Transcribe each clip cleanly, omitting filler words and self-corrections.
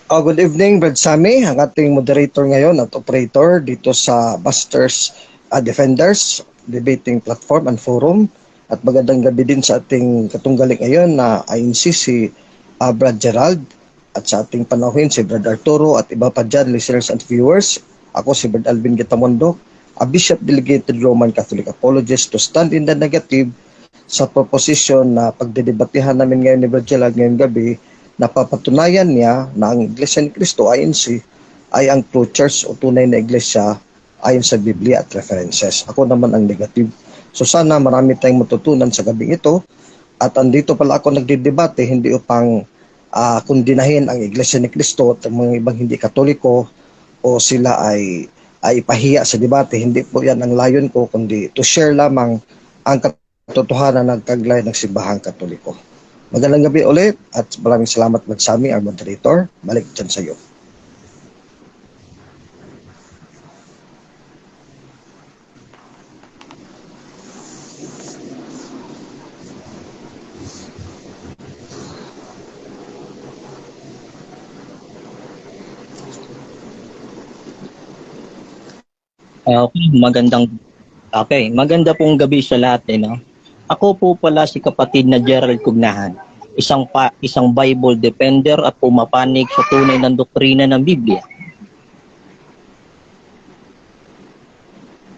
Oh, good evening, Brad Sammy, ang ating moderator ngayon at operator dito sa Masters Defenders Debating Platform and Forum. At magandang gabi din sa ating katunggali ngayon na INC si Brad Gerald at sa ating panauhin si Brad Arturo at iba pa dyan, listeners and viewers. Ako si Brad Alvin Gitamondo, a Bishop Delegated Roman Catholic Apologist to stand in the negative sa proposition na pagdedebatehan namin ngayon ni Brad Gerald ngayong gabi, napapatunayan niya na ang Iglesia ni Cristo, INC, ay ang true church o tunay na iglesia ayon sa Biblia at references. Ako naman ang negative. So sana marami tayong matutunan sa gabing ito. At andito pala ako nagdidebate hindi upang kundinahin ang Iglesia ni Cristo at ang mga ibang hindi Katoliko o sila ay ipahiya sa debate. Hindi po yan ang layon ko, kundi to share lamang ang katotohanan ng taglay ng simbahang Katoliko. Magandang gabi ulit at maraming salamat, Magsami, our moderator. Balik dyan sa iyo. Okay, maganda pong gabi sa lahat, eh, no? Ako po pala si kapatid na Gerald Cugnahan, isang Bible defender at pumapanig sa tunay ng doktrina ng Biblia.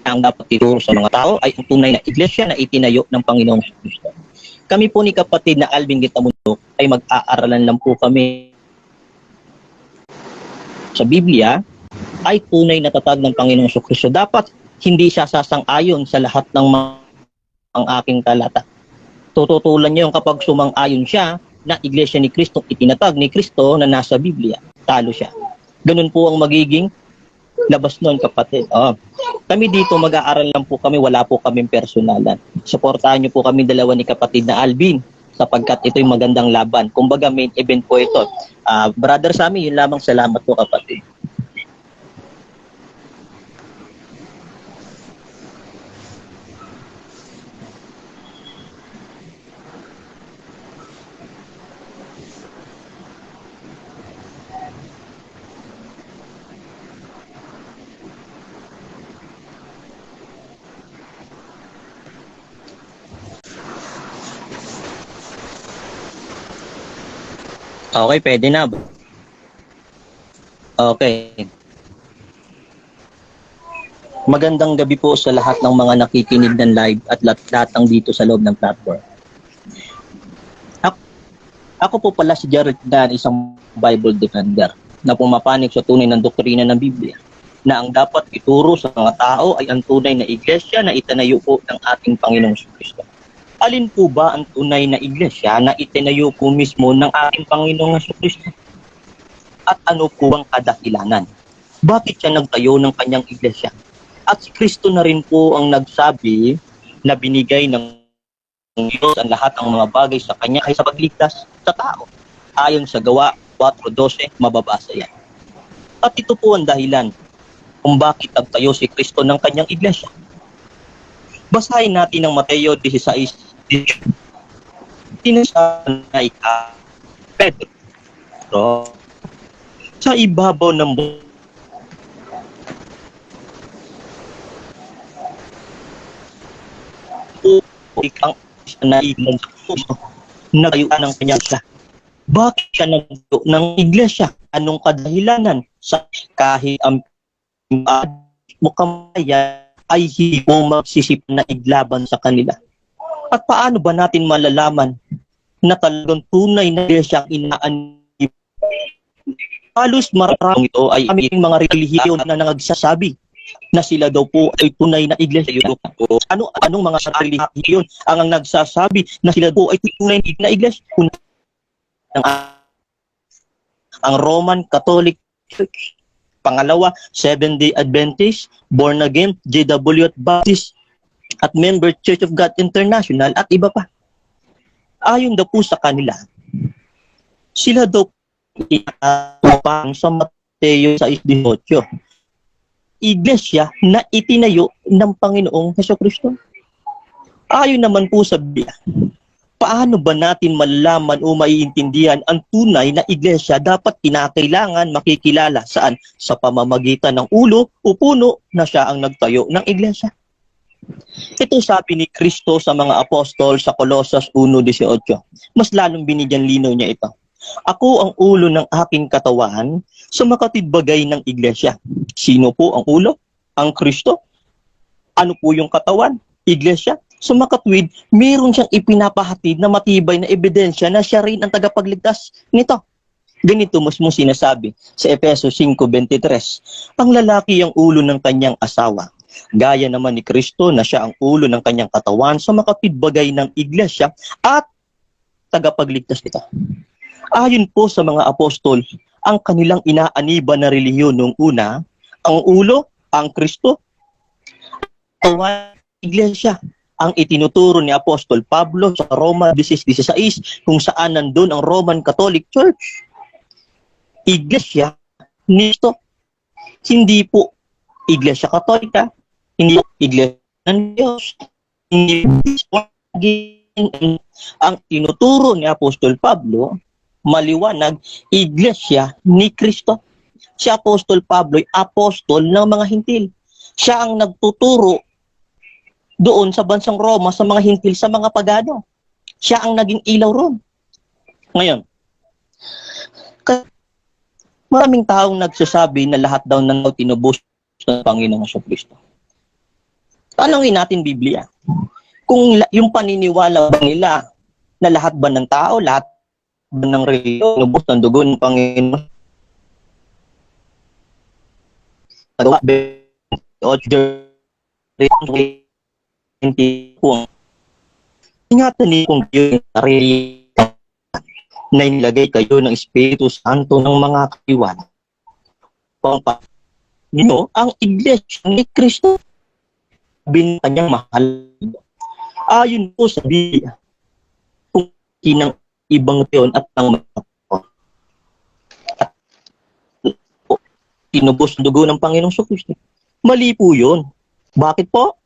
Ang dapat ituro sa mga tao ay ang tunay na iglesia na itinayo ng Panginoong Kristo. Kami po ni kapatid na Alvin Gitamundo ay mag-aaralan lang po kami sa Biblia ay tunay na tatag ng Panginoong Kristo. Dapat hindi siya sasang-ayon sa lahat ng mga ang aking talata. Tututulan niyo yung kapag sumang-ayon siya na Iglesia ni Kristo, itinatag ni Kristo na nasa Biblia, talo siya. Ganun po ang magiging labas nun, kapatid. Oh. Kami dito, mag-aaral lang po kami, wala po kaming personalan. Suportahan niyo po kami dalawa ni kapatid na Alvin sapagkat ito'y magandang laban. Kumbaga, main event po ito. Brother Sammy, yun lamang, salamat po, kapatid. Okay, pwede na. Okay. Magandang gabi po sa lahat ng mga nakikinig ng live at lahat ng dito sa loob ng platform. Ako po pala si Gerald Dan, isang Bible defender na pumapanig sa tunay ng doktrina ng Biblia na ang dapat ituro sa mga tao ay ang tunay na iglesia na itinayo po ng ating Panginoong Kristo. Alin po ba ang tunay na iglesia na itinayo po mismo ng ating Panginoong Kristo? At ano po ang kadahilanan? Bakit siya nagtayo ng kanyang iglesia? At si Kristo na rin po ang nagsabi na binigay ng Diyos ang lahat ng mga bagay sa kanya ay sa pagligtas sa tao. Ayon sa Gawa 4:12, mababasa yan. At ito po ang dahilan kung bakit nagtayo si Kristo ng kanyang iglesia. Basahin natin ang Mateo 16. Tinasabi na ika Pedro sa ibabaw ng ang nagtayuan ng kanyang iglesia. Bakit siya nagtayo ng iglesia? Anong kadahilanan? Sa kahit ang mukamaya ay hindi mo magsisip na iglaban sa kanila. At paano ba natin malalaman na talagang tunay na iglesia ang inaanib? Halos maraming ito ay aming mga relihiyon na nagsasabi na sila daw po ay tunay na iglesia. Ano anong mga relihiyon ang nagsasabi na sila po ay tunay na iglesia? Ang Roman Catholic Church. Pangalawa, Seventh-day Adventist, Born Again, JW at Baptist, at Member Church of God International at iba pa. Ayon daw po sa kanila, sila daw pang sa Mateo 6:18. Iglesia na itinayo ng Panginoong Hesukristo. Ayon naman po sa Biblia, Paano ba natin malalaman o maiintindihan ang tunay na iglesia? Dapat kinakailangan makikilala. Saan? Sa pamamagitan ng ulo o puno na siya ang nagtayo ng iglesia. Ito sabi ni Kristo sa mga apostol sa Colosas 1:18. Mas lalong binigyan linaw niya ito. Ako ang ulo ng aking katawan sa makatidbagay ng iglesia. Sino po ang ulo? Ang Kristo. Ano po yung katawan? Iglesia. Sa makatwid, meron siyang ipinapahatid na matibay na ebidensya na siya rin ang tagapagligtas nito. Ganito mismo sinasabi sa Efeso 5:23. Ang lalaki ang ulo ng kanyang asawa. Gaya naman ni Kristo na siya ang ulo ng kanyang katawan sa makatwid ng iglesia at tagapagligtas nito. Ayon po sa mga apostol, ang kanilang inaaniba na relihiyon noong una, ang ulo, ang Kristo, katawan, iglesia. Ang itinuturo ni Apostol Pablo sa Roma 16:16 kung saan nandun ang Roman Catholic Church. Iglesia ni Kristo. Hindi po Iglesia Katolika, hindi po Iglesia ng Diyos, hindi po ang tinuturo ni Apostol Pablo, maliwanag, Iglesia ni Kristo. Si Apostol Pablo ay apostol ng mga hintil. Siya ang nagtuturo doon sa bansang Roma sa mga hintil, sa mga pagano. Siya ang naging ilaw ron. Ngayon, maraming taong nagsasabi na lahat daw ng tinubos ng Panginoong Kristo. Tanungin natin Biblia. Kung yung paniniwala ba nila na lahat ba ng tao, lahat ba ng relihiyon, tinubos ng dugo ng Panginoon? Ingatan niyo kung kayo sarili na inilagay kayo ng Espiritu Santo ng mga katiwala. Pang niyo ang iglesia ni Kristo bin kanyang mahal. Ayon po sa Biblia, kung kinang ibang teon at ng mga at tinubos ng dugo ng Panginoong Kristo. Mali po yun. Bakit po?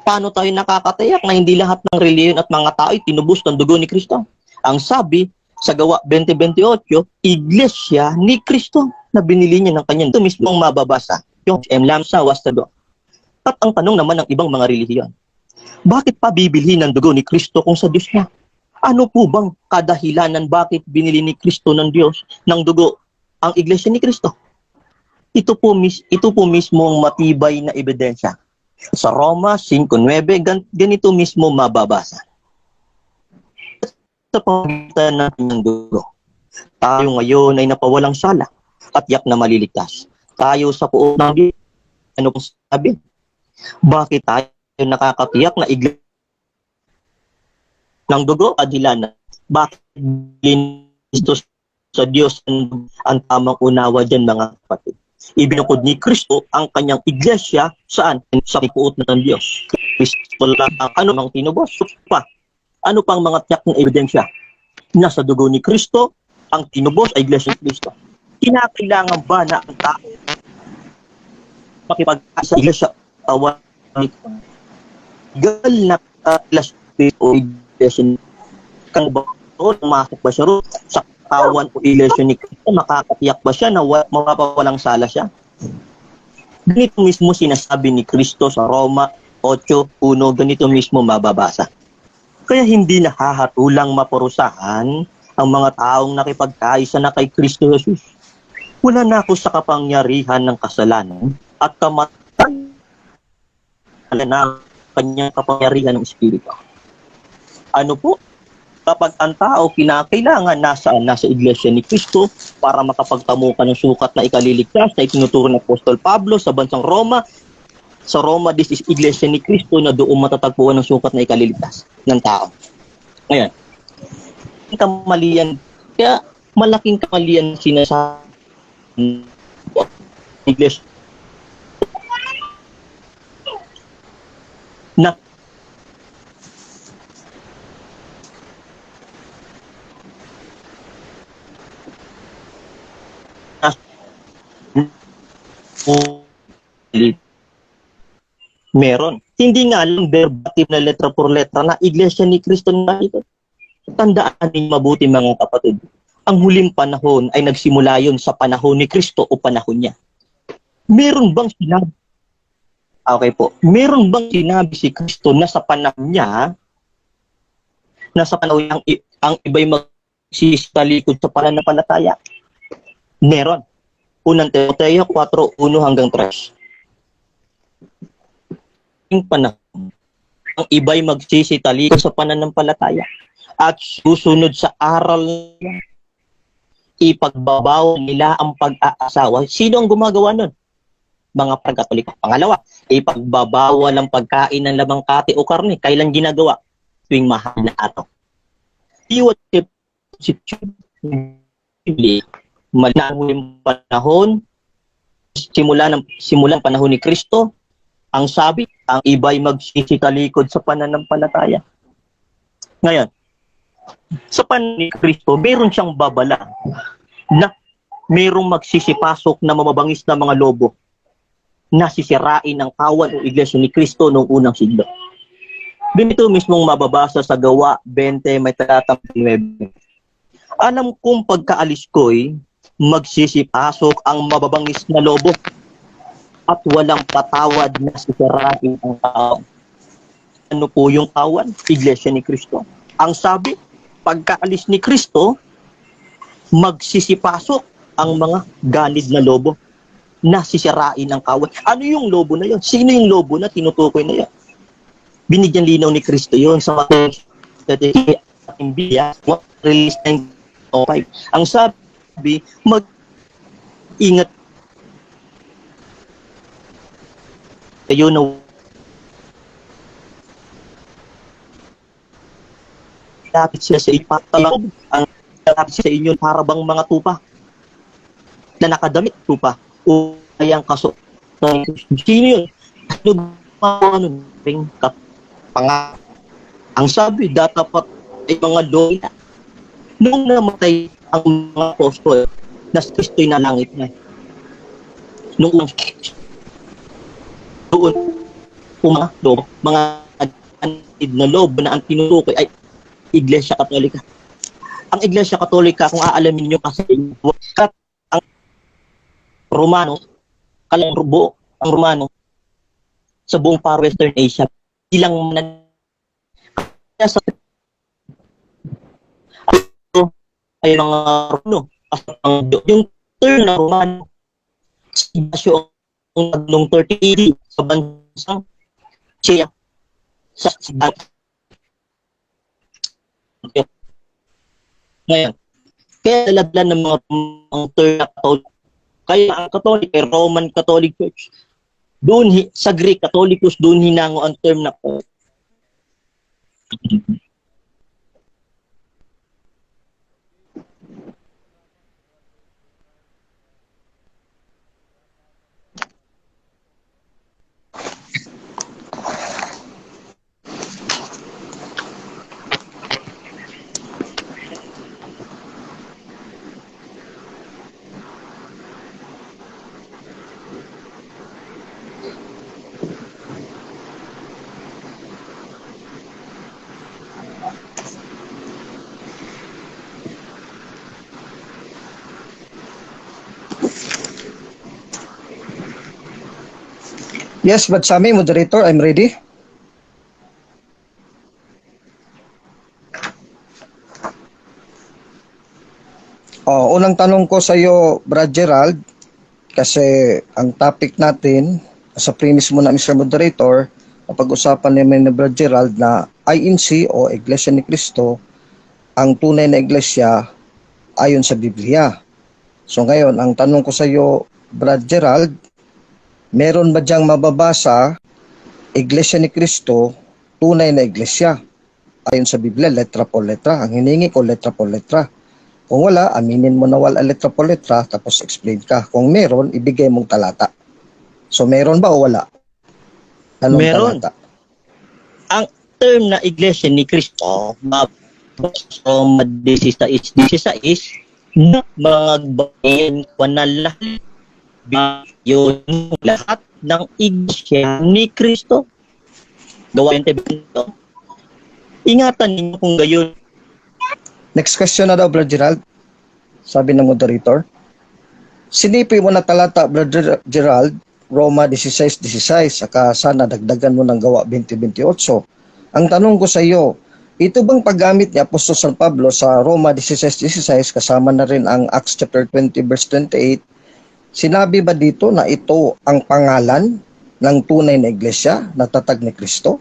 Paano tayo nakakatiyak na hindi lahat ng relihiyon at mga tao ay tinubos ng dugo ni Kristo? Ang sabi sa Gawa 20:28, Iglesia ni Kristo na binili niya ng kanyang. Ito mismo ang mababasa. Yung M. Lamsa was the. At ang tanong naman ng ibang mga relihiyon, bakit pa bibilhin ng dugo ni Kristo kung sa Diyos niya? Ano po bang kadahilanan bakit binili ni Kristo ng Diyos ng dugo ang Iglesia ni Kristo? Ito po mismo ang matibay na ebidensya. Sa Roma 5:9, ganito mismo mababasa. Sa pamamagitan ng kanyang dugo, tayo ngayon ay napawalang sala at yak na maliligtas. Tayo sa puot ng Diyos. Ano pong sabi? Bakit tayo nakakatiyak na iglesia ng dugo at hilana? Bakit Kristo sa Diyos ang tamang unawa dyan, mga kapatid? Ibinukod ni Kristo ang kanyang iglesia saan? Sa puot ng Diyos. Kristo lang ang ano mang tinubos pa. Ano pang mga tiyak ng ebidensya? Nasa dugo ni Kristo, ang tinubos ay iglesia ni Kristo. Kinakailangan ba na ang tao makipag sa iglesia tawan gal na class o iglesia kang ba pumasok ba siya ro sa katawan o iglesia ni Kristo, makakatiyak ba siya na mapapawalang sala siya? Ganito mismo sinasabi ni Kristo sa Roma 8:1, ganito mismo mababasa. Kaya hindi nahahatulang maparusahan ang mga taong nakipagkaisa na kay Kristo Jesus. Wala na ako sa kapangyarihan ng kasalanan at kamatayan na kanyang kapangyarihan ng Espiritu. Ano po? Kapag ang tao kinakailangan nasa Iglesia ni Kristo para makapagtamo ka ng sukat na ikaliligtas na itinuturo ng Apostol Pablo sa bansang Roma. Sa Roma, this is Iglesia ni Kristo na doon matatagpuan ng sukat na ikaliligtas ng tao. Ngayon, kamalian, kaya malaking kamalian sinasabi Iglesia na meron. Hindi nga lang verbatim na letra por letra na Iglesia ni Kristo na ito. Tandaan ninyo mabuti, mga kapatid, ang huling panahon ay nagsimula yon sa panahon ni Kristo o panahon niya. Meron bang sinabi? Okay po. Meron bang sinabi si Kristo na sa panahon niya, na sa panahon niya, ang iba'y magsisitalikod sa pananampalataya? Meron. Unang Timoteo 4:1 hanggang 3. Yung panahon, ang iba'y magsisitalikod sa pananampalataya at susunod sa aral niya, ipagbabawal nila ang pag-aasawa. Sino ang gumagawa nun? Mga pagkatoliko. Pangalawa, ipagbabawal ang pagkain ng lamang kati o karne. Kailan ginagawa? Tuwing mahal na araw. Iwan si Malinaw panahon, simulan panahon ni Kristo, ang sabi, ang iba'y magsisitalikod sa pananampalataya. Ngayon, sa panahon ni Kristo, meron siyang babala na merong magsisipasok na mamabangis na mga lobo na sisirain ang kawan o iglesia ni Kristo noong unang siglo. Dito mismong mababasa sa Gawa 20 may talatang 9. Alam kong pagkaalis ko'y magsisipasok ang mababangis na lobo at walang patawad na sisirain ang kawan. Ano po yung kawan? Iglesia ni Kristo. Ang sabi, pagkaalis ni Kristo, magsisipasok ang mga ganid na lobo na sisirain ang kawan. Ano yung lobo na yun? Sino yung lobo na tinutukoy na yun? Binigyan linaw ni Kristo yun sa Biblia, release 9:05. Ang sabi, mag-ingat kayo na lapit sila sa inyo, ang lapit sa inyo para bang mga tupa na nakadamit tupa o ay ang kaso. Sino yun? Ano ring kapanga? Ang sabi, datapat ay mga lola. Nung namatay ang mga apostol, na si Kristo'y nalangit na. Nung unang doon, mga lobo, mga na lobo na ang tinutukoy ay Iglesia Katolika. Ang Iglesia Katolika, kung aalamin nyo kasi, ang Romano, ang Romano sa buong Far Western Asia, bilang sa ay mga Romano, yung term na Romano, si Ignacio ang noong 30 AD sa bansang Siya sa ngayon. Kaya daladala ng mga ang term na Catholic. Kaya ang Catholic ay Roman Catholic Church. Doon sa Greek Catholicos, doon hinango ang term na Catholic. Yes, but Sami, moderator, I'm ready. Oh, unang tanong ko sa iyo, Brad Gerald, kasi ang topic natin sa premise mo na, Mr. Moderator, pag-usapan namin ni Brad Gerald na INC o Iglesia ni Cristo ang tunay na iglesia ayon sa Biblia. So ngayon, ang tanong ko sa iyo, Brad Gerald, meron ba diyang mababasa Iglesia ni Cristo, tunay na iglesia ayon sa Biblia, letra por letra? Ang hiningi ko, letra por letra. Kung wala, aminin mo na wala letra por letra, tapos explain ka. Kung meron, ibigay mong talata. So meron ba o wala? Anong Meron. talata? Ang term na Iglesia ni Cristo, Roma 16:16, na mga bayan na yun lahat ng Iglesia ni Cristo. Gawa 20. Ingatan ninyo kung gayon. Next question na daw, Brother Gerald. Sabi ng moderator. Sinipi mo na talata, Brother Gerald, Roma 16:16, saka sana dagdagan mo ng Gawa 20:28. Ang tanong ko sa iyo, ito bang paggamit ni Apostol San Pablo sa Roma 16:16 kasama na rin ang Acts chapter 20 verse 28, sinabi ba dito na ito ang pangalan ng tunay na iglesia na tatag ni Kristo?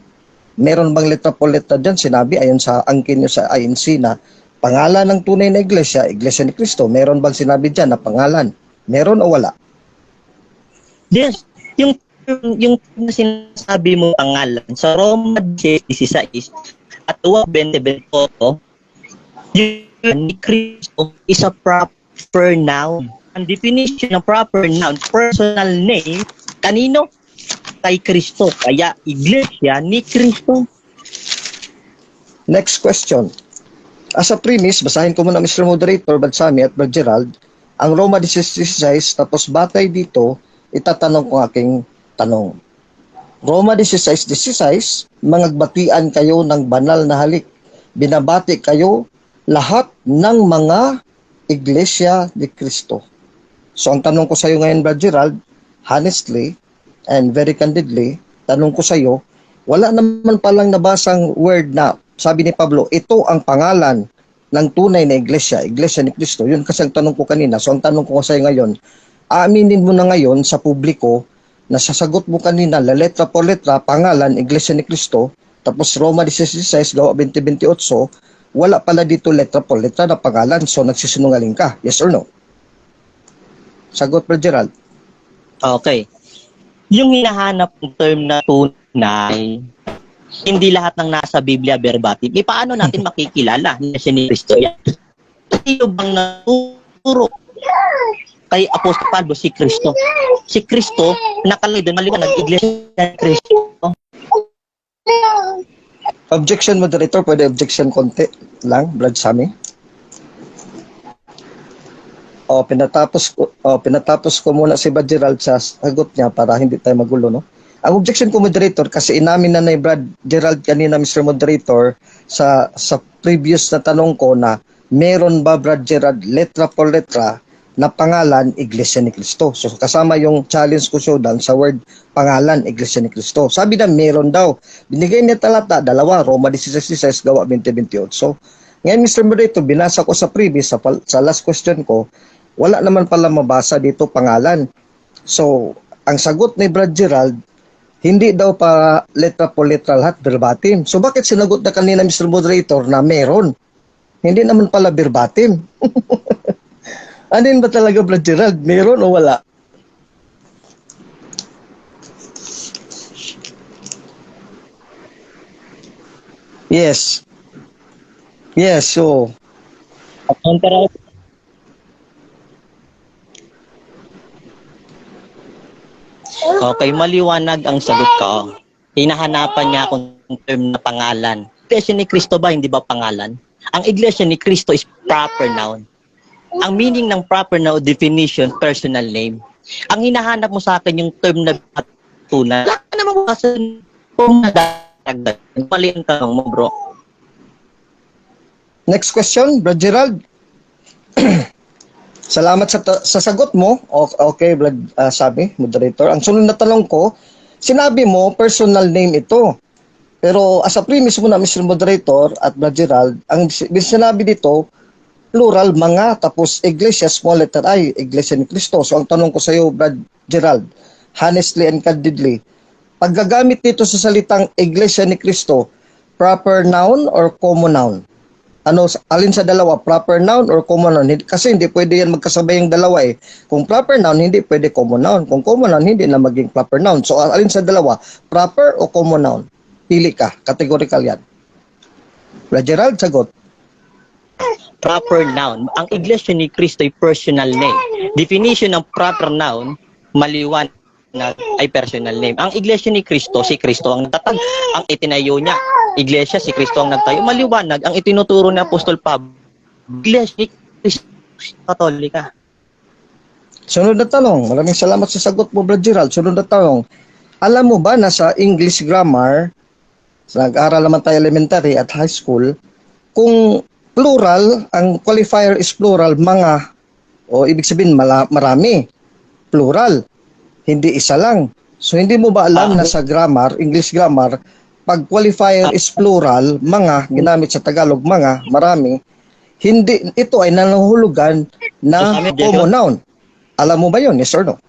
Meron bang letra po letra dyan? Sinabi ayon sa angkin nyo sa INC na pangalan ng tunay na iglesia, Iglesia ni Kristo. Meron bang sinabi dyan na pangalan? Meron o wala? Yes, yung sinasabi mo pangalan sa Roma 16 at Gawa 20:28, yun ni Kristo is a proper noun. Ang definition ng proper noun, personal name, kanino? Kay Kristo. Kaya Iglesia ni Kristo. Next question. As a premise, basahin ko muna, Mr. Moderator, Brad Sammy at Brad Gerald, ang Roma 16:16, tapos batay dito, itatanong ko ang aking tanong. Roma 16:16, mangagbatian kayo ng banal na halik. Binabati kayo lahat ng mga Iglesia ni Kristo. So ang tanong ko sa iyo ngayon, Brad Gerald, honestly and very candidly, tanong ko sa iyo, wala naman palang nabasang word na sabi ni Pablo, ito ang pangalan ng tunay na iglesia, Iglesia ni Kristo. Yun kasi ang tanong ko kanina. So ang tanong ko sa iyo ngayon, aaminin mo na ngayon sa publiko na sa sagot mo kanina, la letra por letra, pangalan, Iglesia ni Kristo, tapos Roma 16, Gawa 20:28, wala pala dito letra por letra na pangalan. So nagsisinungaling ka. Yes or no? Sagot, Brad Gerald. Okay. Yung hinahanap ng term na tunay, hindi lahat ng nasa Biblia verbatim. Eh, paano natin makikilala na siya ni Kristo yan? Sino bang naturo kay Apostol Pablo? Si Kristo. Si Kristo, nakalagay doon, maliwanag, Iglesia ni Kristo. Objection, moderator. Pwede objection konti lang, Brad Sammy. Oh, pinatapos ko muna si Brad Gerald sa sagot niya para hindi tayo magulo, no? Ang objection ko, moderator, kasi inamin na ni Brad Gerald kanina, Mr. Moderator, sa previous na tanong ko na meron ba, Brad Gerald, letra por letra na pangalan Iglesia ni Cristo. So kasama yung challenge ko showdown sa word pangalan Iglesia ni Cristo. Sabi na meron daw. Binigay niya talata, dalawa, Roma 16:16, Gawa 20:28. So ngayon, Mr. Moderator, binasa ko sa previous, sa last question ko, wala naman pala mabasa dito pangalan. So, ang sagot ni Brad Gerald, hindi daw pa letra po letra lahat verbatim. So bakit sinagot na kanina, Mr. Moderator, na meron? Hindi naman pala verbatim. Anin ba talaga, Brad Gerald? Meron o wala? Yes. Yes, so Counter. Okay, maliwanag ang sagot ko. Hinahanapan niya akong term na pangalan. Iglesia ni Kristo ba, hindi ba pangalan? Ang Iglesia ni Kristo is proper noun. Ang meaning ng proper noun definition, personal name. Ang hinahanap mo sa akin yung term na tunay. Wala ka namang kasi kung nadagdag. Mali ang tanong mo, bro. Next question, Brad Gerald. Salamat sa sagot mo. Okay, Brad sabi, moderator. Ang sunod na tanong ko, sinabi mo personal name ito. Pero as a premise mo na, Mr. Moderator at Brad Gerald, ang sinabi dito, plural, mga, tapos iglesia, small letter I, Iglesia ni Cristo. So ang tanong ko sa iyo, Brad Gerald, honestly and candidly, paggagamit dito sa salitang Iglesia ni Cristo, proper noun or common noun? Ano, alin sa dalawa, proper noun or common noun? Kasi hindi pwede yan magkasabay yung dalawa eh. Kung proper noun, hindi pwede common noun. Kung common noun, hindi na maging proper noun. So alin sa dalawa, proper o common noun? Pili ka, categorical yan. Brad Gerald, sagot. Proper noun. Ang Iglesia ni Cristo ay personal name. Definition ng proper noun, maliwanag ay personal name. Ang Iglesia ni Cristo, si Cristo ang nagtatag. Ang itinayo niya, Iglesia, si Cristo ang nagtayo. Maliwanag, ang itinuturo ni Apostol Pablo, Iglesia ni Cristo, Katolika. Sunod na tanong. Maraming salamat sa sagot mo, Brad Gerald. Sunod na tanong. Alam mo ba na sa English grammar, sa nag-aral naman tayo elementary at high school, kung Plural, ang qualifier is plural, mga, o ibig sabihin marami. Plural, hindi isa lang. So hindi mo ba alam na sa grammar, English grammar, pag qualifier is plural, mga, ginamit sa Tagalog, mga, marami, hindi, ito ay nangangahulugan na common noun. Alam mo ba yun? Yes or no?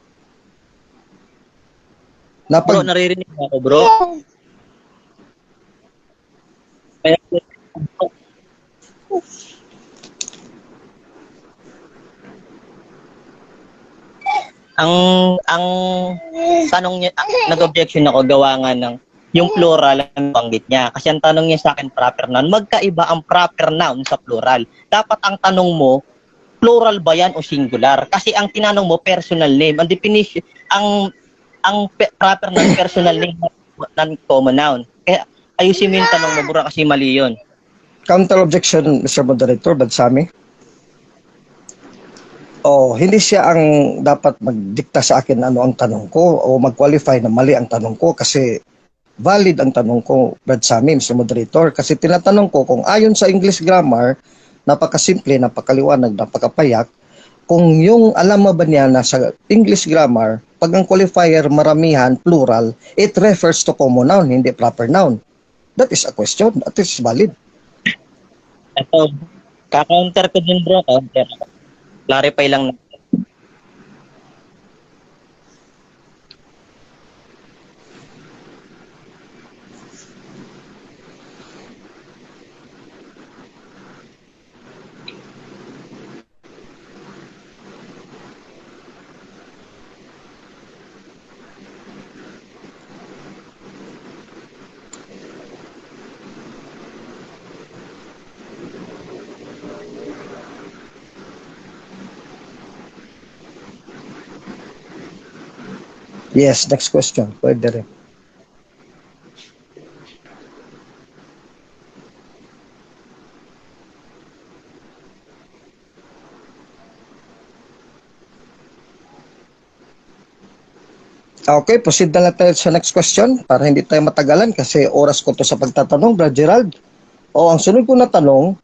Na Bro, pag, naririnig mo ako, bro? Kaya, ang tanong niya, nag-objection ako gawa nga ng yung plural ang banggit niya. Kasi ang tanong niya sa akin, proper noun. Magkaiba ang proper noun sa plural. Dapat ang tanong mo, plural ba yan o singular? Kasi ang tinanong mo, personal name. Ang definition, ang proper noun, personal name, non-common noun. Kaya ayusin mo yung tanong mo, bro, kasi mali yun. Counter objection, Mr. Moderator, Badsami. Oh, hindi siya ang dapat magdikta sa akin ano ang tanong ko o mag-qualify na mali ang tanong ko kasi valid ang tanong ko, Brad Sami, Mr. Moderator, kasi tinatanong ko kung ayon sa English grammar, napakasimple, napakaliwanag, napakapayak, kung yung alam mo ba niya na sa English grammar, pag ang qualifier maramihan, plural, it refers to common noun, hindi proper noun. That is a question. That is valid. Ito, ka-counter ko din, bro, counter. Clarify lang natin. Yes, next question. Pwede rin. Okay, proceed na lang tayo sa next question para hindi tayo matagalan kasi oras ko to sa pagtatanong, Brad Gerald. O, ang sunod ko na tanong,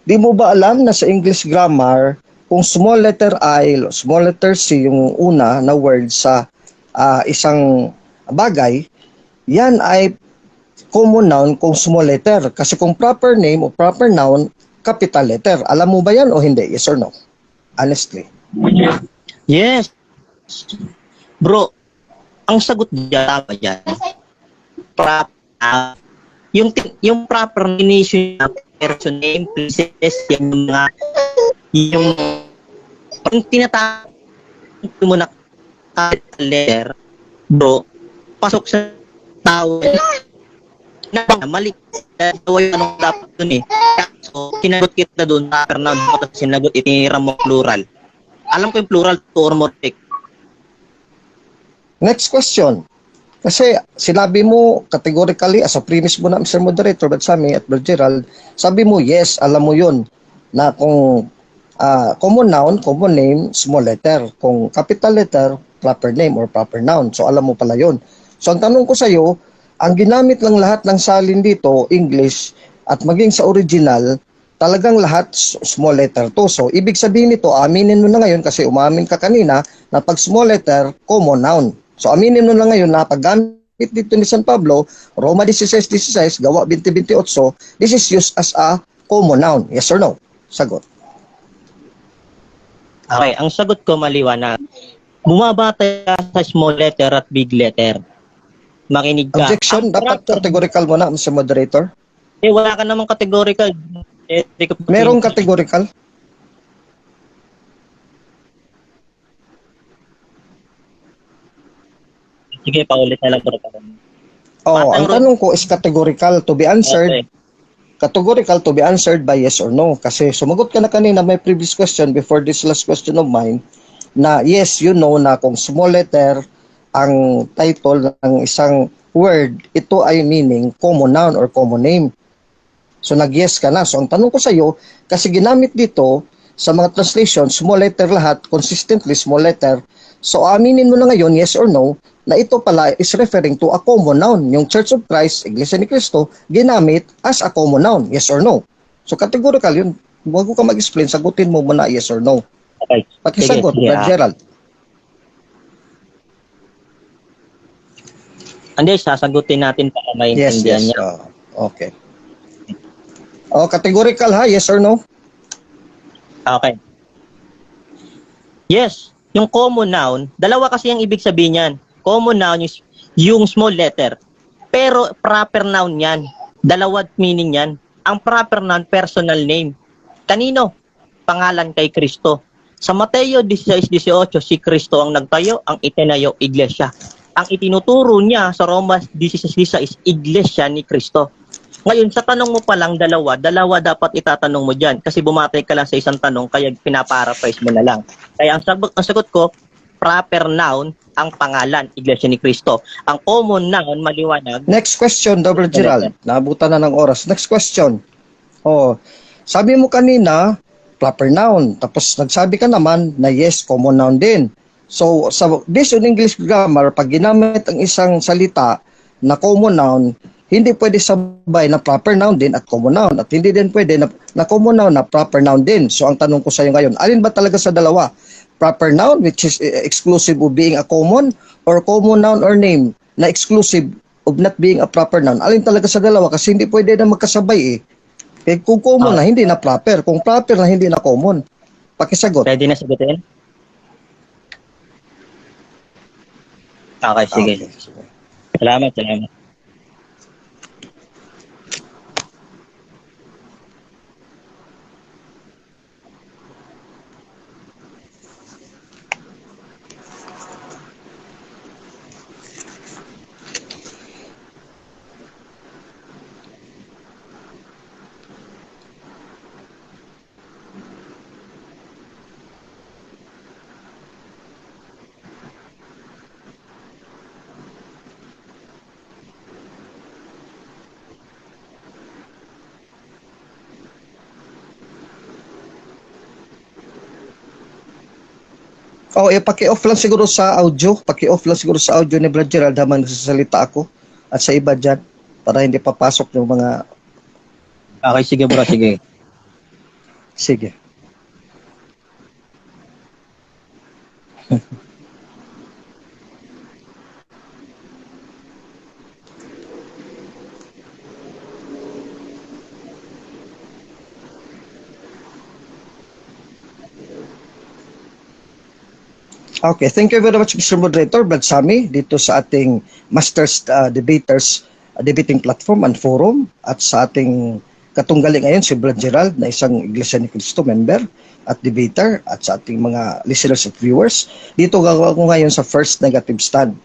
di mo ba alam na sa English grammar, kung small letter I, small letter C, yung una na word sa isang bagay, yan ay common noun kung small letter. Kasi kung proper name o proper noun, capital letter. Alam mo ba yan o hindi? Yes or no? Honestly. Yes. Bro, ang sagot diyan, tama yan. Proper, yung proper definition ng person name, places, yung mga, yung tinatawag mo na capital letter, bro, pasok sa tao na mali. Dalawa yung anong dapat dun eh. So, sinagot kita dun, proper noun, tapos sinagot, itinira mo plural. Alam ko yung plural, two or more. Next question. Kasi sinabi mo categorically, as a premise mo na, Mr. Moderator, but Sammy at Brad Gerald, sabi mo, yes, alam mo yun, na kung common noun, common name, small letter. Kung capital letter, proper name or proper noun. So alam mo pala yun. So ang tanong ko sa'yo, ang ginamit lang lahat ng salin dito, English, at maging sa original, talagang lahat small letter to. So ibig sabihin nito, aminin mo na ngayon kasi umamin ka kanina na pag small letter, common noun. So aminin mo na ngayon na paggamit dito ni San Pablo, Roma 16:16, Gawa 20:28, this is used as a common noun. Yes or no? Sagot. Okay, ang sagot ko maliwanag. Bumabatay ka sa small letter at big letter. Makinig ka. Objection, Ang dapat categorical mo na, Mr. Moderator. Eh, wala ka namang categorical. Eh, Merong categorical? Sige, paulit na lang, bro. Oh, ang tanong ko is categorical to be answered. Okay. Categorical to be answered by yes or no. Kasi sumagot ka na kanina may previous question before this last question of mine na yes, you know na kung small letter ang title ng isang word, ito ay meaning common noun or common name. So nag-yes ka na. So ang tanong ko sa iyo, kasi ginamit dito sa mga translation, small letter lahat, consistently small letter. So aminin mo na ngayon, yes or no, na ito pala is referring to a common noun. Yung Church of Christ, Iglesia ni Cristo, ginamit as a common noun, yes or no. So categorical yun, Bago ka mag-explain, sagutin mo muna yes or no. Okay. Pakisagot, Sige, sige, Brad ah. Gerald. Hindi, sasagutin natin para maintindihan Yes. niya. Ah, okay. Oh, categorical ha, yes or no? Okay. Yes, yung common noun, dalawa kasi ang ibig sabihin niyan. Common noun is yung small letter. Pero proper noun yan. Dalawa meaning yan. Ang proper noun, personal name. Kanino? Pangalan kay Kristo. Sa Mateo 16:18, si Kristo ang nagtayo, ang itinayo, iglesia. Ang itinuturo niya sa Roma 16:16 is iglesia ni Kristo. Ngayon, sa tanong mo pa lang dalawa, dalawa dapat itatanong mo dyan. Kasi bumatay ka lang sa isang tanong, kaya pinaparaphrase mo na lang. Kaya ang sagot ko, proper noun ang pangalan, Iglesia ni Cristo. Ang common noun, maliwanag. Next question, Brother Gerald. Naabutan na ng oras. Next question. Oh, sabi mo kanina, proper noun. Tapos nagsabi ka naman na yes, common noun din. So, based on English grammar, pag ginamit ang isang salita na common noun, hindi pwede sabay na proper noun din at common noun. At hindi din pwede na common noun na proper noun din. So, ang tanong ko sa iyo ngayon, alin ba talaga sa dalawa? Proper noun, which is exclusive of being a common, or common noun or name na exclusive of not being a proper noun? Alin talaga sa dalawa? Kasi hindi pwede na magkasabay eh. Eh kung common na, hindi na proper. Kung proper na, hindi na common. Pakisagot. Pwede na sagutin? Okay, sige. Okay, sige. Salamat, salamat. Oh, eh, paki-off lang siguro sa audio. Paki-off lang siguro sa audio ni Brad Gerald habang nagsasalita ako at sa iba dyan para hindi papasok yung mga. Okay, sige bro, sige. Sige. Okay, thank you very much, Mr. Moderator, Brad Sami, dito sa ating Masters Debaters Debating Platform and Forum at sa ating katunggali ngayon, si Brad Gerald, na isang Iglesia ni Cristo member at debater, at sa ating mga listeners at viewers. Dito gagawa ko ngayon sa first negative stand.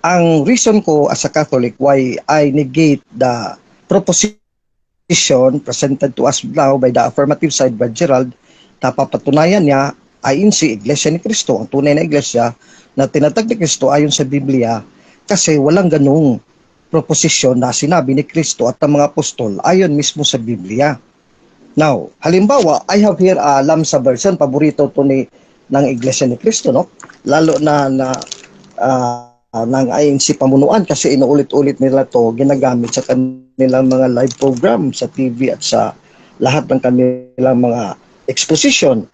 Ang reason ko as a Catholic why I negate the proposition presented to us now by the affirmative side, Brad Gerald, napapatunayan niya INC, Iglesia ni Cristo, ang tunay na iglesia na tinatag ni Cristo ayon sa Biblia, kasi walang ganung proposition na sinabi ni Kristo at ng mga apostol ayon mismo sa Biblia. Now, halimbawa, I have here a Lamsa version, paborito to ni ng Iglesia ni Cristo, no? Lalo na na ng INC pamunuan kasi inuulit-ulit nila to ginagamit sa kanilang mga live program sa TV at sa lahat ng kanilang mga exposition.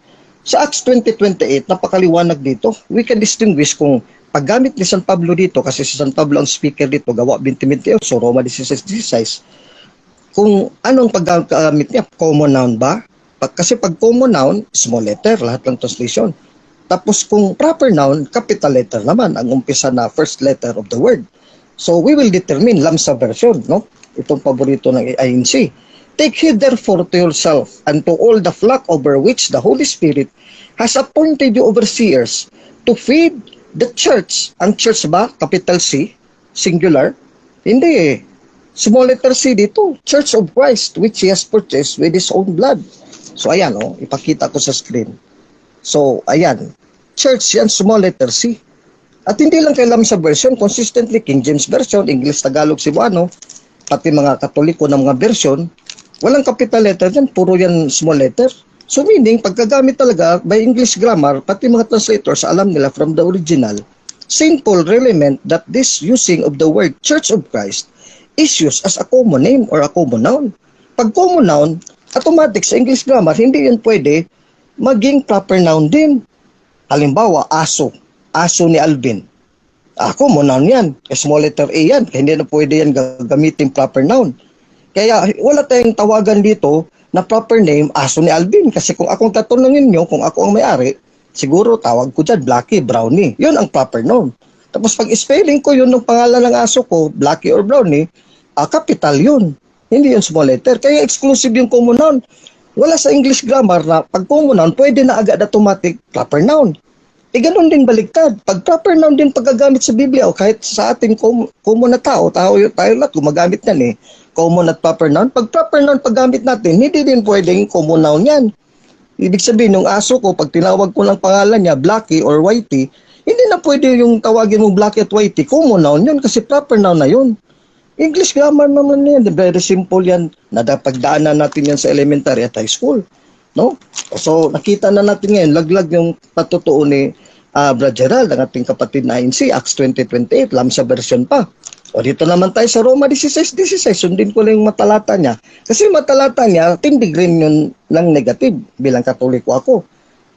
Sa Acts 20:28, napakaliwanag dito. We can distinguish kung paggamit ni San Pablo dito, kasi si San Pablo ang speaker dito, Gawa 20:28, so Roma 16:16, kung anong paggamit niya, common noun ba? Kasi pag common noun, small letter, lahat ng translation. Tapos kung proper noun, capital letter naman, ang umpisa na first letter of the word. So we will determine Lamsa version, no? Itong paborito ng INC. "Take heed therefore to yourself and to all the flock over which the Holy Spirit has appointed you overseers to feed the church." Ang church ba? Capital C? Singular? Hindi eh. Small letter C dito. "Church of Christ which He has purchased with His own blood." So ayan oh, ipakita ko sa screen. So ayan, church yan, small letter C. At hindi lang kay Lamsa version, consistently King James Version, English, Tagalog, Cebuano, pati mga Katoliko ng mga version, walang capital letter yan, puro yan small letter. So meaning, pagkagamit talaga by English grammar, pati mga translators, alam nila from the original, St. Paul really meant that this using of the word Church of Christ is used as a common name or a common noun. Pag common noun, Automatic sa English grammar, hindi yun pwede maging proper noun din. Halimbawa, aso. Aso ni Alvin. Ako, common noun yan. Small letter A yan. Kaya hindi na pwede yan gagamitin proper noun. Kaya wala tayong tawagan dito na proper name, aso ni Alvin. Kasi kung akong tatanungin nyo, kung ako ang may-ari, siguro tawag ko dyan, Blackie, Brownie. Yun ang proper noun. Tapos pag spelling ko yun ng pangalan ng aso ko, Blackie or Brownie, capital yun. Hindi yun small letter. Kaya exclusive yung common noun. Wala sa English grammar na pag common noun, pwede na agad automatic proper noun. E ganun din baligtad. Pag proper noun din paggagamit sa Biblia o kahit sa ating common na tao, tao tayo lahat gumagamit yan eh. Common at proper noun. Pag proper noun paggamit natin, hindi din pwedeng common noun yan. Ibig sabihin, yung aso ko, pag tinawag ko ng pangalan niya, Blackie or Whitey, hindi na pwede yung tawagin mong Blackie at Whitey. Common noun yun kasi proper noun na yun. English grammar naman yan. Very simple yan. Nadapagdaanan natin yan sa elementary at high school. No? So, nakita na natin ngayon, laglag yung patotoo ni Brad Gerald, ang ating kapatid na INC, Acts 20:28, Lamsa version pa. O dito naman tayo sa Roma 16:16, sundin ko lang yung matalata niya. Kasi yung matalata niya, tindig rin yun ng negative bilang Katoliko ako.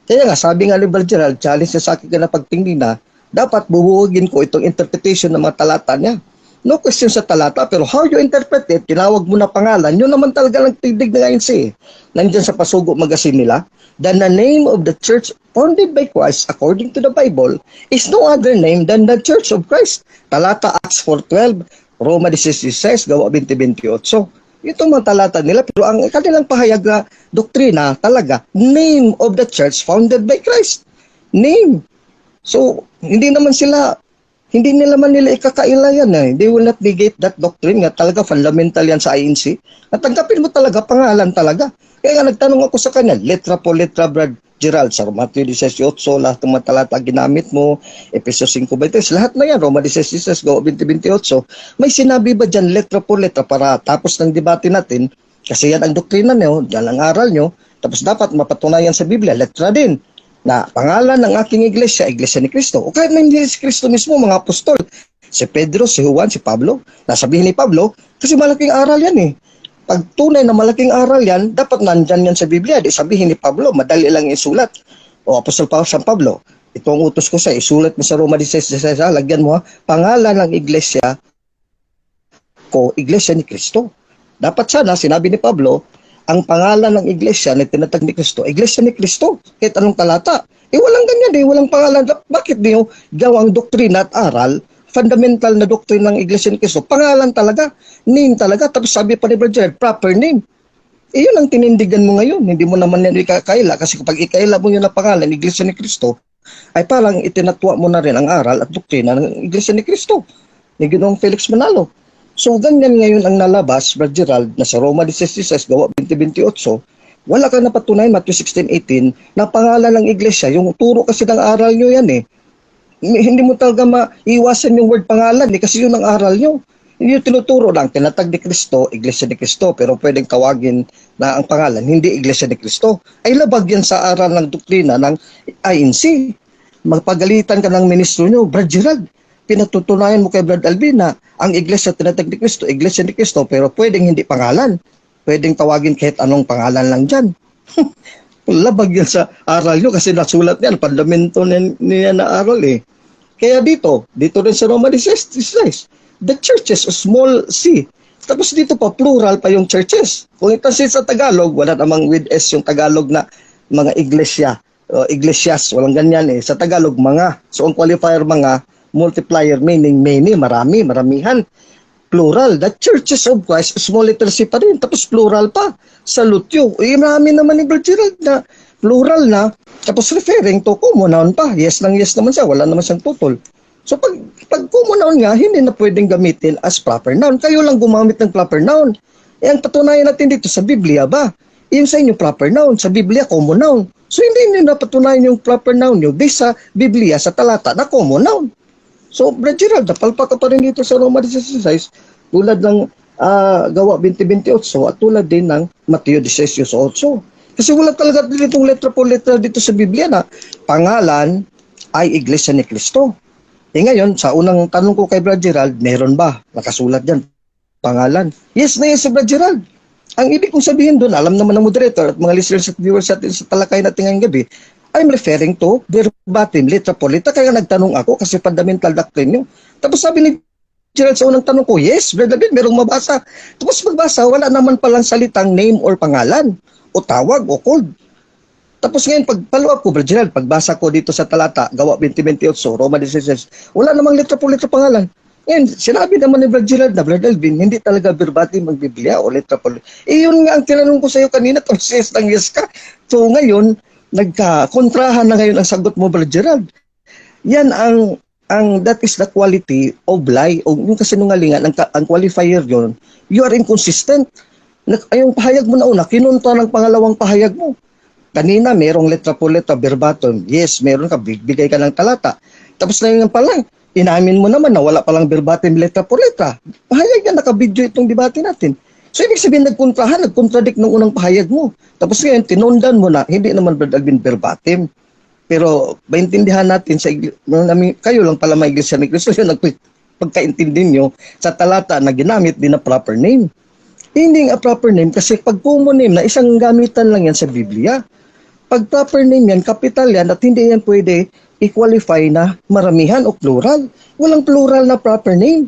Kaya nga, sabi nga ni Brad Gerald, challenge niya sa akin na pagtingin na, dapat bubuwagin ko itong interpretation ng mga talata niya. No question sa talata, pero how you interpret it, tinawag mo na pangalan, yun naman talaga lang tindig ng INC eh. Nandyan sa Pasugo Magazine nila, "Then the name of the church founded by Christ according to the Bible is no other name than the Church of Christ." Talata Acts 4:12, Roma 16:16, Gawa 20:28. Itong mga talata nila, pero ang kanilang pahayag na doktrina talaga, name of the church founded by Christ. Name. So, hindi naman sila, hindi nila man nila ikakaila yan eh. They will not negate that doctrine nga talaga fundamental yan sa INC. Natanggapin mo talaga, pangalan talaga. Kaya nga nagtanong ako sa kanya, letra po letra, Brad Gerald, sa Matthew 18, lahat ng mga talata ginamit mo, Efeso 5:23, lahat na yan, Roma 16, Gawa 20:28, may sinabi ba dyan letra po letra para tapos ng debate natin, kasi yan ang doktrina nyo, yan ang aral nyo, tapos dapat mapatunayan sa Biblia, letra din, na pangalan ng aking iglesia, Iglesia ni Cristo. O kahit na hindi si Cristo mismo, mga apostol, si Pedro, si Juan, si Pablo, nasabihin ni Pablo, kasi malaking aral yan eh. Pag tunay na malaking aral yan, dapat nandyan yan sa Biblia. Di sabihin ni Pablo, madali lang isulat. O Apostol Pablo, San Pablo, ito ang utos ko sa isulat mo sa Roma 16, 16, lagyan mo ha, pangalan ng iglesia ko, Iglesia ni Cristo. Dapat sana, sinabi ni Pablo, ang pangalan ng iglesia na tinatag ni Cristo, Iglesia ni Cristo, kahit anong talata. Eh walang ganyan eh, walang pangalan. Bakit niyo gawang doktrina at aral, fundamental na doktrina ng Iglesia ni Cristo, pangalan talaga, name talaga? Tapos sabi pa ni Brother Gerald, proper name. Eh yun ang tinindigan mo ngayon. Hindi mo naman yan ikakaila kasi kapag ikaila mo yun na pangalan, Iglesia ni Cristo, ay parang itinatwa mo na rin ang aral at doktrina ng Iglesia ni Cristo ni Ginoong Felix Manalo. So, ganyan ngayon ang nalabas, Brad Gerald, na sa Roma 16, Gawa 20:28, wala kang napatunayan, Matthew 16:18, na pangalan ng iglesia, yung turo kasi ng aral nyo yan eh. Hindi mo talaga maiwasan yung word pangalan eh, kasi yun ang aral nyo. Hindi yung tinuturo lang, tinatag ni Kristo, Iglesia ni Kristo, pero pwedeng tawagin na ang pangalan, hindi Iglesia ni Kristo. Ay labag yan sa aral ng doktrina ng INC. Magpagalitan ka ng ministro nyo, Brad Gerald, pinatutunayan mo kay Brad Alvin na ang iglesia tinatag ni Kristo, Iglesia ni Kristo, pero pwedeng hindi pangalan. Pwedeng tawagin kahit anong pangalan lang dyan. Labag yan sa aral nyo kasi nasulat niyan, fundamento niya na aral eh. Kaya dito rin sa Roma 16, the churches, small c. Tapos dito pa, plural pa yung churches. Kung i-translate sa Tagalog, wala namang with S yung Tagalog na mga iglesia. O, iglesias, walang ganyan eh. Sa Tagalog, mga. So, ang qualifier mga, multiplier meaning many, marami, maramihan. Plural. The churches of Christ, small letter C pa rin. Tapos plural pa. Salute you. Eh, marami naman ni Brad Gerald na plural na. Tapos referring to common noun pa. Yes nang yes naman siya. Wala naman siyang tutol. So pag common noun nga, hindi na pwedeng gamitin as proper noun. Kayo lang gumamit ng proper noun. Eh, ang patunayan natin dito sa Biblia ba? Yung sa inyo proper noun. Sa Biblia, common noun. So hindi niyo napatunayan yung proper noun nyo based sa Biblia, sa talata na common noun. So, Brad Gerald, napalpa ka pa rin dito sa Roma 16, tulad ng Gawa 20:28 at tulad din ng Mateo 18. Kasi wala talaga ditong letra po letra dito sa Biblia na pangalan ay Iglesia ni Cristo. Eh ngayon, sa unang tanong ko kay Brad Gerald, meron ba? Nakasulat dyan, pangalan. Yes na yes si Brad Gerald. Ang ibig kong sabihin doon, alam naman ng moderator at mga listeners at viewers natin sa talakay natin ngayong gabi, I'm referring to verbatim, letra por letra. Kaya nagtanong ako kasi fundamental doctrine yun. Tapos sabi ni Gerald sa unang tanong ko, "Yes, Brother David, merong mabasa." Tapos magbasa, wala naman palang salitang name or pangalan o tawag o called. Tapos ngayon, pag follow up ko, Brother Gerald, pagbasa ko dito sa talata, Gawa 20:28, Roma 16, wala namang letra por letra pangalan. Ngayon, sinabi naman ni Brother Gerald na, "Brother Alvin, hindi talaga verbatim ang Biblia o letra por letra." Eh, yun nga ang tinanong ko sa iyo kanina, tapos yes nang yes ka. So ngayon, nagka-kontrahan na ngayon ang sagot mo, Brother Gerald. Yan ang that is the quality of lie o yung kasinungalingan, ang qualifier yon, you are inconsistent. Ay, yung pahayag mo na una, kinontra ng pangalawang pahayag mo. Kanina, merong letra po letra, verbatim. Yes, meron ka, bigay ka ng talata. Tapos na yun pa lang, inamin mo naman na wala palang verbatim letra por letra. Pahayag yan, naka-video itong debate natin. So, ibig sabihin, nagkontrahan, nag-contradict ng unang pahayag mo. Tapos ngayon, tinundan mo na, hindi naman, Brother Alvin, verbatim. Pero maintindihan natin sa namin, kayo lang pala may Iglesia ni Cristo, yun pagkaintindi nyo sa talata na ginamit din na proper name. Hindi nga proper name kasi pag common name na isang gamitan lang yan sa Biblia. Pag proper name yan, capital yan at hindi yan pwede i-qualify na maramihan o plural. Walang plural na proper name.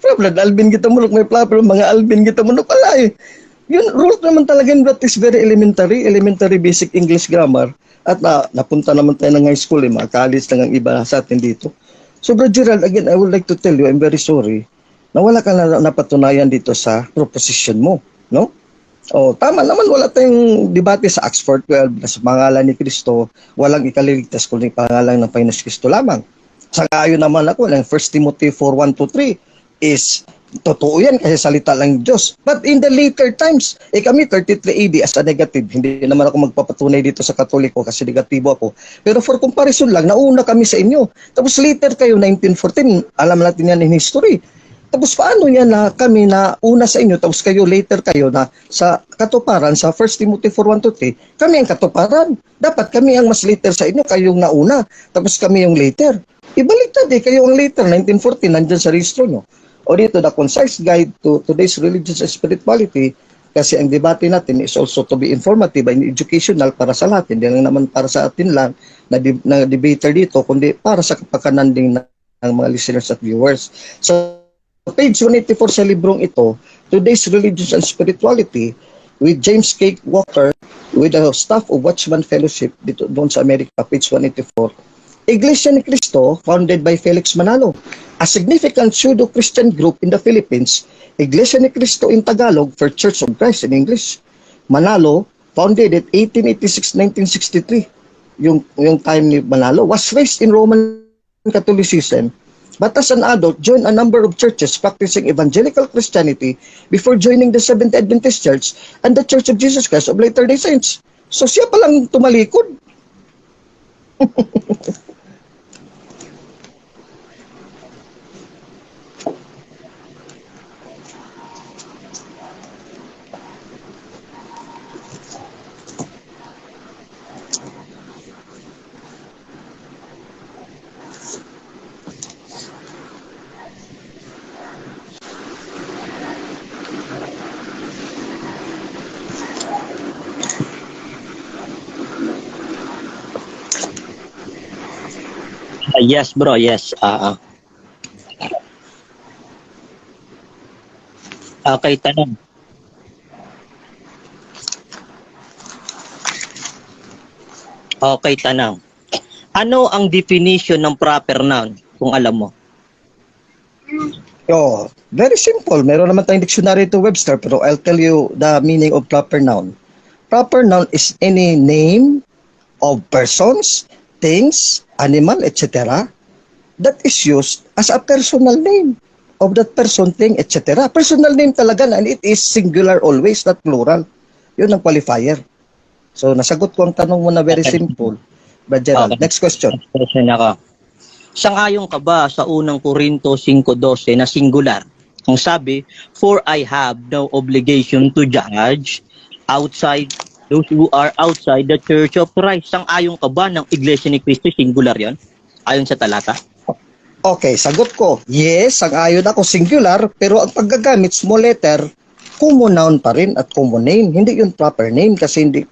Problem, Alvin kita mo, may proper, mga Alvin kita mo, pala eh. Yun, rule naman talaga yun, that is very elementary, elementary basic English grammar. At napunta naman tayo ng high school, eh, mga college lang ang iba sa atin dito. So, Brother Gerald, again, I would like to tell you, I'm very sorry, na wala ka na napatunayan dito sa proposition mo, no? O, tama naman, wala tayong debate sa Acts 4:12 na sa pangalan ni Kristo, walang ikaliligtas kundi pangalan ng Panginoon Kristo lamang. Sa ayon naman ako, ng 1 Timothy 4:1 to 3 is totoo yan kasi salita lang ng Diyos. But in the later times, eh kami 33 AD as a negative, hindi naman ako magpapatunay dito sa Katoliko kasi negatibo ako. Pero for comparison lang, nauna kami sa inyo. Tapos later kayo, 1914, alam natin yan in history. Tapos paano yan na kami na una sa inyo, tapos kayo later kayo na sa katuparan sa 1 Timothy 4:1 to 3, kami ang katuparan. Dapat kami ang mas later sa inyo, kayong nauna. Tapos kami yung later. Ibaliktad eh, kayo ang later, 1914, nandyan sa rehistro nyo. O dito, the Concise Guide to Today's Religions and Spirituality, kasi ang debate natin is also to be informative and educational para sa lahat. Hindi lang naman para sa atin lang na debater dito, kundi para sa kapakanan din ng mga listeners at viewers. So, page 184 sa librong ito, Today's Religions and Spirituality, with James K. Walker, with the staff of Watchman Fellowship dito doon sa Amerika, page 184. Iglesia ni Cristo, founded by Felix Manalo, a significant pseudo-Christian group in the Philippines, Iglesia ni Cristo in Tagalog for Church of Christ in English. Manalo, founded at 1886-1963, yung time ni Manalo, was raised in Roman Catholicism, but as an adult, joined a number of churches practicing evangelical Christianity before joining the Seventh-day Adventist Church and the Church of Jesus Christ of Latter-day Saints. So siya palang tumalikod. Yes, bro, yes. Okay, tanong. Okay, tanong. Ano ang definition ng proper noun, kung alam mo? Oh, very simple. Meron naman tayong dictionary to Webster, pero I'll tell you the meaning of proper noun. Proper noun is any name of persons, things, animal, etc. that is used as a personal name of that person, thing, etc. Personal name talaga and it is singular always, not plural. Yun ang qualifier. So, nasagot ko ang tanong mo na very simple. Brad Gerald. Okay. Next question. Next question ako. Sang-ayon ka ba sa Unang Korinto 5:12 na singular? Ang sabi, "For I have no obligation to judge outside those who are outside the Church of Christ." Sang-ayon ka ba ng Iglesia ni Cristo singular yon? Ayon sa talata? Okay, sagot ko. Yes, sang-ayon ako singular, pero ang paggagamit small letter, Common noun pa rin at common name. Hindi yun proper name kasi hindi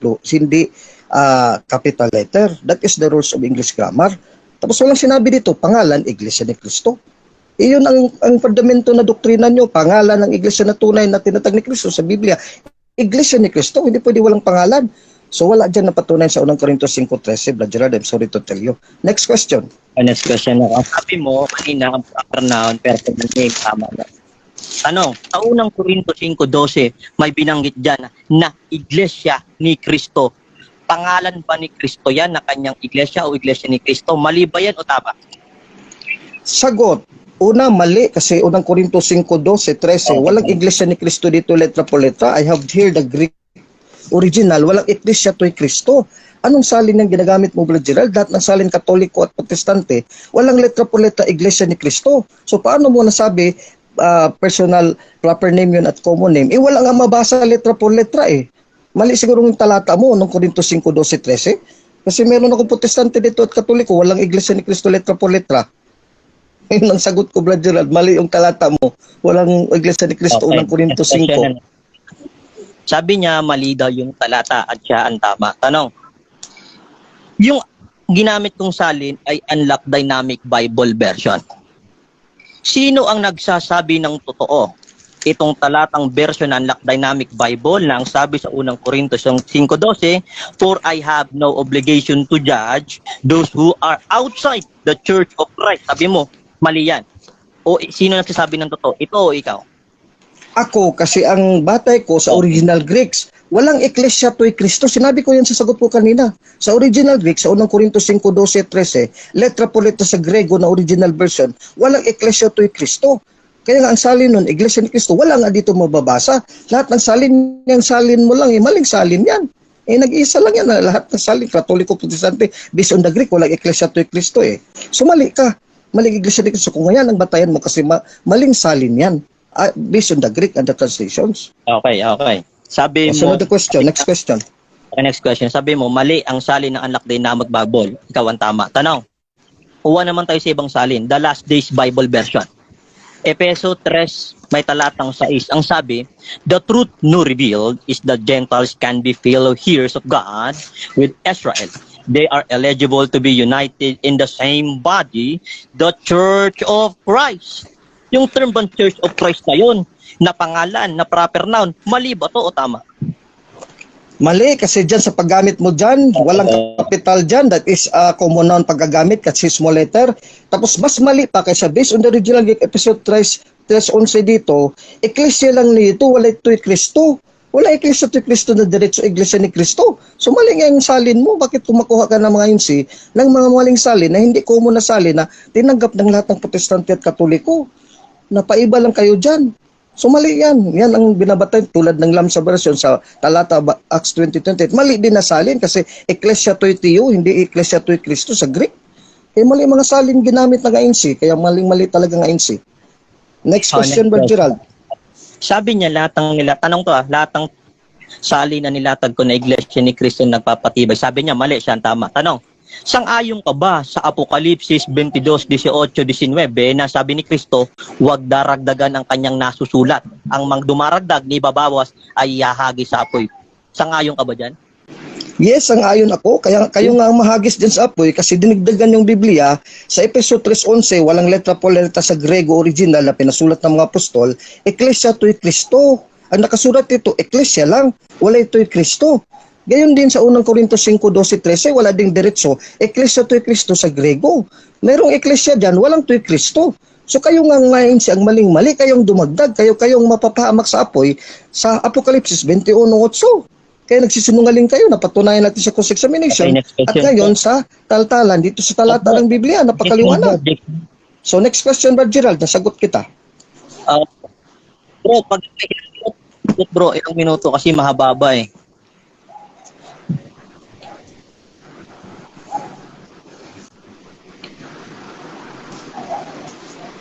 capital letter. That is the rules of English grammar. Tapos walang sinabi dito, pangalan, Iglesia ni Cristo. Iyon ang fundamento na doktrina nyo, pangalan ng Iglesia na tunay na tinatag ni Cristo sa Biblia. Iglesia ni Cristo, hindi pwede walang pangalan. So wala dyan na patunay sa Unang Korinto 5:13, Brother Gerald, I'm sorry to tell you. Next question. Next question na. Sabi mo kanina, ang proper noun, personal name, tama na. Tanong, sa Unang Korinto 5:12, may binanggit dyan na Iglesia ni Kristo. Pangalan ba ni Kristo yan na kanyang iglesia o Iglesia ni Kristo? Mali ba yan o tama? Sagot, una, mali kasi Unang Korinto 5:12, 13, walang Iglesia ni Kristo dito letra po letra. I have here the Greek original, walang Eklesia to'y Kristo. Anong salin ang ginagamit mo, Brother Gerald? Lahat ng salin Katoliko at Protestante, walang letra po letra Iglesia ni Kristo. So paano mo nasabi personal proper name yun at common name? Eh wala nga mabasa letra po letra eh. Mali siguro yung talata mo nung Korinto 5, 12, 13. Kasi meron akong Protestante dito at Katoliko, walang Iglesia ni Kristo letra po letra. Yun ang sagot ko, Brother Gerald. Mali yung talata mo. Walang Iglesia ni Kristo, Unang Korinto Next question 5. na. Sabi niya, mali daw yung talata at siya ang tama. Tanong, yung ginamit kong salin ay Unlock Dynamic Bible Version. Sino ang nagsasabi ng totoo? Itong talatang version ng Unlock Dynamic Bible na ang sabi sa Unang Korinto 5:12, "For I have no obligation to judge those who are outside the Church of Christ." Sabi mo, mali yan. O sino nagsasabi ng totoo? Ito o ikaw? Ako, kasi ang batay ko sa original Greeks, walang Eklesia to'y Kristo. Sinabi ko yan sa sagot ko kanina. Sa original Greek, sa Unang Korinto 5, 12, 13, letra po letra sa Grego na original version, walang Eklesia to'y Kristo. Kaya nga ang salin nun, Iglesia ni Cristo, wala nga dito mababasa. Lahat ng salin, yung salin mo lang, eh, maling salin yan. Eh, nag-iisa lang yan, lahat ng salin, Katoliko, Protestante, based on the Greek, walang Eklesia to'y Kristo eh. So mali ka. Maling Iglesia ni Cristo. Kung ngayon ang batayan mo kasi maling salin yan. Based on the Greek and the translations. Okay. Sabi mo, Sunod na question, next question. Okay, next question. Sabi mo, mali ang salin ng Unlock Dynamic Bible. Ikaw ang tama. Tanong, kuha naman tayo sa ibang salin. The Last Days Bible Version. Epeso 3, may talatang 6. Ang sabi, "The truth now revealed is that Gentiles can be fellow heirs of God with Israel. They are eligible to be united in the same body, the Church of Christ." Yung term bang Church of Christ na yun, na pangalan, na proper noun, mali ba to o tama? Mali kasi dyan sa paggamit mo dyan, walang capital dyan. That is common noun paggagamit kasi small letter. Tapos mas mali pa kaysa based on the original Greek Episode 3, 3:11 dito, Eklesia lang nito, wala ito'y Kristo. Wala Eklesia to'y Kristo na diretso Iglesia ni Kristo. So mali nga yung salin mo. Bakit kumakuha ka ng mga insi ng mga maling salin na hindi common na salin na tinanggap ng lahat ng Protestante at Katoliko? Napaiba lang kayo dyan. So mali yan. Yan ang binabatay tulad ng Lamsa version sa talata Acts 20:28. Mali din na salin kasi Ekklesia toi Theo, hindi Ekklesia toi Kristo sa Greek. Eh mali mga salin ginamit ng ANC, kaya maling-mali talaga ng ANC. Next Oh, question, next Brother question. Gerald. Sabi niya lahat ng nila, tanong to ah, lahat ng salin na nilatag ko na Iglesia ni Cristo nagpapatibay. Sabi niya mali siya ang tama. Tanong, sang-ayon ka ba sa Apokalipsis 22, 18, 19 na sabi ni Kristo, huwag daragdagan ang kanyang nasusulat? Ang mang dumaragdag ni babawas ay yahagi sa apoy. Sang-ayon ka ba dyan? Yes, ang ayon ako. Kaya kayo nga ang mahagis din sa apoy kasi dinigdagan yung Biblia sa Epeso 3:11, walang letra po letra sa Grego original na pinasulat ng mga apostol, Ekklesia to'y Kristo. Ang nakasulat dito, Ekklesia lang, wala ito'y Kristo. Gayon din sa Unang Korinto 5, 12, 13, wala ding diretso, Ekklesia to'y Kristo sa Grego. Merong Ekklesia dyan, walang to'y Kristo. So kayo nga ngayon si ang maling-mali, kayong dumagdag, kayo kayong mapapahamak sa apoy sa Apokalipsis 21:8. Kaya nagsisinungaling kayo, napatunayan natin sa cross-examination. Okay, next At question. ngayon sa taltalan, dito sa talata ng Biblia, napakaliwanag. So next question, Brad Gerald, nasagot kita. Bro, pag bro, ilang minuto kasi mahaba-ba eh.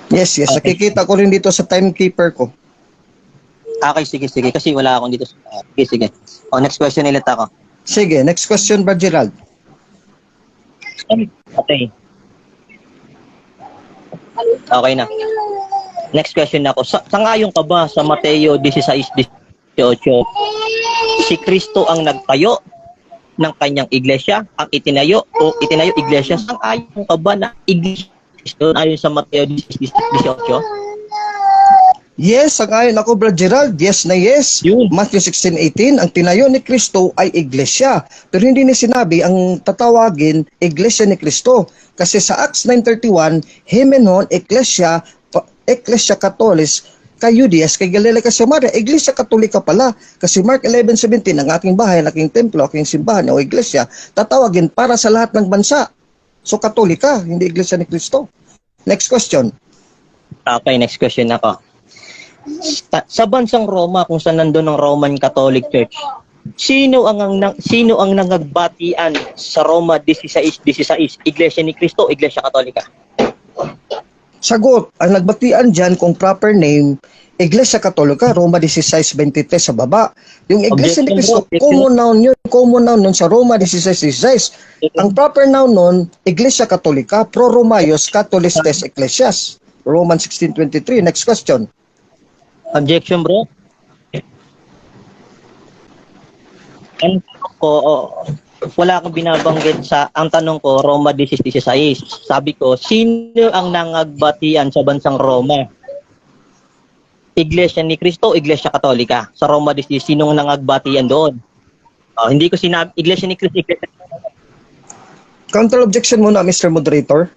Yes. Okay. Nakikita ko rin dito sa timekeeper ko. Okay, sige, sige. Kasi wala akong dito. Sige, sige. O, next question ulit ako. Sige, next question, Brad Gerald. Okay. Okay na. Next question na ako. Sangayon ka ba sa Mateo 16, 16:18. Si Kristo ang nagtayo ng kanyang iglesia, ang itinayo o itinayo iglesia. Sang-ayon ka ba na iglesia ayon sa Mateo 16:18? Yes, sang-ayon ako, Brad Gerald. Yes na yes. Yun. Matthew 16:18, ang tinayo ni Kristo ay iglesia. Pero hindi niya sinabi ang tatawagin iglesia ni Kristo. Kasi sa Acts 9:31, hemenon ecclesia, ecclesia Catholis, kay Judias, kay Galilea, kay Samaria. Iglesia Katolika pala. Kasi Mark 11:17, ang aking bahay, ang aking templo, aking simbahan o iglesia, tatawagin para sa lahat ng bansa. So Katolika, hindi iglesia ni Kristo. Next question. Okay, next question ako. Sa bansang Roma, kung saan nandun ang Roman Catholic Church, sino ang nangagbatian sa Roma 16:16? Iglesia ni Cristo, Iglesia Katolika? Sagot, ang nagbatian dyan kung proper name, Iglesia Katolika, Roma 16:23 sa baba. Yung Iglesia ni Objection, Cristo, bro. Objection. Common noun yun. Common noun nun sa Roma 16:16. Ang proper noun nun, Iglesia Katolika, pro Romaios Catholistes Ecclesias. Roman 16:23. Next question. Objection, bro. Ang tanong ko, oh, wala akong binabanggit sa, ang tanong ko, Roma 16:16. Sabi ko, sino ang nangagbatian sa bansang Roma? Iglesia ni Cristo, Iglesia Katolika? Sa Roma 16, sinong nangagbatian doon? Oh, hindi ko sinabi, Iglesia ni Cristo, Iglesia. Counter objection muna, Mr. Moderator.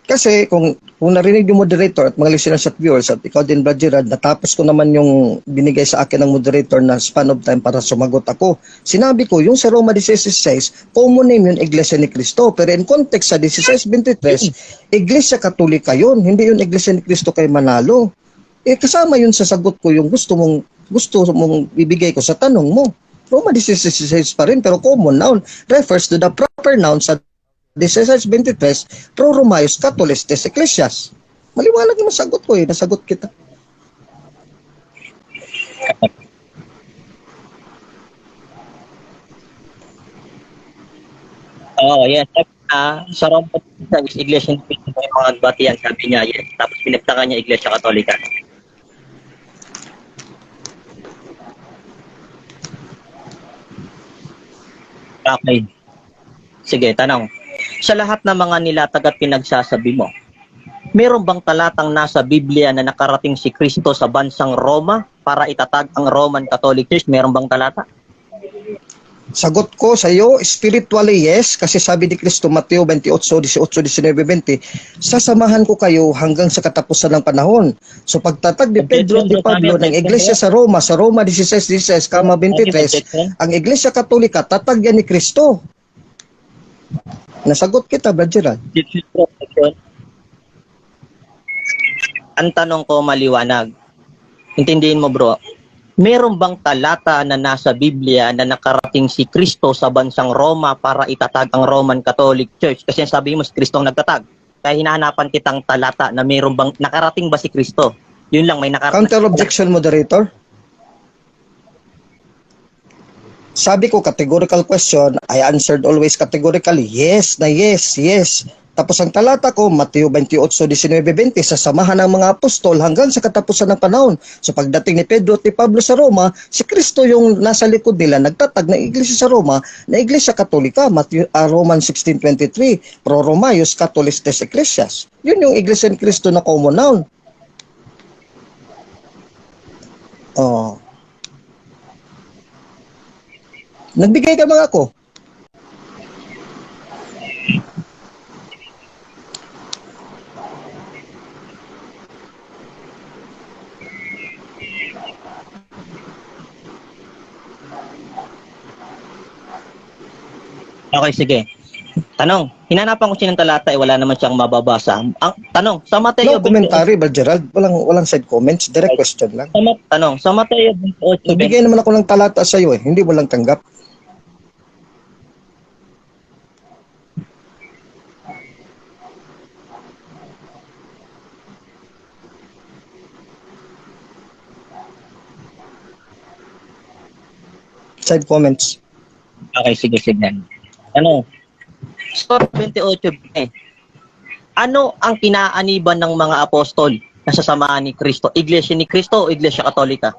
Kasi kung narinig yung moderator at mga listeners at viewers at ikaw din, Brad Gerard, natapos ko naman yung binigay sa akin ng moderator na span of time para sumagot ako. Sinabi ko, yung sa Roma 16:16, common name yun, Iglesia ni Cristo. Pero in context sa 16:23, Iglesia Katolika yun, hindi yun Iglesia ni Cristo kay Manalo. Eh kasama yun sa sagot ko yung gusto mong ibigay ko sa tanong mo. Roma 16:16 pa rin, pero common noun refers to the proper noun sa 16:23, pro Romaios Catholistes Ecclesias. Maliwanag yung sagot ko eh, nasagot kita. Oh, yes. Sabi niya, sa Roma 16, Iglesia ni Cristo yung mga nagbatian, sabi niya, yes. Tapos pinagtaka niya Iglesia Katolika. Okay. Sige, tanong. Sa lahat ng mga nilatag at pinagsasabi mo, meron bang talatang nasa Biblia na nakarating si Kristo sa bansang Roma para itatag ang Roman Catholic Church? Meron bang talata? Sagot ko sa iyo, spiritually yes, kasi sabi ni Kristo, Mateo 28, 18, 19, 20, sasamahan ko kayo hanggang sa katapusan ng panahon. So pagtatag ni Pedro at ni Pablo ng iglesia sa Roma 16, 16, kama 23, ang Iglesia Katolika, tatag yan ni Kristo. Nasagot kita, Brad Gerald. Ang tanong ko maliwanag. Intindihin mo, bro. Meron bang talata na nasa Biblia na nakarating si Kristo sa bansang Roma para itatag ang Roman Catholic Church? Kasi sabi mo si Kristo ang nagtatag. Kaya hinahanapan kitang talata na meron bang nakarating ba si Kristo? Yun lang, may nakarating. Counter objection, moderator. Sabi ko, categorical question, I answered always categorically, yes na yes, yes. Tapos ang talata ko, Mateo 28, 19, 20, sasamahan ng mga apostol hanggang sa katapusan ng panahon. So pagdating ni Pedro at ni Pablo sa Roma, si Kristo yung nasa likod nila, nagtatag ng iglesia sa Roma, na Iglesia Katolika, Matthew, Roman 16:23, Pro Romaios Catholistes Ecclesias. Yun yung Iglesia ni Kristo na common noun. Oh. Nagbigay ka mga ako. Okay, sige. Tanong, hinanapan ko siya ng talata eh, wala naman siyang mababasa. Ang tanong, sa Mateo No commentary ba, Gerald? Walang side comments, direct question lang. Tanong, sa Mateo 28, Nagbigay naman ako ng talata sa iyo eh, hindi mo lang tanggap. Side comments. Okay, sige, sige. Ano? Sa 28, eh, ano ang kinaaniban ng mga apostol na Nasa samahan ni Kristo. Iglesia ni Kristo o Iglesia Katolika?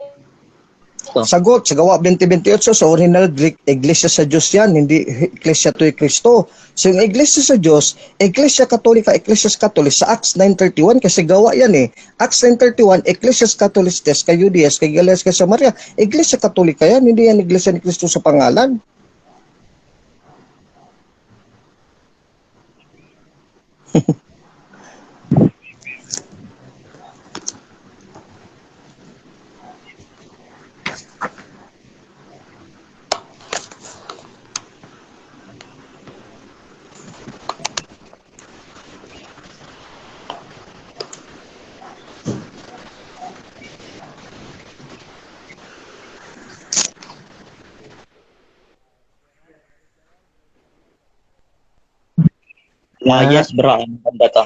So, Sagot sa Gawa 20:28, sa original Greek, Iglesia sa Diyos yan, hindi Iglesia to Kristo. So yung Iglesia sa Diyos, Iglesia Katolika, Iglesia Catholic sa Acts 9:31 kasi gawa yan eh. Acts 9:31, Iglesia Catholistes kay Judias, kay Galileas, kay Samaria. Iglesia Katolika yan, hindi yan Iglesia ni Kristo sa pangalan. Ah, yes bro, ang ganda to.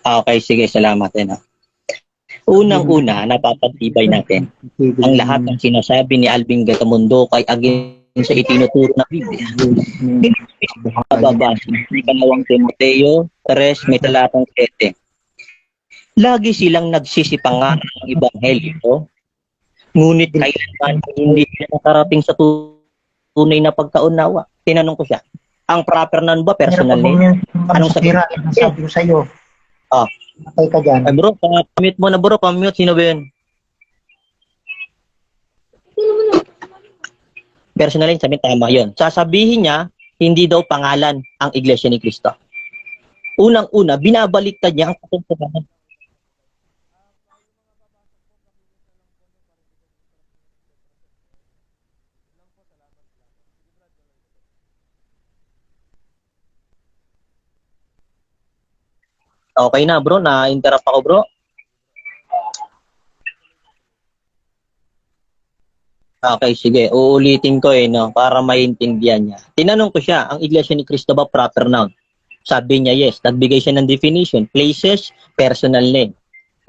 Ah, okay, sige, salamat din. Ah. Unang-una, napapatibay natin ang lahat ng sinasabi ni Alvin Gatamundo kay against sa itinuturo ng Biblia. Mababasa sa ikalawang Timoteo 3, may talatang 7. Lagi silang nagsisipangaral ng ebanghelyo, ngunit kailanman hindi sila nakarating sa tunay na pagkaunawa. Tinanong ko siya, ang proper noun ba personal name? Anong sagot? Sabi ko sa'yo. Ah. Matay ka dyan. Ay bro, pa-mute mo na bro, pa-mute. Sino ba yun? Personal name, sabi tama yun. Sasabihin niya, hindi daw pangalan ang Iglesia ni Cristo. Unang-una, binabaliktad niya ang katotohanan. Okay na bro, na-interrupt ako bro. Okay, sige. Uulitin ko eh, no, para maintindihan niya. Tinanong ko siya, ang Iglesia ni Cristo ba proper noun? Sabi niya, yes. Nagbigay siya ng definition. Places, personal name.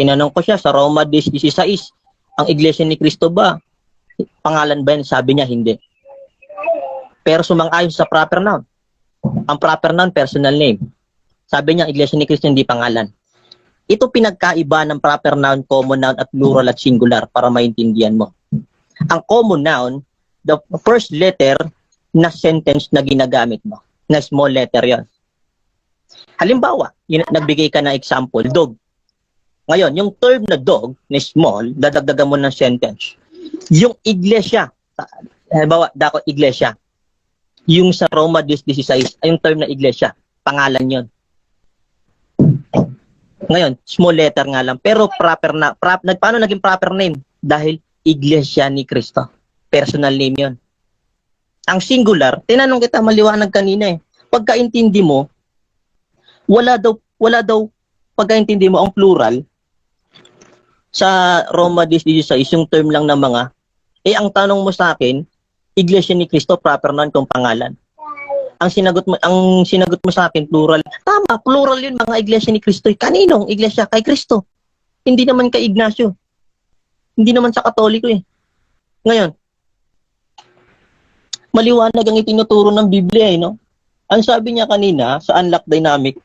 Tinanong ko siya sa Roma 10:16, ang Iglesia ni Cristo ba? Pangalan ba yan? Sabi niya, hindi. Pero sumang-ayon sa proper noun. Ang proper noun, personal name. Sabi niya, ang Iglesia ni Cristo hindi pangalan. Ito pinagkaiba ng proper noun, common noun, at plural at singular para maintindihan mo. Ang common noun, the first letter na sentence na ginagamit mo, na small letter yon. Halimbawa, yun, nagbigay ka ng example, dog. Ngayon, yung term na dog, na small, dadagdagan mo ng sentence. Yung iglesia, halimbawa, dako iglesia, yung sa Roma 10:16, ay yung term na iglesia, pangalan yon. Ngayon, small letter nga lang, pero proper na, paano naging proper name? Dahil Iglesia ni Cristo. Personal name yon. Ang singular, tinanong kita maliwanag kanina eh. Pagkaintindi mo, wala daw, pagkaintindi mo ang plural, sa Roma 10:16, yung term lang ng mga, eh ang tanong mo sa akin, Iglesia ni Cristo, proper noun kung pangalan. Ang sinagot mo sa akin, plural. Tama, plural yun, mga Iglesia ni Cristo. Kaninong Iglesia? Kay Cristo. Hindi naman kay Ignacio. Hindi naman sa Katoliko eh. Ngayon, maliwanag ang itinuturo ng Biblia eh, no? Ang sabi niya kanina sa Unlock Dynamic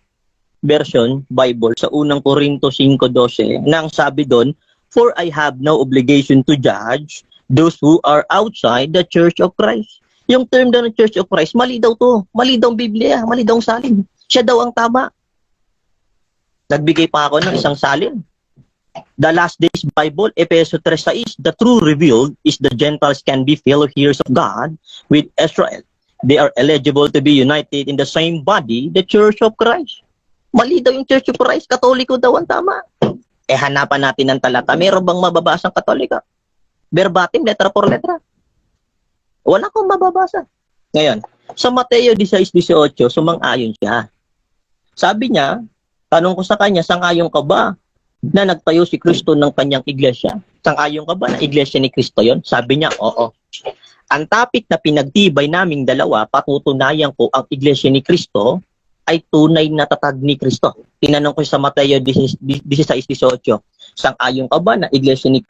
Version Bible sa unang Korinto 5:12, na ang sabi doon, "For I have no obligation to judge those who are outside the Church of Christ." Yung term daw ng Church of Christ, mali daw to. Mali daw ang Biblia, mali daw ang salin. Siya daw ang tama. Nagbigay pa ako ng isang salin. The Last Days Bible, Epeso 3:6, the true revealed is the Gentiles can be fellow heirs of God with Israel. They are eligible to be united in the same body, the Church of Christ. Mali daw yung Church of Christ, Katoliko daw ang tama. Eh hanapan natin ng talata. Meron bang mababasang Katoliko? Verbatim, letra por letra. Wala akong mababasa. Ngayon, sa Mateo 16:18, sumang-ayon siya. Sabi niya, tanong ko sa kanya, sang-ayon ka ba na nagtayo si Kristo ng kanyang iglesia? Sang-ayon ka ba na iglesia ni Kristo yon? Sabi niya, oo. Ang topic na pinagtibay naming dalawa, patutunayan ko ang iglesia ni Kristo ay tunay na tatag ni Kristo. Tinanong ko sa Mateo 16:18, sang-ayon ka ba na iglesia ni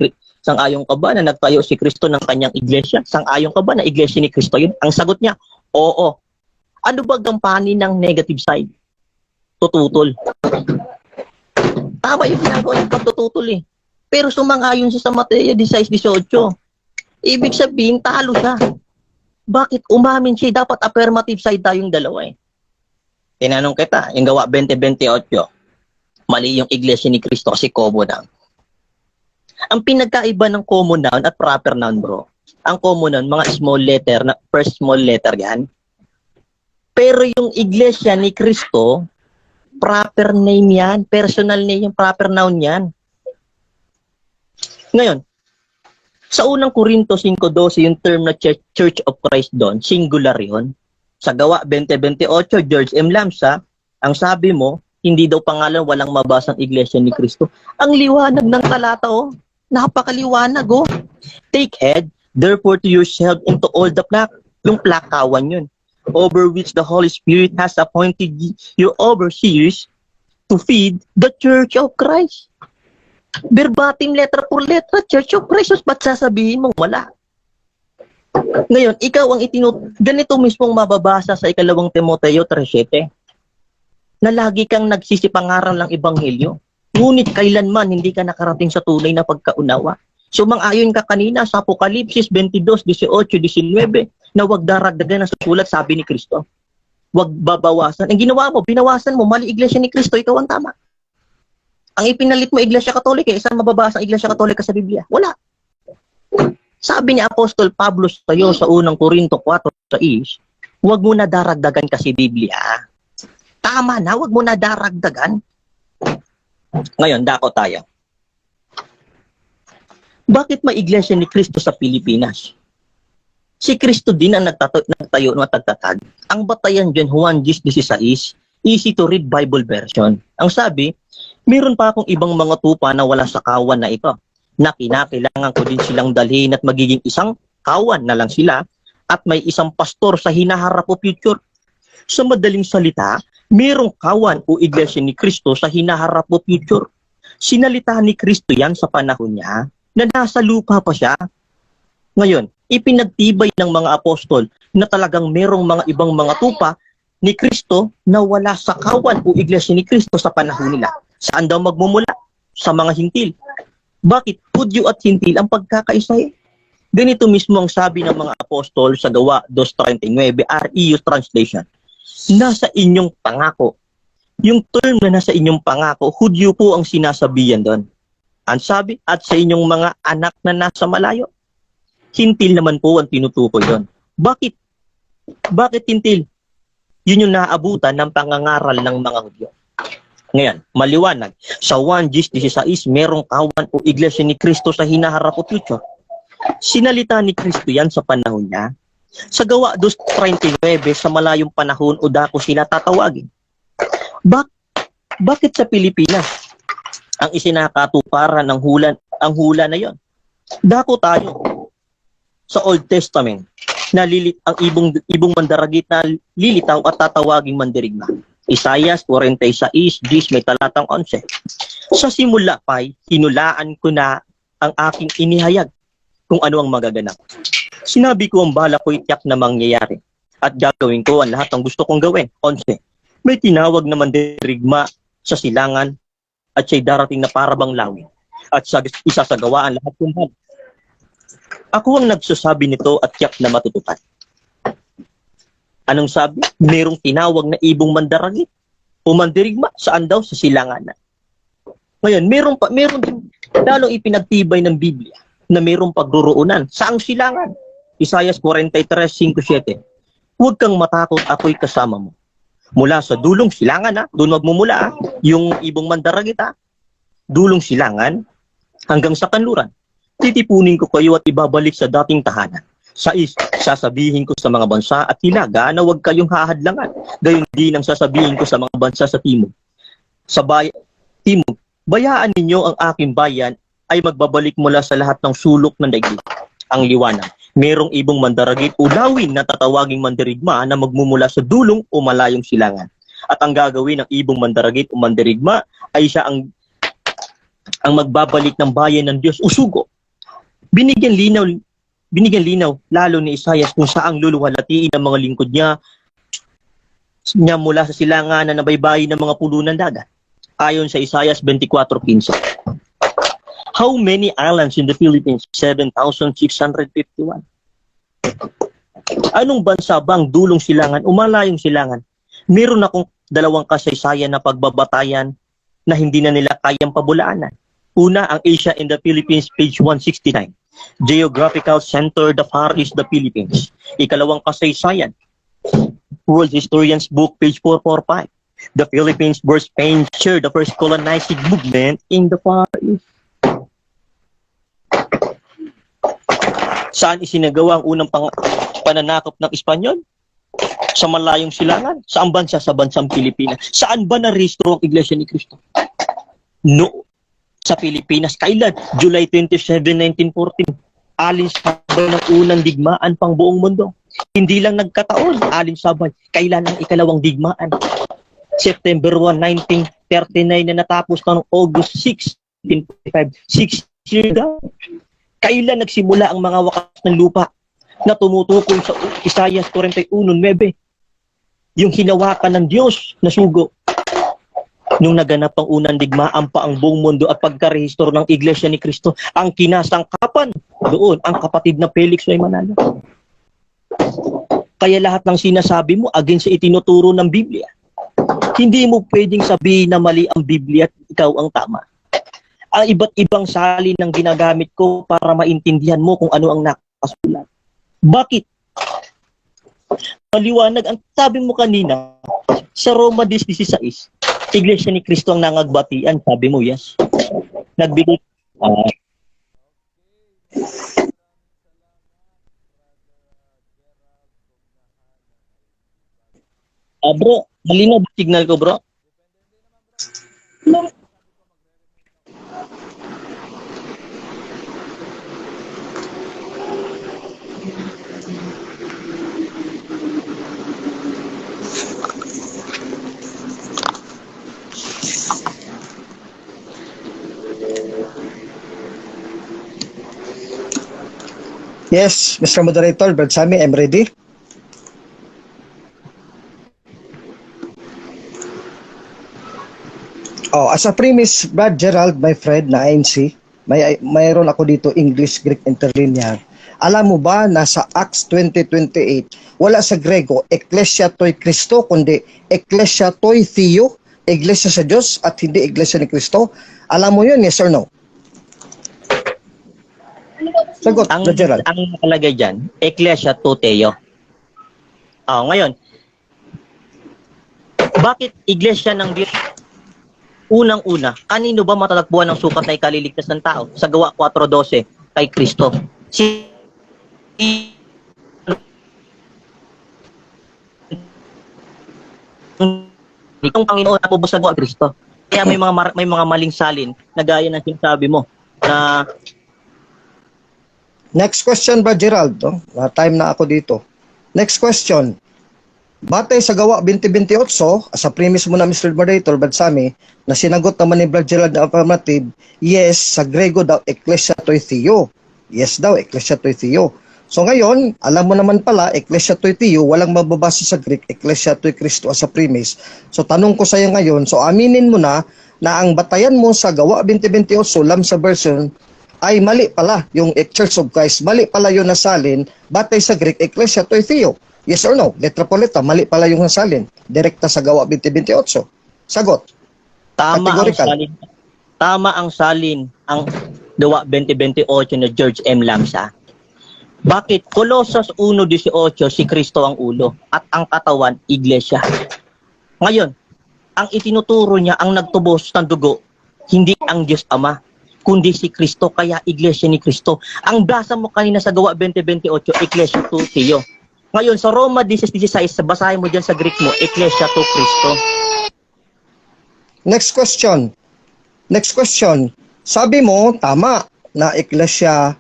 Sang-ayon ka ba na nagtayo si Kristo ng kanyang iglesia? Sang-ayon ka ba na iglesia ni Kristo yun? Ang sagot niya, oo. Ano ba gampanin ng negative side? Tututol. Tama yung ginagawa yung pagtututol eh. Pero sumang-ayon siya sa Mateo 16:18. Ibig sabihin, talo siya. Bakit umamin siya? Dapat affirmative side tayong dalawa eh. Tinanong kita, yung Gawa 20:28, mali yung iglesia ni Kristo kasi common noun. Ang pinagkaiba ng common noun at proper noun, bro, ang common noun, mga small letter, na first small letter yan. Pero yung iglesia ni Kristo, proper name yan, personal name yung proper noun yan. Ngayon, sa Unang Korinto 5:12, yung term na Church, Church of Christ doon, singular yun. Sa Gawa 20:28, George M. Lamsa, ang sabi mo, hindi daw pangalan, walang mabasang iglesia ni Kristo. Ang liwanag ng talata, oh. Napakaliwanag, oh. "Take heed, therefore, to yourself and to all the flock." Yung flock, kawan yun. "Over which the Holy Spirit has appointed your overseers to feed the Church of Christ." Verbatim, letter for letter, Church of Christ. Ba't sasabihin mong wala? Ngayon, ikaw ang ganito mismong mababasa sa Ikalawang Timoteo 3:7 na lagi kang nagsisipangaral ng ebanghelyo. Ngunit kailanman hindi ka nakarating sa tunay na pagkaunawa. Sumang-ayon ka kanina sa Apokalipsis 22, 18, 19 na wag daragdagan ang susulat, sabi ni Kristo. Wag babawasan. Ang ginawa mo, binawasan mo, mali iglesia ni Kristo, ikaw ang tama. Ang ipinalit mo, Iglesia Katolika, isang mababasa ang Iglesia Katolika sa Biblia? Wala. Sabi ni Apostol Pablo sa iyo sa Unang Korinto 4:6, huwag mo na daragdagan kasi Biblia. Tama na, huwag mo na daragdagan. Ngayon, dako tayo. Bakit may Iglesia ni Kristo sa Pilipinas? Si Kristo din ang nagtayo ng tagtatag. Ang batayan dyan, Juan 10:16, easy to read Bible version. Ang sabi, "Meron pa akong ibang mga tupa na wala sa kawan na ito, na kinakailangan ko din silang dalhin at magiging isang kawan na lang sila at may isang pastor sa hinaharap o future." Sa madaling salita, merong kawan o iglesia ni Kristo sa hinaharap o future. Sinalita ni Kristo yan sa panahon niya na nasa lupa pa siya. Ngayon, ipinagtibay ng mga apostol na talagang merong mga ibang mga tupa ni Kristo na wala sa kawan o iglesia ni Kristo sa panahon nila. Saan daw magmumula? Sa mga Hentil. Bakit? Hudyo at Hentil ang pagkakaisa eh. Ganito mismo ang sabi ng mga apostol sa Gawa 2.39 REU translation. "Nasa inyong pangako." Yung term na nasa inyong pangako, Hudyo po ang sinasabihan doon. Ang sabi, "at sa inyong mga anak na nasa malayo." Hentil naman po ang tinutukoy doon. Bakit? Bakit Hentil? Yun yung naabutan ng pangangaral ng mga Hudyo. Ngayon, maliwanag, sa 1.16, merong kawan o iglesia ni Kristo sa hinaharap o future. Sinalita ni Kristo yan sa panahon niya. Sa Gawa 2.39, sa malayong panahon o dako sila tatawagin. Bakit sa Pilipinas ang isinakatuparan ng hula, ang hula na yon? Dako tayo sa Old Testament na ang ibong mandaragit na lilitaw at tatawaging mandirigma. Isaias 46, 10 may talatang 11. "Sa simula pa'y hinulaan ko na ang aking inihayag kung ano ang magaganap. Sinabi ko ang balak ko'y tiyak na mangyayari at gagawin ko ang lahat ng gusto kong gawin." 11. "May tinawag na mandirigma sa silangan at siya'y darating na parabang lawin at sa isasagawa ang lahat ng balak. Ako ang nagsasabi nito at tiyak na matutupad." Anong sabi? Merong tinawag na ibong mandaragit o mandirigma. Saan daw? Sa silangan na. Ngayon, meron din lalong ipinagtibay ng Biblia na merong pagruruunan. Saang silangan? Isaias 43:5-7. "Huwag kang matakot, ako'y kasama mo. Mula sa dulong silangan, ha? Doon magmumula, ha? Yung ibong mandaragit, ha? Dulong silangan hanggang sa kanluran. Titipunin ko kayo at ibabalik sa dating tahanan. Sais, sasabihin ko sa mga bansa at hilaga na huwag kayong hahadlangan. Gayon din ang sasabihin ko sa mga bansa sa timog. Sa timog, bayaan ninyo ang aking bayan ay magbabalik mula sa lahat ng sulok ng daigdig." Ang liwanag. Merong ibong mandaragit o lawin na tatawaging mandirigma na magmumula sa dulong o malayong silangan. At ang gagawin ng ibong mandaragit o mandirigma ay siya ang magbabalik ng bayan ng Diyos o sugo. Binigyan linaw lalo ni Isayas kung saang luluwalhatiin ang mga lingkod niya niya mula sa silangan na nabaybayin ng mga pulo ng dagat. Ayon sa Isayas 24:15. How many islands in the Philippines? 7,651. Anong bansa bang dulong silangan o malayong silangan? Meron akong dalawang kasaysayan na pagbabatayan na hindi na nila kayang pabulaanan. Una, ang Asia in the Philippines, page 169. Geographical Center, the Far East, the Philippines. Ikalawang kasaysayan, World Historians Book, page 445. The Philippines where Spain shared the first colonizing movement in the Far East. Saan isinagawa ang unang pananakop ng Espanyol? Sa malayong silangan? Saan bansa? Sa bansang Pilipinas. Saan ba narehistro ang Iglesia ni Cristo? No. Sa Pilipinas. Kailan? July 27, 1914. Alin sabay ng unang digmaan pang buong mundo? Hindi lang nagkataon, alin sabay. Kailan ang ikalawang digmaan? September 1, 1939 na natapos na noong August 6, 1945. 6 years daw. Kailan nagsimula ang mga wakas ng lupa na tumutukoy sa Isaiah 41:9? Yung hinawakan ng Diyos na sugo. Nung naganap ang unang digmaan pa ang buong mundo at pagkarehistro ng Iglesia ni Cristo, ang kinasangkapan doon, ang kapatid na Felix ay Manalo. Kaya lahat ng sinasabi mo against sa itinuturo ng Biblia. Hindi mo pwedeng sabihin na mali ang Biblia at ikaw ang tama. Ang iba't ibang salin ng ginagamit ko para maintindihan mo kung ano ang nakasulat. Bakit? Maliwanag ang sabi mo kanina sa Roma 10:16, Iglesia ni Cristo ang nangagbatian, sabi mo, yes. Nagbigay bro, malinaw ba signal ko, bro? Yes, Mr. Moderator, Brad Sammy, I'm ready. Oh, as a premise, Brad Gerald, my friend na ANC, mayroon ako dito English Greek Interlinear. Alam mo ba na sa Acts 20:28, wala sa Grego Ecclesia toi Christo kundi Ecclesia toi Theo, Iglesia sa Diyos at hindi Iglesia ni Kristo? Alam mo yun, yes or no? Sagot, Ang, Brad Gerald. ang nakalagay dyan, Ecclesia to Theo. Ah, ngayon, bakit Iglesia ng Diyos? Unang-una, kanino ba matatagpuan ang sukat na ikaliligtas ng tao? Sa Gawa 4:12, kay Kristo. Si Itong Panginoon ako ba sa gawa Kristo? Kaya may mga maling salin na gaya ng sinasabi mo na Next question, Brad Gerald. Oh. Na time na ako dito. Next question. Batay sa Gawa 20:28, sa premise mo na, Mr. Moderator, Brad Sammy, na sinagot naman ni Brad Gerald na affirmative, yes, sa Grego daw, Ecclesia toi Theo. Yes daw, Ecclesia toi Theo. So ngayon, alam mo naman pala, Ecclesia toi Theo, walang mababasa sa Greek, Ecclesia toi Christo as a premise. So tanong ko sa iyo ngayon, so aminin mo na na ang batayan mo sa Gawa 20:28, Lamsa version, ay mali pala yung Church of Christ, mali pala yung nasalin, batay sa Greek, Ecclesia toi Theo. Yes or no? Letra po letra, mali pala yung nasalin. Direkta sa Gawa 20:28. Sagot. Tama ang Categorical. salin. Tama ang salin ang Gawa 20:28 ni George M. Lamsa. Bakit? Colosas 1:18, si Kristo ang ulo at ang katawan, iglesia. Ngayon, ang itinuturo niya ang nagtubos ng dugo, hindi ang Diyos Ama, kundi si Kristo, kaya iglesia ni Kristo. Ang basa mo kanina sa Gawa 20:28, Ecclesia to Theo. Ngayon, sa Roma 16:16, basahin mo dyan sa Greek mo, Ecclesia to Kristo. Next question. Next question. Sabi mo, tama, na iglesia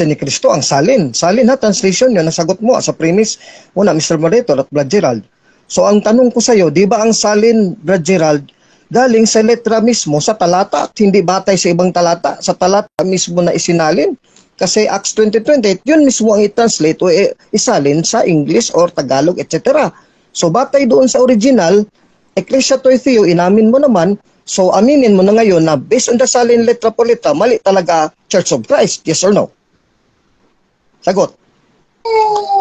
ni Kristo ang salin. Salin ha, translation yun, nasagot mo sa premise muna, Mr. Moderator at Brad Gerald. So ang tanong ko sa iyo, di ba ang salin, Brad Gerald, galing sa letra mismo sa talata at hindi batay sa ibang talata, sa talata mismo na isinalin? Kasi Acts 20:28, yun mismo ang i-translate o isalin sa English or Tagalog, etc. So batay doon sa original, Ecclesia toi Theo, inamin mo naman, so aminin mo na ngayon na based on the salin letra por letra, mali talaga Church of Christ. Yes or no? Sagot.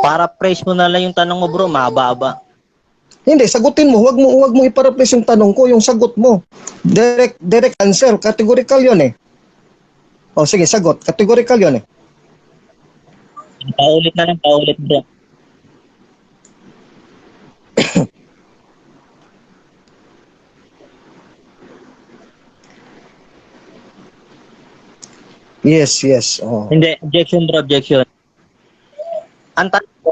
Paraphrase mo na lang yung tanong mo, bro, mahaba-haba. Hindi, sagutin mo. Huwag mo i-paraphrase yung tanong ko, yung sagot mo. Direct direct answer, categorical 'yon eh. O sige, sagot. Categorical 'yon eh. Paulit na lang, paulit, bro. Yes. Oh. Hindi, objection, bro, objection. Ang tanong ko,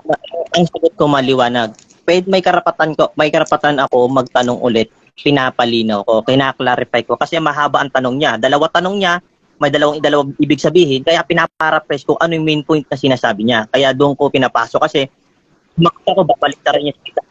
ang sagot ko maliwanag. Pwede, may karapatan ako magtanong ulit. Pinapalinaw ko, kina-clarify ko kasi mahaba ang tanong niya. Dalawa tanong niya, may dalawang dalawang ibig sabihin, kaya pinaparaphrase ko ano yung main point na sinasabi niya. Kaya doon ko pinapasok kasi makita ko babaliktarin niya sa.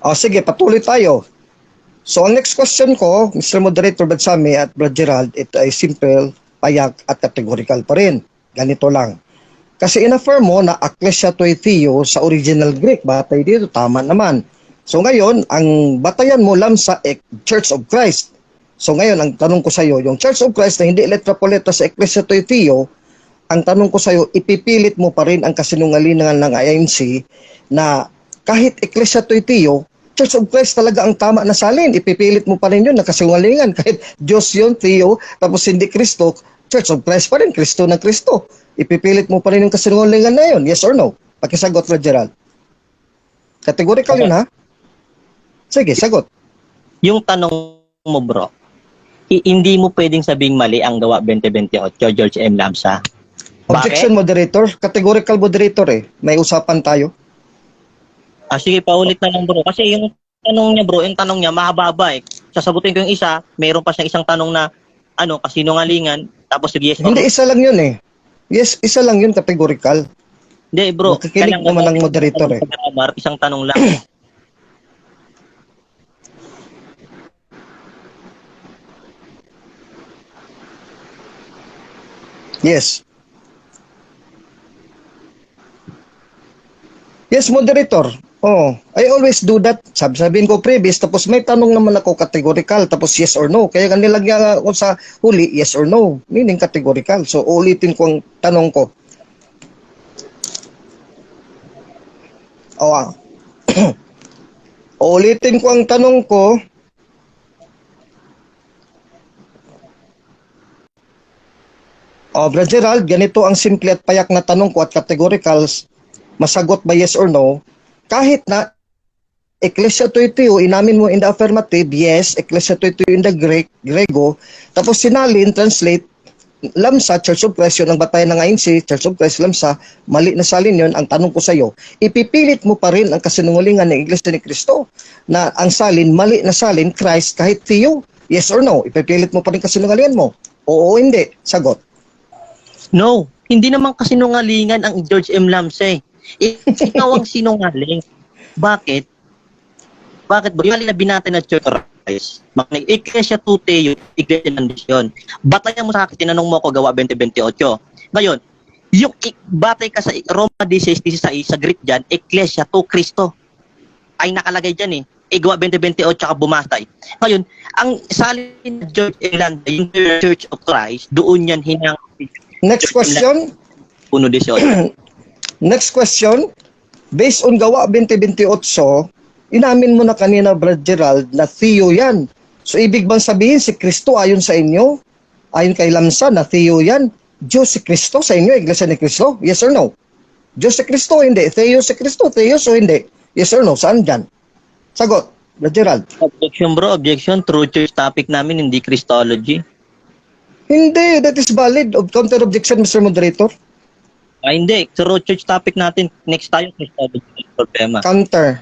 O sige, patuloy tayo. So ang next question ko, Mr. Moderator Badsami at Brad Gerald, ito ay simple, payak at categorical pa rin. Ganito lang. Kasi in-affirm mo na Ecclesia toi Theo sa original Greek, batay dito, tama naman. So ngayon, ang batayan mo lang sa Church of Christ. So ngayon, ang tanong ko sa iyo, yung Church of Christ na hindi letra po letra sa Ecclesia toi Theo, ang tanong ko sa iyo, ipipilit mo pa rin ang kasinungalingan ng INC na kahit Ecclesia toi Theo, Church of Christ talaga ang tama na salin. Ipipilit mo pa rin yun na kasinungalingan. Kahit Diyos yun, Theo, tapos hindi Kristo, Church of Christ pa rin, Kristo ng Kristo. Ipipilit mo pa rin yung kasinungalingan na yun. Yes or no? Pakisagot, Brad Gerald. Categorical yun, ha? Sige, sagot. Yung tanong mo, bro, hindi mo pwedeng sabing mali ang gawa 2028, George M. Lamsa. Objection, Bakit? moderator. Categorical moderator eh. May usapan tayo. Ah, sige, paulit na lang, bro. Kasi yung tanong niya, bro, yung tanong niya, mahaba-haba eh. Sasagutin ko yung isa, meron pa siyang isang tanong na, ano, kasinungalingan, tapos yes or Hindi, no. isa lang yun eh. Yes, isa lang yun, categorical. Hindi, bro. Makikinig Kailangan naman ang moderator eh. sa grammar, isang tanong lang. Yes. Yes, moderator. Oh, I always do that. Sabi-sabihin ko previous, tapos may tanong naman ako categorical, tapos yes or no. Kaya nilagyan ako sa huli, yes or no, meaning categorical. So, ulitin ko ang tanong ko. Oh, ah. Ulitin ko ang tanong ko. Oh, Brad Gerald, ganito ang simple at payak na tanong ko at categorical, masagot ba yes or no? Kahit na Ecclesia toi Theo, inamin mo in the affirmative, yes, Ecclesia toi Theo in the Greek, Grego, tapos sinalin, translate, Lamsa, Church of Christ, yun ang batayan ng INC, Church of Christ, Lamsa, mali na salin yun, ang tanong ko sa iyo, ipipilit mo pa rin ang kasinungalingan ng Iglesia ni Cristo na ang salin, mali na salin, Christ kahit Theo, yes or no, ipipilit mo pa rin kasinungalingan mo? Oo o hindi? Sagot. No, hindi naman kasinungalingan ang George M. Lamsa eh. Ikaw ang sinungaling. Bakit? Bakit bro? Yung na binati na Church of Christ, makinig, Ecclesia tu Theo, Iglesia ng Diyos yun. Batayan mo sa akin, tinanong mo ako gawa 2028. Ngayon, yung batay ka sa Roma 16:16 sa Greek dyan, Ecclesia tu Cristo. Ay nakalagay dyan eh. Gawa 2028 tsaka bumatay. Ngayon, ang salin ng George M. Lamsa, yung Church of Christ, doon yan hinang Next question. 1:18. Next question. Based on gawa 2028, inamin mo na kanina, Brad Gerald, na Theo yan. So, ibig bang sabihin si Kristo ayon sa inyo? Ayon kay Lamsa, na Theo yan? Diyos si Kristo sa inyo, Iglesia ni Kristo? Yes or no? Diyos si Kristo, hindi. Theo si Kristo, Theos o hindi? Yes or no? Saan dyan? Sagot, Brad Gerald. Objection bro, objection. True church topic namin, hindi Christology. Hindi, that is valid. Counter objection, Mr. Moderator. Ah, hindi. True church topic natin. Next tayo, Christology. Problema. Counter.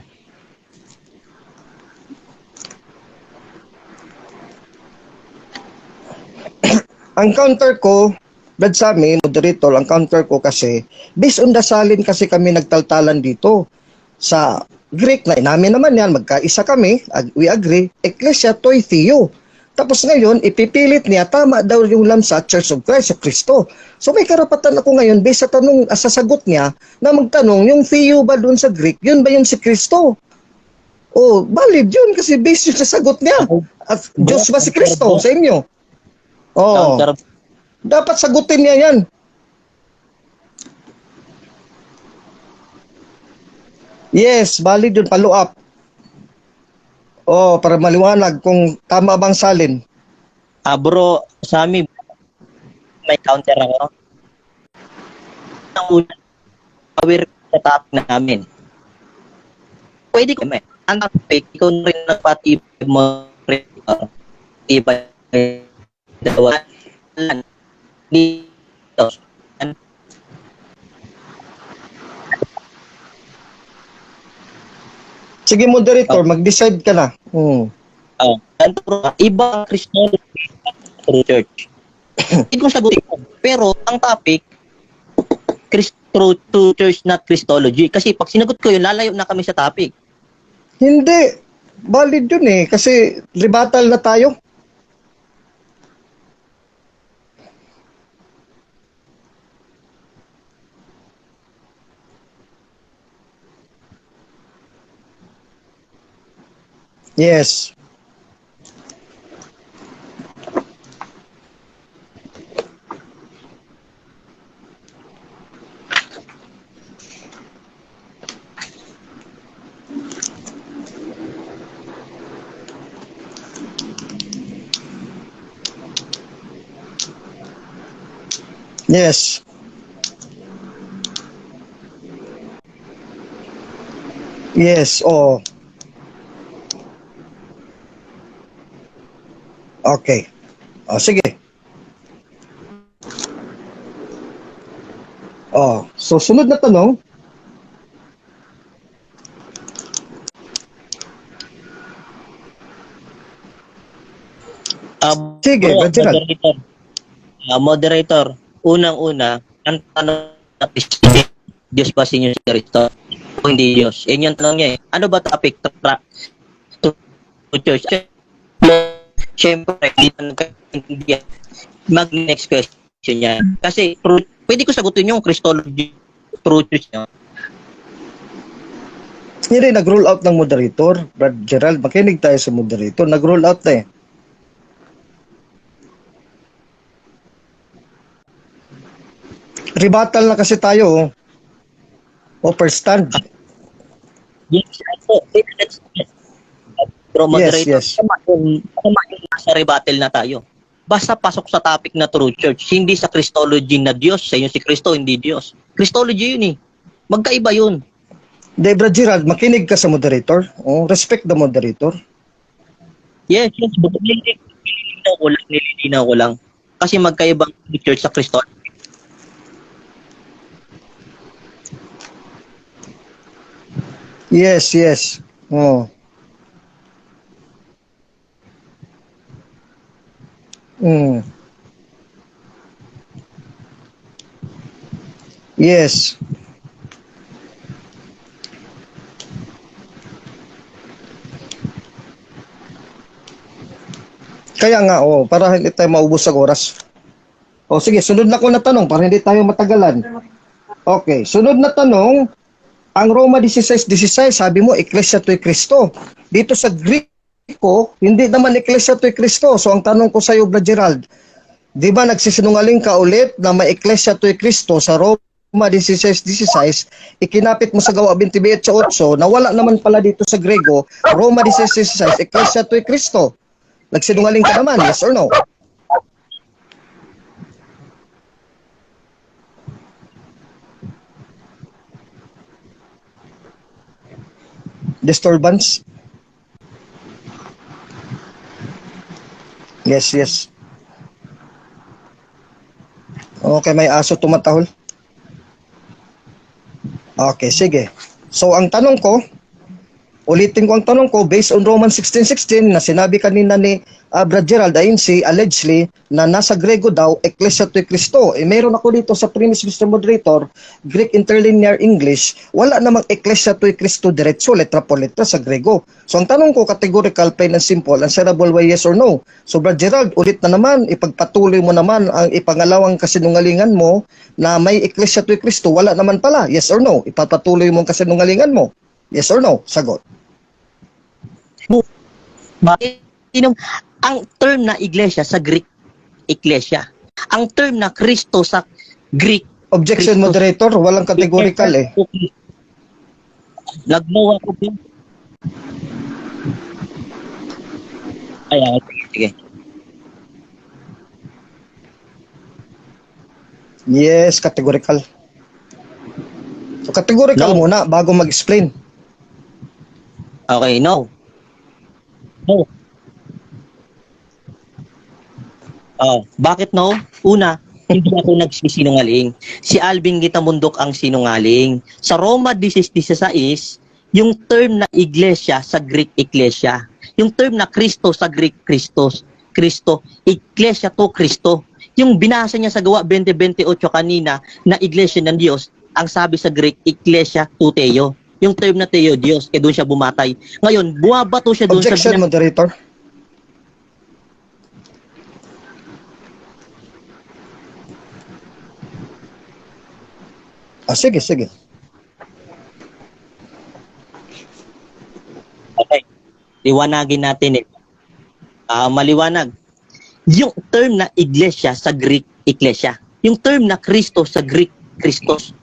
Ang counter ko, Brad Sammy, moderator, ang counter ko kasi, based on the salin kasi kami nagtaltalan dito. Sa Greek, na inamin naman yan, magkaisa kami, we agree, Ecclesia toi theo. Tapos ngayon, ipipilit niya, tama daw yung lamsa, Church of Christ, sa Kristo. So may karapatan ako ngayon, based sa tanong, sa sagot niya, na magtanong, yung theo ba doon sa Greek, yun ba yung si Kristo? Oh, valid yun kasi based yun sa sagot niya. At Diyos ba si Kristo sa inyo? Oh, dapat sagutin niya yan. Yes, valid yun, follow up. Oh, para maliwanag kung tama bang salin. Bro, Sammy, may counter ako. Ang una, aware sa topic namin. Pwede ko, ang topic, ikaw na rin nagpatibay mo, tibay, dalawa, dito. Sige, moderator, mag-decide ka na. Iba ang Christology true church. Hindi ko sagutin. Pero ang topic, true church, not Christology. Kasi pag sinagot ko yun, lalayo na kami sa topic. Hindi. Valid yun eh. Kasi rebuttal na tayo. Yes. Yes. Yes, oh. Okay. Oh, sige. Oh, so sunod na tanong. Sige, Bro, Gerald. Moderator. Moderator, unang-una, ang tanong is, Diyos ba sa inyo si Kristo? O hindi Diyos? Yan yung tanong niya eh. Ano ba topic? True church. Siyempre, hindi pa nagkaintindihan. Mag-next question niya. Kasi, true, pwede ko sagutin yung Christology, true church niya. Hindi, nag-roll out ng moderator. Brad Gerald, makinig tayo sa moderator. Nag-roll out na eh. Rebuttal na kasi tayo. Oh. Upper stand. Yes, bro, moderator, yes. Tama yung nasa rebuttal na tayo. Basta pasok sa topic na true church, hindi sa Christology na Diyos. Sa inyo si Kristo, hindi Diyos. Christology yun eh. Magkaiba yun. Debra Gerald, makinig ka sa moderator. Oh, respect the moderator. Yes, yes. Nililinaw ko lang. Kasi magkaibang church sa Christology. Yes, yes. Oh. Mm. Yes. Kaya nga, oh, para hindi tayo maubos ang oras. Oh, sige, sunod na ko na tanong para hindi tayo matagalan. Okay, sunod na tanong, ang Roma 16:16, sabi mo, Ecclesia toi Cristo. Dito sa Greco, hindi naman Ecclesia toi Cristo. So ang tanong ko sa iyo, Brad Gerald, di ba nagsisinungaling ka ulit na may Ecclesia toi Cristo sa Roma 16:16, ikinapit mo sa Gawa 28:8, na wala naman pala dito sa Grego, Roma 16:16, Ecclesia toi Cristo. Nagsinungaling ka naman, yes or no? Disturbance? Yes, yes. Okay, may aso tumatahol. Okay, sige. So, ang tanong ko, Ulitin ko ang tanong ko, based on Romans 16:16 na sinabi kanina ni Brad Gerald Ainsi, allegedly, na nasa Grego daw, Ecclesia to Cristo. Eh, meron ako dito sa premise, Mr. Moderator, Greek Interlinear English, wala namang Ecclesia to Cristo diretso, letra por letra sa Grego. So ang tanong ko, categorical, plain and simple, answerable by yes or no. So Brad Gerald, ulit na naman, ipagpatuloy mo naman ang ipangalawang kasinungalingan mo na may Ecclesia to Cristo, wala naman pala, yes or no. Ipapatuloy mo ang kasinungalingan mo. Yes or no? Sagot. Bakit? Ang term na iglesia sa Greek, iglesia. Ang term na Kristo sa Greek, Objection, Christos. Moderator. Walang categorical eh. Nagmawa ko ba? Ay, sige, sige. Yes, categorical. So categorical No. muna bago mag-explain. Okay, no. No. Oh, bakit no? Una, hindi ako nagsisinungaling. Si Alvin Gitamundok ang sinungaling. Sa Roma 16:16, yung term na iglesia sa Greek iglesia, yung term na Kristo sa Greek Christos, Kristo, iglesia to Kristo. Yung binasa niya sa Gawa 20:28 kanina na iglesia ng Diyos, ang sabi sa Greek, iglesia to Theo. Yung term na Theo, Diyos, kaya doon siya bumatay. Ngayon, bumabato siya doon sa Objection, moderator. Ah, sige, sige. Okay. Liwanagin natin eh. Maliwanag. Yung term na iglesia sa Greek, iglesia. Yung term na Kristo sa Greek, Christos.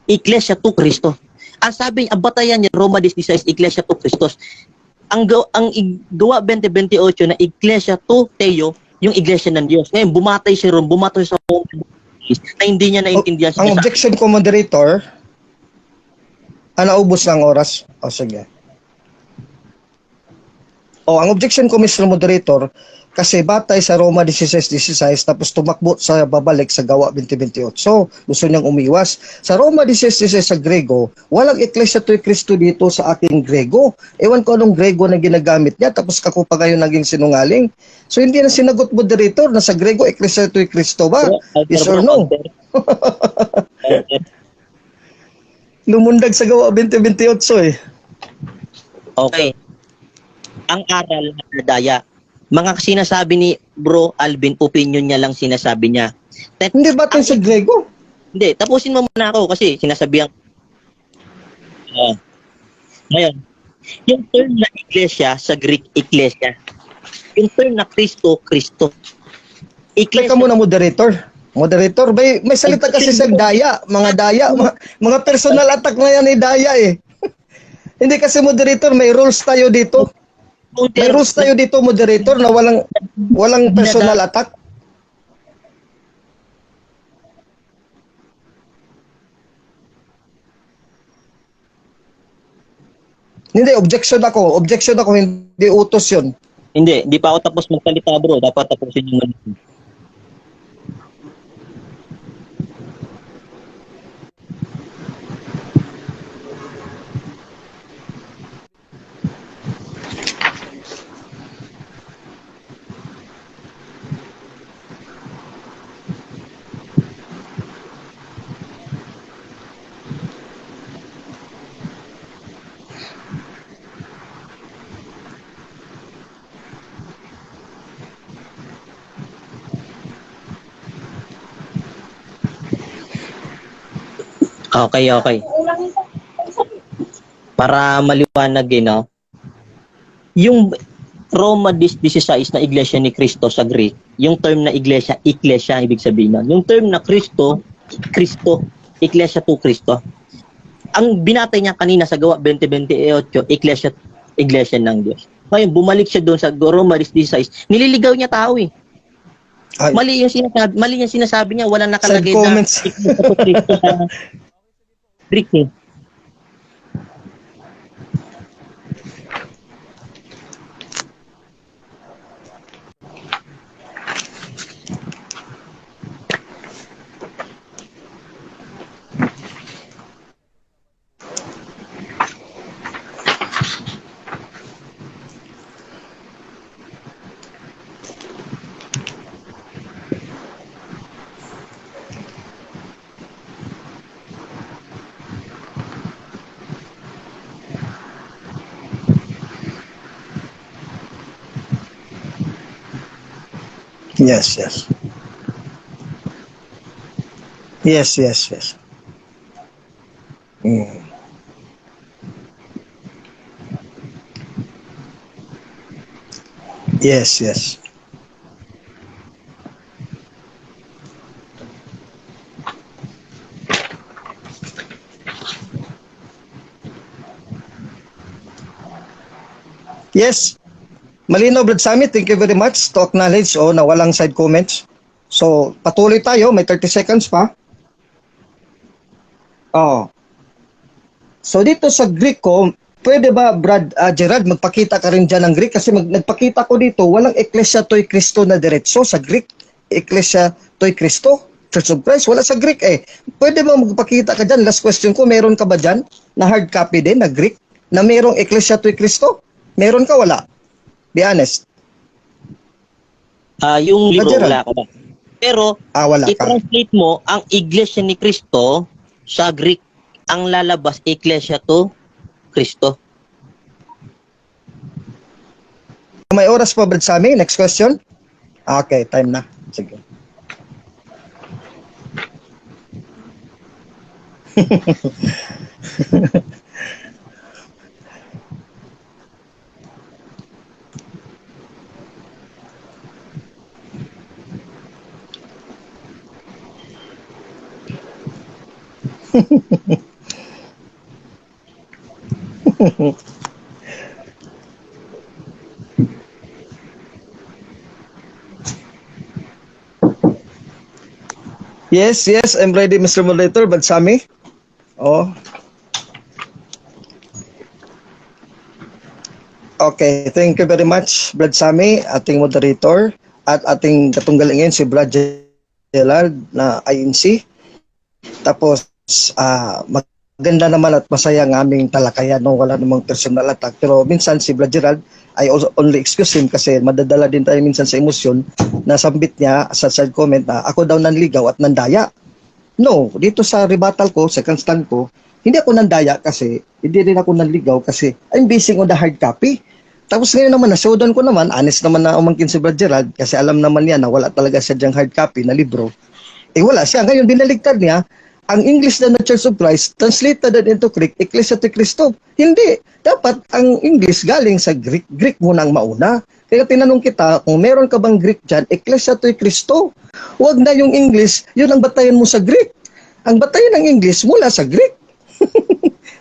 Iglesia to Kristo. Ang sabi, ang batayan niya, Roma 16, Iglesia to Christos. Ang Gawa 20:28 na Iglesia to Theo, yung Iglesia ng Diyos. Ngayon, bumatay si Rome, bumatay sa Rome na hindi niya naintindihan. Ang objection ko, moderator, naubos ng oras. O, sige. O, ang objection ko, Mr. Moderator, kasi batay sa Roma 16:16, tapos tumakbo sa babalik sa Gawa 20:28. So, gusto niyang umiwas. Sa Roma 16:16 sa Grego, walang Ecclesia to Cristo dito sa aking Grego. Ewan ko anong Grego na ginagamit niya, tapos kako pa ngayon naging sinungaling. So, hindi na sinagot, moderator, na sa Grego, Ecclesia to Cristo ba? Yes or no? Lumundag sa Gawa 20:28 eh. Okay. Ang aral na daya. Mga sinasabi ni Bro Alvin, opinion niya lang sinasabi niya. Hindi ba sa Grego? Hindi, tapusin mo muna ako kasi sinasabihan. Ngayon, yung term na iglesia sa Greek, iglesia. Yung term na Kristo, Kristo. Iglesia. Teka muna, moderator. Moderator, may salita kasi sa daya, mga daya, mga personal attack na yan ni daya eh. Hindi kasi, moderator, may rules tayo dito. May rules tayo dito, moderator, na walang personal attack. Hindi, objection ako. Objection ako, hindi utos yun. Hindi, hindi pa ako tapos magsalita, bro. Dapat tapusin yung muna. Okay, okay. Para maliwanag eh, no? Yung Roma 16 na Iglesia ni Cristo sa Greek, yung term na iglesia, iglesia, ibig sabihin nun. Yung term na Kristo, Kristo, Iglesia to Kristo. Ang binatay niya kanina sa Gawa 20:28, iglesia, iglesia ng Diyos. Ngayon, bumalik siya doon sa Roma 16, nililigaw niya tao eh. Ay. Mali yung sinasabi niya, walang nakalagay na Iglesia to Kristo sa Greek eh. Yes. Yes. Yes. Yes. Malinaw, Brad Sammy, thank you very much to acknowledge o na walang side comments. So, patuloy tayo, may 30 seconds pa. Oh. So dito sa Greek ko, pwede ba, Brad Gerard, magpakita ka rin dyan ng Greek? Kasi nagpakita ko dito, walang Ecclesia toi Christo na diretso sa Greek. Ecclesia toi Christo, Church of Christ, wala sa Greek eh. Pwede ba magpakita ka dyan? Last question ko, meron ka ba dyan na hard copy din na Greek na merong Ecclesia toi Christo? Meron ka, wala? Be honest. Yung libro, Gerard. wala ko. Pero, Ah, wala ka. I-translate mo ang Iglesia ni Cristo sa Greek. Ang lalabas, Ecclesia to Cristo. May oras pa, Brad Sammy? Next question? Okay, time na. Sige. Yes, I'm ready, Mr. Moderator, Brad Sammy. Oh. Okay, thank you very much, Brad Sammy, ating moderator, at ating katunggali ngayon si Brad Gerald na INC. Tapos, maganda naman at masaya ang aming talakayan, no? Wala namang personal attack. Pero minsan si Brad Gerald, I also only excuse him kasi madadala din tayo minsan sa emosyon na sambit niya sa side comment na ako daw nanligaw at nandaya. No, dito sa rebuttal ko, second stand ko, hindi ako nandaya kasi hindi rin ako nanligaw kasi I'm basing on the hard copy. Tapos ngayon naman, na-showdown ko naman, honest naman na umangkin si Brad Gerald kasi alam naman niya na wala talaga siya diyang hard copy na libro. Eh wala siya. Ngayon, binaligtad niya, ang English na Church of Christ, translated into Greek, Ecclesia to Christo. Hindi. Dapat ang English galing sa Greek. Greek muna ang mauna. Kaya tinanong kita, kung meron ka bang Greek dyan, Ecclesia to Christo. Huwag na yung English, yun ang batayan mo sa Greek. Ang batayan ng English mula sa Greek.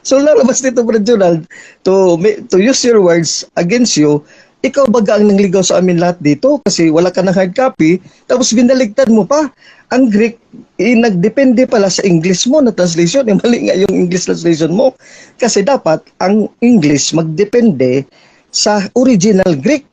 So lalabas dito, Brad Gerald, to use your words against you, ikaw baga ang nangligaw sa amin lahat dito kasi wala ka ng hard copy, tapos binaligtad mo pa. Ang Greek, eh, nagdepende pala sa English mo na translation. Eh, mali nga yung English translation mo. Kasi dapat ang English magdepende sa original Greek.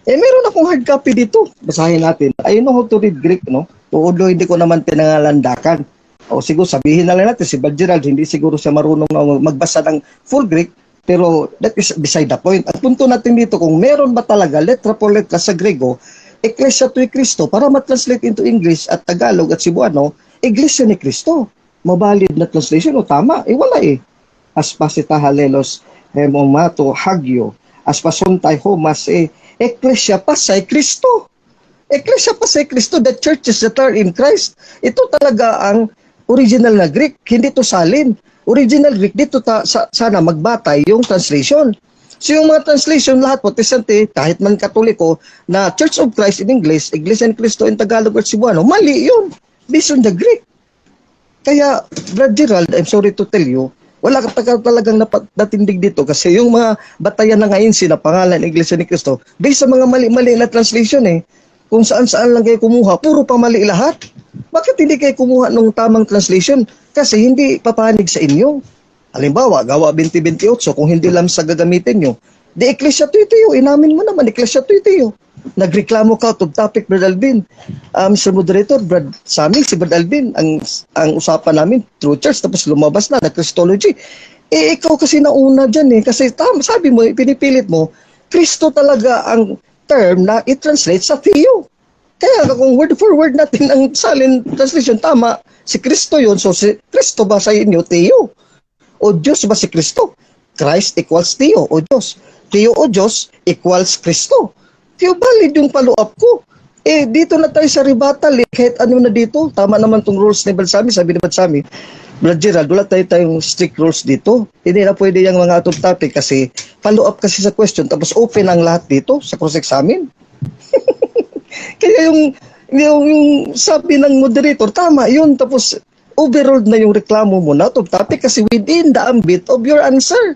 Eh, meron akong hard copy dito. Basahin natin. I know how to read Greek, no? Although hindi ko naman pinangalandakan. O siguro sabihin na lang natin, si Brad Gerald, hindi siguro siya marunong na magbasa ng full Greek, pero that is beside the point. At punto natin dito, kung meron ba talaga letra por letra sa Grego, Ecclesia toi Christo, para matranslate into English at Tagalog at Cebuano, Iglesia ni Cristo. Mabalid na translation o tama? Eh wala eh. Aspasita halelos hemomato hagio, aspasontay homas eh, Ecclesia pasay Cristo. Ecclesia pasay Cristo, the churches that are in Christ. Ito talaga ang original na Greek, hindi to salin. Original Greek, dito sana magbatay yung translation. So yung mga translation, lahat Protestante, kahit man Katoliko, na Church of Christ in English, Iglesia ni Cristo in Tagalog or Cebuano, mali yun. Based on the Greek. Kaya, Brad Gerald, I'm sorry to tell you, wala ka talagang natindig dito kasi yung mga batayan ng INC na pangalan Iglesia ni Cristo, based sa mga mali-mali na translation eh, kung saan-saan lang kayo kumuha, puro pa mali lahat. Bakit hindi kayo kumuha ng tamang translation? Kasi hindi papanig sa inyo. Halimbawa, Gawa 20:28, kung hindi lang sa gagamitin nyo, di Ecclesia Tuiteo, inamin mo naman, Ecclesia Tuiteo. Nagreklamo ka out of topic, Brad Alvin. Mr. Moderator, Brad Sammy, si Brad Alvin, ang usapan namin, true church, tapos lumabas na, na Christology. Eh, ikaw kasi nauna dyan eh. Kasi tama, sabi mo, pinipilit mo, Kristo talaga ang term na i-translate sa Theo. Kaya kung word for word natin ang salin translation, tama, si Kristo yun. So si Kristo ba sa inyo, Theo? O Diyos ba si Kristo? Christ equals Theo o Diyos. Theo o Diyos equals Kristo. Theo, valid yung follow-up ko. Eh, dito na tayo sa rebuttal eh. Kahit ano na dito. Tama naman tong rules ni Brad Sammy. Sabi ni Brad Sammy, "Brad Gerald, wala tayong strict rules dito. Hindi na pwede yung mga out of topic kasi follow up kasi sa question tapos open ang lahat dito sa cross-examine." Kaya yung sabi ng moderator, tama yun. Tapos overruled na yung reklamo mo na out of topic kasi within the ambit of your answer.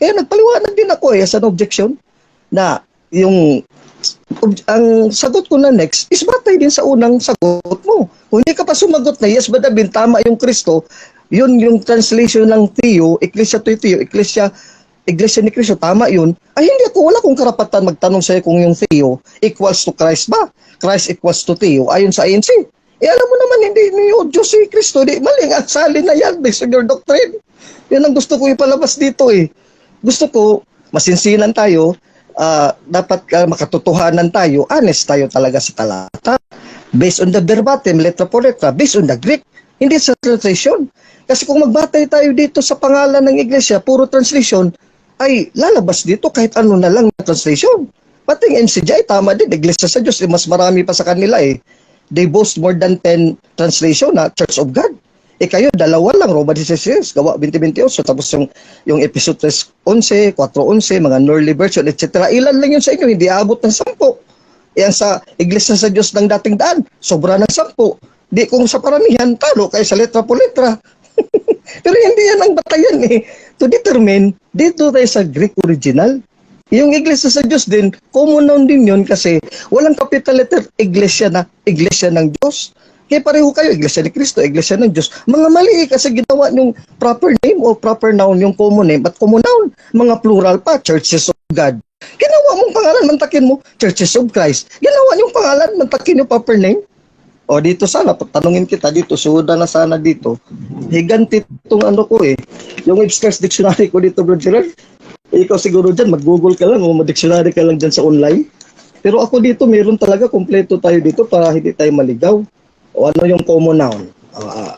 Kaya nagpaliwanag din ako eh as an objection na yung ang sagot ko na next is batay din sa unang sagot mo. Kung hindi ka pa sumagot na yes, Brad Alvin, tama yung Kristo, yun yung translation ng Theo, Ecclesia to Theo, Ecclesia, Iglesia ni Cristo, tama yun, ay hindi ako, wala akong karapatan magtanong sa'yo kung yung Theo equals to Christ ba? Christ equals to Theo, ayon sa INC. Eh alam mo naman, hindi niyo Diyos si Kristo, di, mali nga, salin na yan based on your doctrine. Yan ang gusto ko ipalabas dito eh. Gusto ko, masinsinan tayo, dapat makatotohanan tayo, honest tayo talaga sa talata. Based on the verbatim, letra por letra, based on the Greek, hindi sa translation. Kasi kung magbatay tayo dito sa pangalan ng iglesia, puro translation, ay lalabas dito kahit ano na lang na translation. Pati yung MCGI, tama din, Iglesia sa Diyos, eh, mas marami pa sa kanila eh. They boast more than 10 translation na Church of God. Eh kayo, dalawa lang, Roma 16, Gawa 2028, tapos yung episode 3.11, 4.11, mga Nurley version, etc. Ilan lang yun sa inyo, hindi aabot ng 10. Yan sa Iglesia sa Diyos ng dating daan, sobra ng 10. Di kung sa paramihan, talo kayo sa letra po letra. Pero hindi yan ang batayan eh. To determine, dito tayo sa Greek original. Yung Iglesia sa Diyos din, common noun din yun kasi walang capital letter Iglesia na Iglesia ng Diyos. Kaya pareho kayo, Iglesia ni Cristo, Iglesia ng Diyos. Mga mali eh, kasi ginawa yung proper name o proper noun yung common name at common noun. Mga plural pa, Churches of God. Ginawa mong pangalan, mantakin mo, Churches of Christ. Ginawa yung pangalan, mantakin yung proper name. O dito sana, tanungin kita dito, suda na sana dito. Higanti itong ano ko eh. Yung Webster's Dictionary ko dito, Bro Gerald. Eh, ikaw siguro dyan, mag-Google ka lang o mag-dictionary ka lang dyan sa online. Pero ako dito, meron talaga, kompleto tayo dito para hindi tayo maligaw. O ano yung common noun?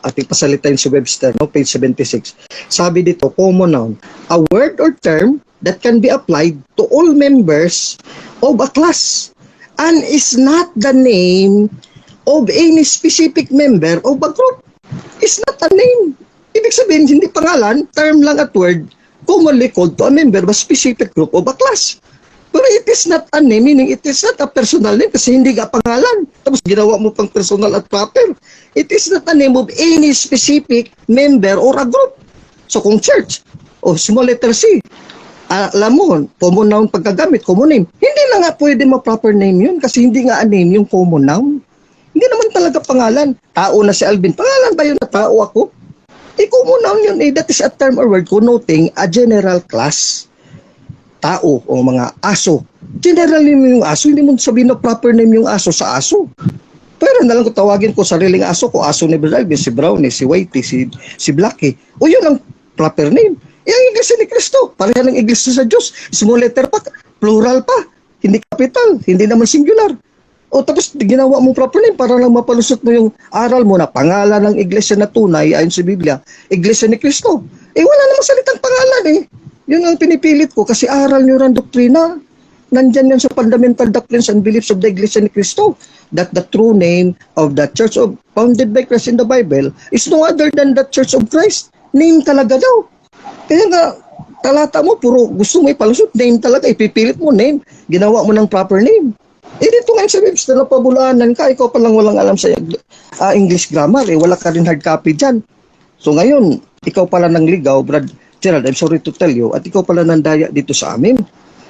Ating pasalitain si Webster, no? Page 76. Sabi dito, common noun. A word or term that can be applied to all members of a class and is not the name of any specific member of a group. It's not a name. Ibig sabihin, hindi pangalan, term lang at word, commonly called to a member of a specific group of a class. Pero it is not a name, meaning it is not a personal name kasi hindi ka pangalan. Tapos ginawa mo pang personal at proper. It is not a name of any specific member or a group. So kung church, o small letter C, alam mo, common noun pagkagamit, common name. Hindi na nga pwede ma-proper name yun kasi hindi nga a name yung common noun. Hindi naman talaga pangalan. Tao na si Alvin. Pangalan ba yun na tao ako? Eh, common noun yun eh. That is a term or word connoting a general class. Tao o mga aso. General name yung aso. Hindi mo sabihin na proper name yung aso sa aso. Pero na lang kung tawagin ko sariling aso ko, aso ni Brother Alvin, si Brownie, si Whitey, si Blackie. O yun ang proper name. Eh, ang Iglesia ni Cristo, pareha ng Iglesia sa Diyos. Small letter pa, plural pa, hindi capital, hindi naman singular. O tapos ginawa mo proper name para lang mapalusot mo yung aral mo na pangalan ng iglesia na tunay ayon sa Biblia, Iglesia ni Cristo. Eh wala namang salitang pangalan eh. Yun ang pinipilit ko kasi aral nyo rin doktrina. Nandyan yan sa Fundamental Doctrines and Beliefs of the Iglesia ni Cristo that the true name of the church of founded by Christ in the Bible is no other than the Church of Christ. Name talaga daw. Kaya nga, talata mo, puro gusto mo ipalusot, name talaga, ipipilit mo, name. Ginawa mo ng proper name. Eh dito ngayon sa Webster na pabulaanan ka, ikaw palang walang alam sa English grammar, eh, wala ka rin hard copy dyan. So ngayon, ikaw pala nang ligaw, Brad Gerald, I'm sorry to tell you, at ikaw pala nandaya dito sa amin.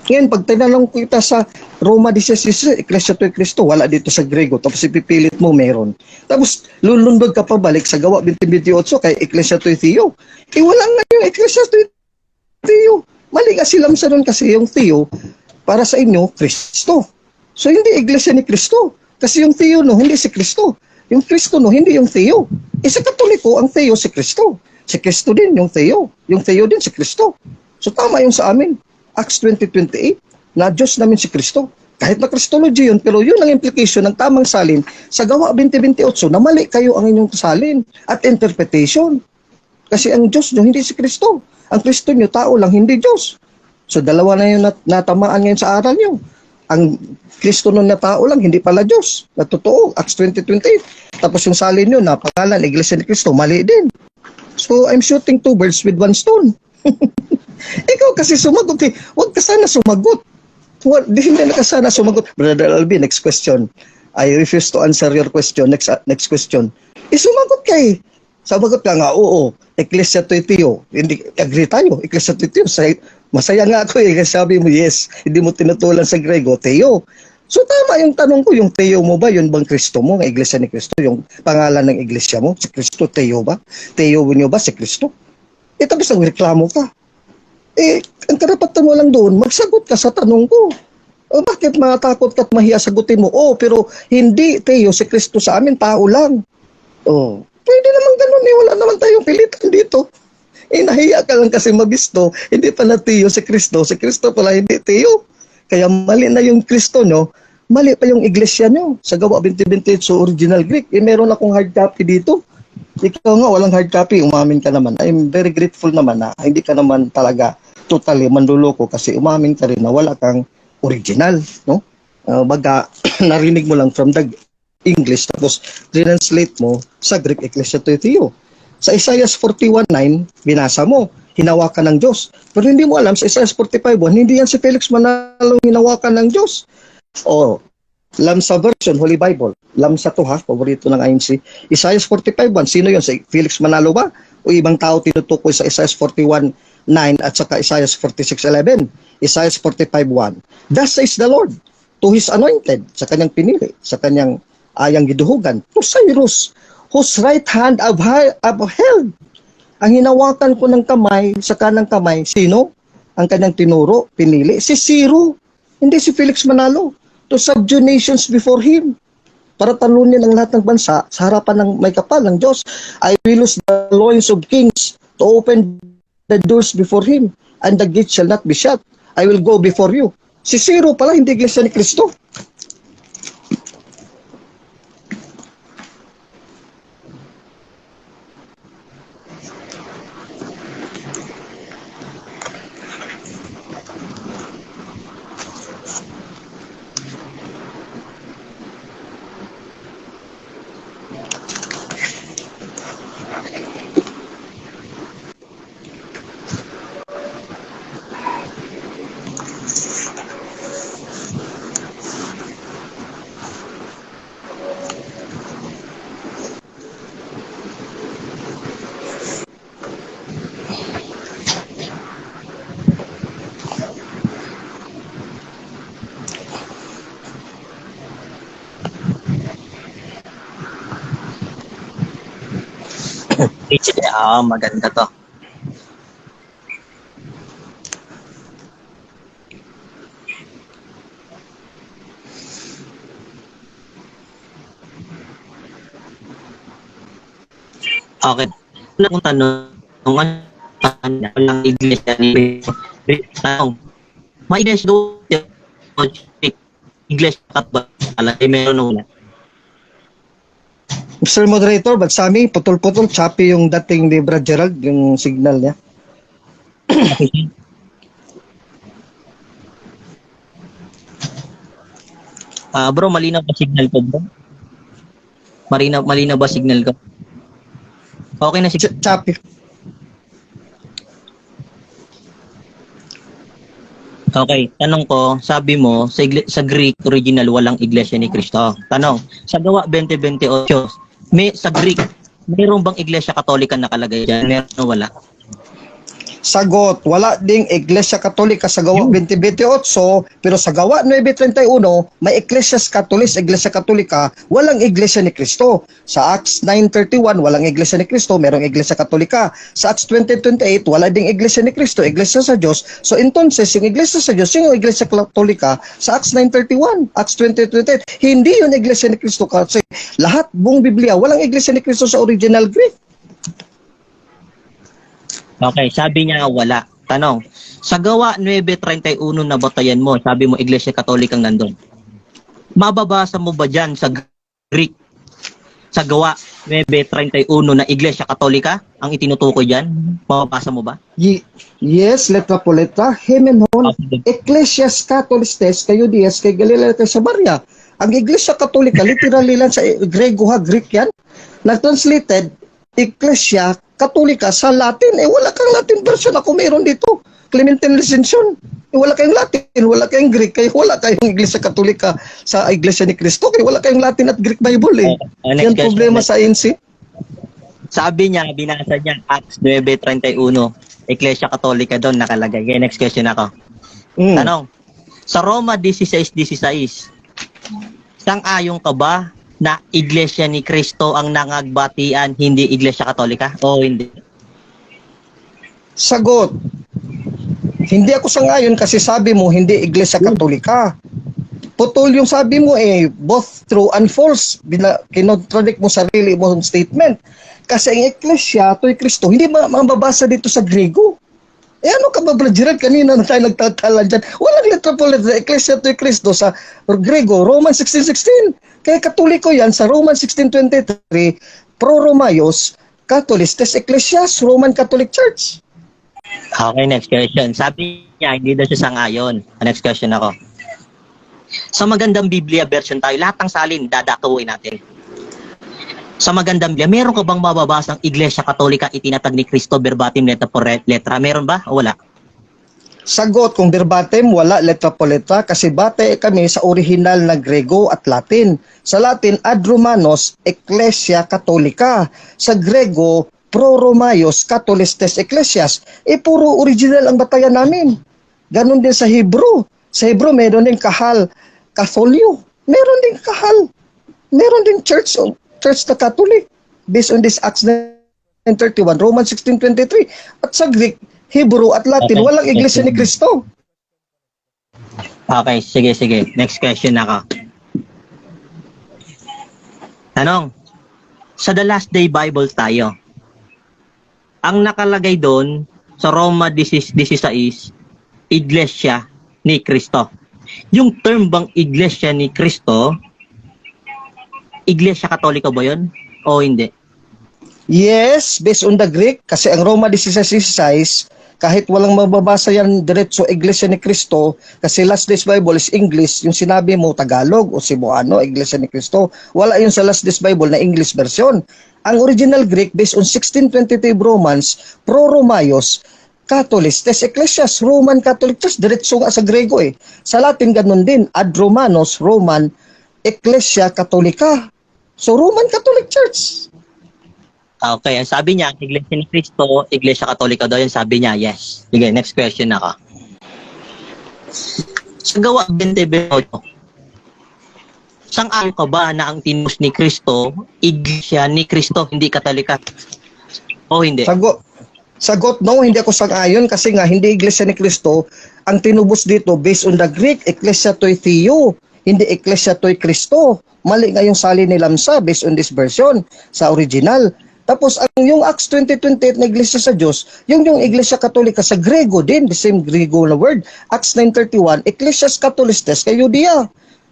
Ngayon, pag tinanong kita sa Roma 16, Ecclesia to Cristo, wala dito sa Grego. Tapos ipipilit mo, meron. Tapos lulundag ka pabalik sa Gawa 2028 kay Ecclesia to Theo. Eh wala nga yung Ecclesia to Theo. Mali nga silam sa nun kasi yung Theo, para sa inyo, Kristo. So hindi Iglesia ni Kristo. Kasi yung Theo no, hindi si Kristo. Yung Kristo no, hindi yung Theo. Eh sa Katoliko, ang Theo si Kristo. Si Kristo din yung Theo. Yung Theo din si Kristo. So tama yung sa amin. Acts 20:28 na Diyos namin si Kristo. Kahit na Christology yun, pero yun ang implication ng tamang salin sa Gawa 20:28 na mali kayo ang inyong salin at interpretation. Kasi ang Diyos nyo, hindi si Kristo. Ang Kristo nyo, tao lang, hindi Diyos. So dalawa na yung natamaan ngayon sa aral nyo. Ang Kristo nun na tao lang, hindi pala Diyos. Na totoo, Acts 20:28. Tapos yung salin nyo na pangalan, Iglesia ni Cristo, mali din. So, I'm shooting two birds with one stone. Ikaw kasi sumagot eh. Huwag ka sana sumagot. Hindi na ka sana sumagot. Brother Alvin, next question. I refuse to answer your question. Next question. Eh, sumagot ka eh. Sumagot ka nga, oo. Ecclesia toi Theo. Hindi, agree tayo. Ecclesia toi Theo. Masaya nga ako eh. Kasi sabi mo, yes. Hindi mo tinutulan sa Grego, Theo. So tama yung tanong ko, yung Theo mo ba, yun bang Kristo mo, ang Iglesia ni Kristo, yung pangalan ng Iglesia mo, si Kristo, Theo ba? Theo niyo ba si Kristo? Eh tapos nagreklamo ka. Eh, ang karapatan mo lang doon, magsagot ka sa tanong ko. O bakit matakot ka at mahiya sagutin mo? Oh, pero hindi Theo si Kristo sa amin, tao lang. Oh, pwede naman ganun eh, wala naman tayong pilitan dito. Eh, nahiya ka lang kasi mabisto, hindi pala Theo si Kristo, si Kristo pala hindi Theo. Kaya mali na yung Kristo nyo, mali pa yung iglesia nyo. Sa Gawa 20:28 sa original Greek, eh meron akong hard copy dito. Ikaw nga, walang hard copy, umamin ka naman. I'm very grateful naman na hindi ka naman talaga totally manluloko kasi umamin ka rin na wala kang original, no? Baga, narinig mo lang from the English tapos translate mo sa Greek, Ecclesia toi Theo. Sa Isaiah 41:9, binasa mo, hinawakan ng Diyos. Pero hindi mo alam, sa Isaiah 45:1, hindi yan si Felix Manalo hinawakan ng Diyos. O, Lamsa version, Holy Bible. Lamsa to ha, paborito ng INC. Isaiah 45:1, sino yun? Si Felix Manalo ba? O ibang tao tinutukoy sa Isaiah 41:9 at saka Isaiah 46:11? Isaiah 45:1. Thus says the Lord to his anointed, sa kanyang pinili, sa kanyang ayang giduhugan, to Cyrus, whose right hand I've upheld. Ang hinawakan ko ng kamay, sa kanang kamay, sino? Ang kanyang tinuro, pinili, si Ciro, hindi si Felix Manalo, to subdue nations before him. Para talunin ang lahat ng bansa sa harapan ng may kapal ng Diyos. I will loose the loins of kings to open the doors before him, and the gate shall not be shut. I will go before you. Si Ciro pala, hindi Iglesia ni Cristo. Ah, maganda to. Okay. Una kong tanong, ano, walang iglesia ni tanong. May iglesia doon, iglesia ka ba? Alam, meron o wala? Mr. Moderator, Bagsami, putol-putol, choppy yung dating ni Brad Gerald, yung signal niya. Ah, bro, malinaw ba signal ko, bro? Malinaw ba signal ko? Okay na signal. Choppy. Okay, tanong ko, sabi mo, sa Greek original, walang iglesia ni Cristo. Tanong, sa Gawa 20:28, may, sa Greek, mayroon bang Iglesia Katolika nakalagay dyan? Meron o wala? Sagot, wala ding Iglesia Katolika sa Gawa 20:28, pero sa Gawa 9:31, may Ecclesias Catholics, Iglesia Katolika, walang Iglesia ni Cristo. Sa Acts 9:31, walang Iglesia ni Cristo, merong Iglesia Katolika. Sa Acts 20:28, wala ding Iglesia ni Cristo, Iglesia sa Diyos. So entonces, yung Iglesia sa Diyos, yung Iglesia Katolika, sa Acts 9:31, Acts 20:28, hindi yun Iglesia ni Cristo kasi lahat buong Biblia, walang Iglesia ni Cristo sa original Greek. Okay, sabi niya wala. Tanong, sa Gawa 9:31 na batayan mo, sabi mo Iglesia Katolikang nandun. Mababasa mo ba dyan sa Greek Sa Gawa 9:31 na Iglesia Katolika ang itinutukoy diyan? Mababasa mo ba? Yes, letra po letra. Hemen hon, Ecclesias Catholistes, kayo dias, kay Galilea, kay Samaria. Ang Iglesia Katolika, literally lang sa Grego ha, Greek yan, na-translated, Ecclesia Katolika sa Latin. Eh, wala kang Latin version. Ako meron dito. Clementine Recension. Eh, wala kayong Latin, wala kayong Greek, kaya wala kayong Iglesia Katolika sa Iglesia ni Cristo, kaya wala kayong Latin at Greek Bible eh. Next Yan question. Problema sa ANC. Sabi niya, binasa niya Acts 9:31, Iglesia Katolika doon nakalagay. Okay, next question ako. Tanong, sa Roma 16:16, sang-ayon ka ba na Iglesia ni Cristo ang nangagbatian, hindi Iglesia Katolika? O hindi? Sagot. Hindi ako sangayon kasi sabi mo hindi Iglesia Katolika. Putol yung sabi mo eh, both true and false. Kinontradict mo sarili mo yung statement. Kasi ang Iglesia, to'y Kristo, hindi mababasa dito sa Grego. Eh ano ka ba, Brad Gerard? Kanina na tayo nagtatala dyan. Walang letra po letra. Iglesia to'y Kristo sa Grego, Roman 16:16. Kaya Katoliko yan sa Roman 16:23, Pro Romaios, Catholistes Ecclesias, Roman Catholic Church. Okay, next question. Sabi niya, hindi daw siya sangayon. Next question ako. Sa Magandang Biblia version tayo, lahat ng salin, dadakuin natin. Sa Magandang Biblia, meron ka bang mababasang Iglesia Katolika itinatag ni Cristo verbatim, letra por letra? Meron ba o wala? Sagot, kung verbatim, wala, letra po letra, kasi base kami sa original na Grego at Latin. Sa Latin, ad Romanos, Ecclesia Catholica. Sa Grego, Pro Romaios, Catholistes Ecclesias. Eh, puro original ang batayan namin. Ganon din sa Hebrew. Sa Hebrew, meron din kahal, Katholio. Meron din kahal. Meron din church, church na Catholic. Based on this Acts 9:31, Romans 16:23. At sa Greek, Hebrew at Latin, walang Iglesia ni Cristo. Okay, sige, sige. Next question ako. Tanong, sa The Last Day Bible tayo. Ang nakalagay doon sa Roma 16, Iglesia ni Cristo. Yung term bang Iglesia ni Cristo, Iglesia Katolika ba yun? O hindi? Yes, based on the Greek, kasi ang Roma 16:16, kahit walang mababasa yan diretso Iglesia ni Cristo, kasi Last Days Bible is English, yung sinabi mo Tagalog o Cebuano, Iglesia ni Cristo, wala yun sa Last Days Bible na English version. Ang original Greek, based on 1623 Romans, Pro Romaios, Catholistes Ecclesias, Roman Catholic Church, diretso nga sa Grego eh. Sa Latin, ganun din, ad Romanos, Roman, Ecclesia Catholica. So, Roman Catholic Church. Okay, ang sabi niya, Iglesia ni Cristo, Iglesia Katolika daw yun, sabi niya, yes. Sige, next question ako. Sa Gawa 28, sang-ayon ka ba na ang tinubos ni Kristo, Iglesia ni Kristo, hindi Katolika? O hindi? Sagot. Sagot, no, hindi ako sang-ayon kasi nga hindi Iglesia ni Kristo ang tinubos dito based on the Greek, Ecclesia toi Theo, hindi Ecclesia toi Kristo. Mali nga yung salin ni Lamsa based on this version sa original. Tapos ang yung Acts 20:28 na Iglesia sa Diyos, yung Iglesia Katolika sa Grego din, the same Grego na word. Acts 9:31, Ecclesias Catholistes kay Judea.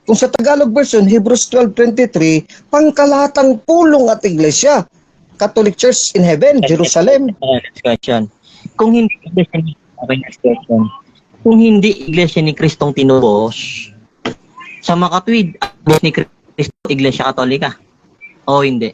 Kung sa Tagalog version, Hebrews 12:23, pangkalahatang pulong at iglesia. Catholic Church in heaven, Jerusalem. Okay, next question. Kung hindi Iglesia ni Okay, next question. Kung hindi Iglesia ni Kristong tinubos, sa makatwid, Iglesia ni Kristo, Iglesia Katolika? O hindi?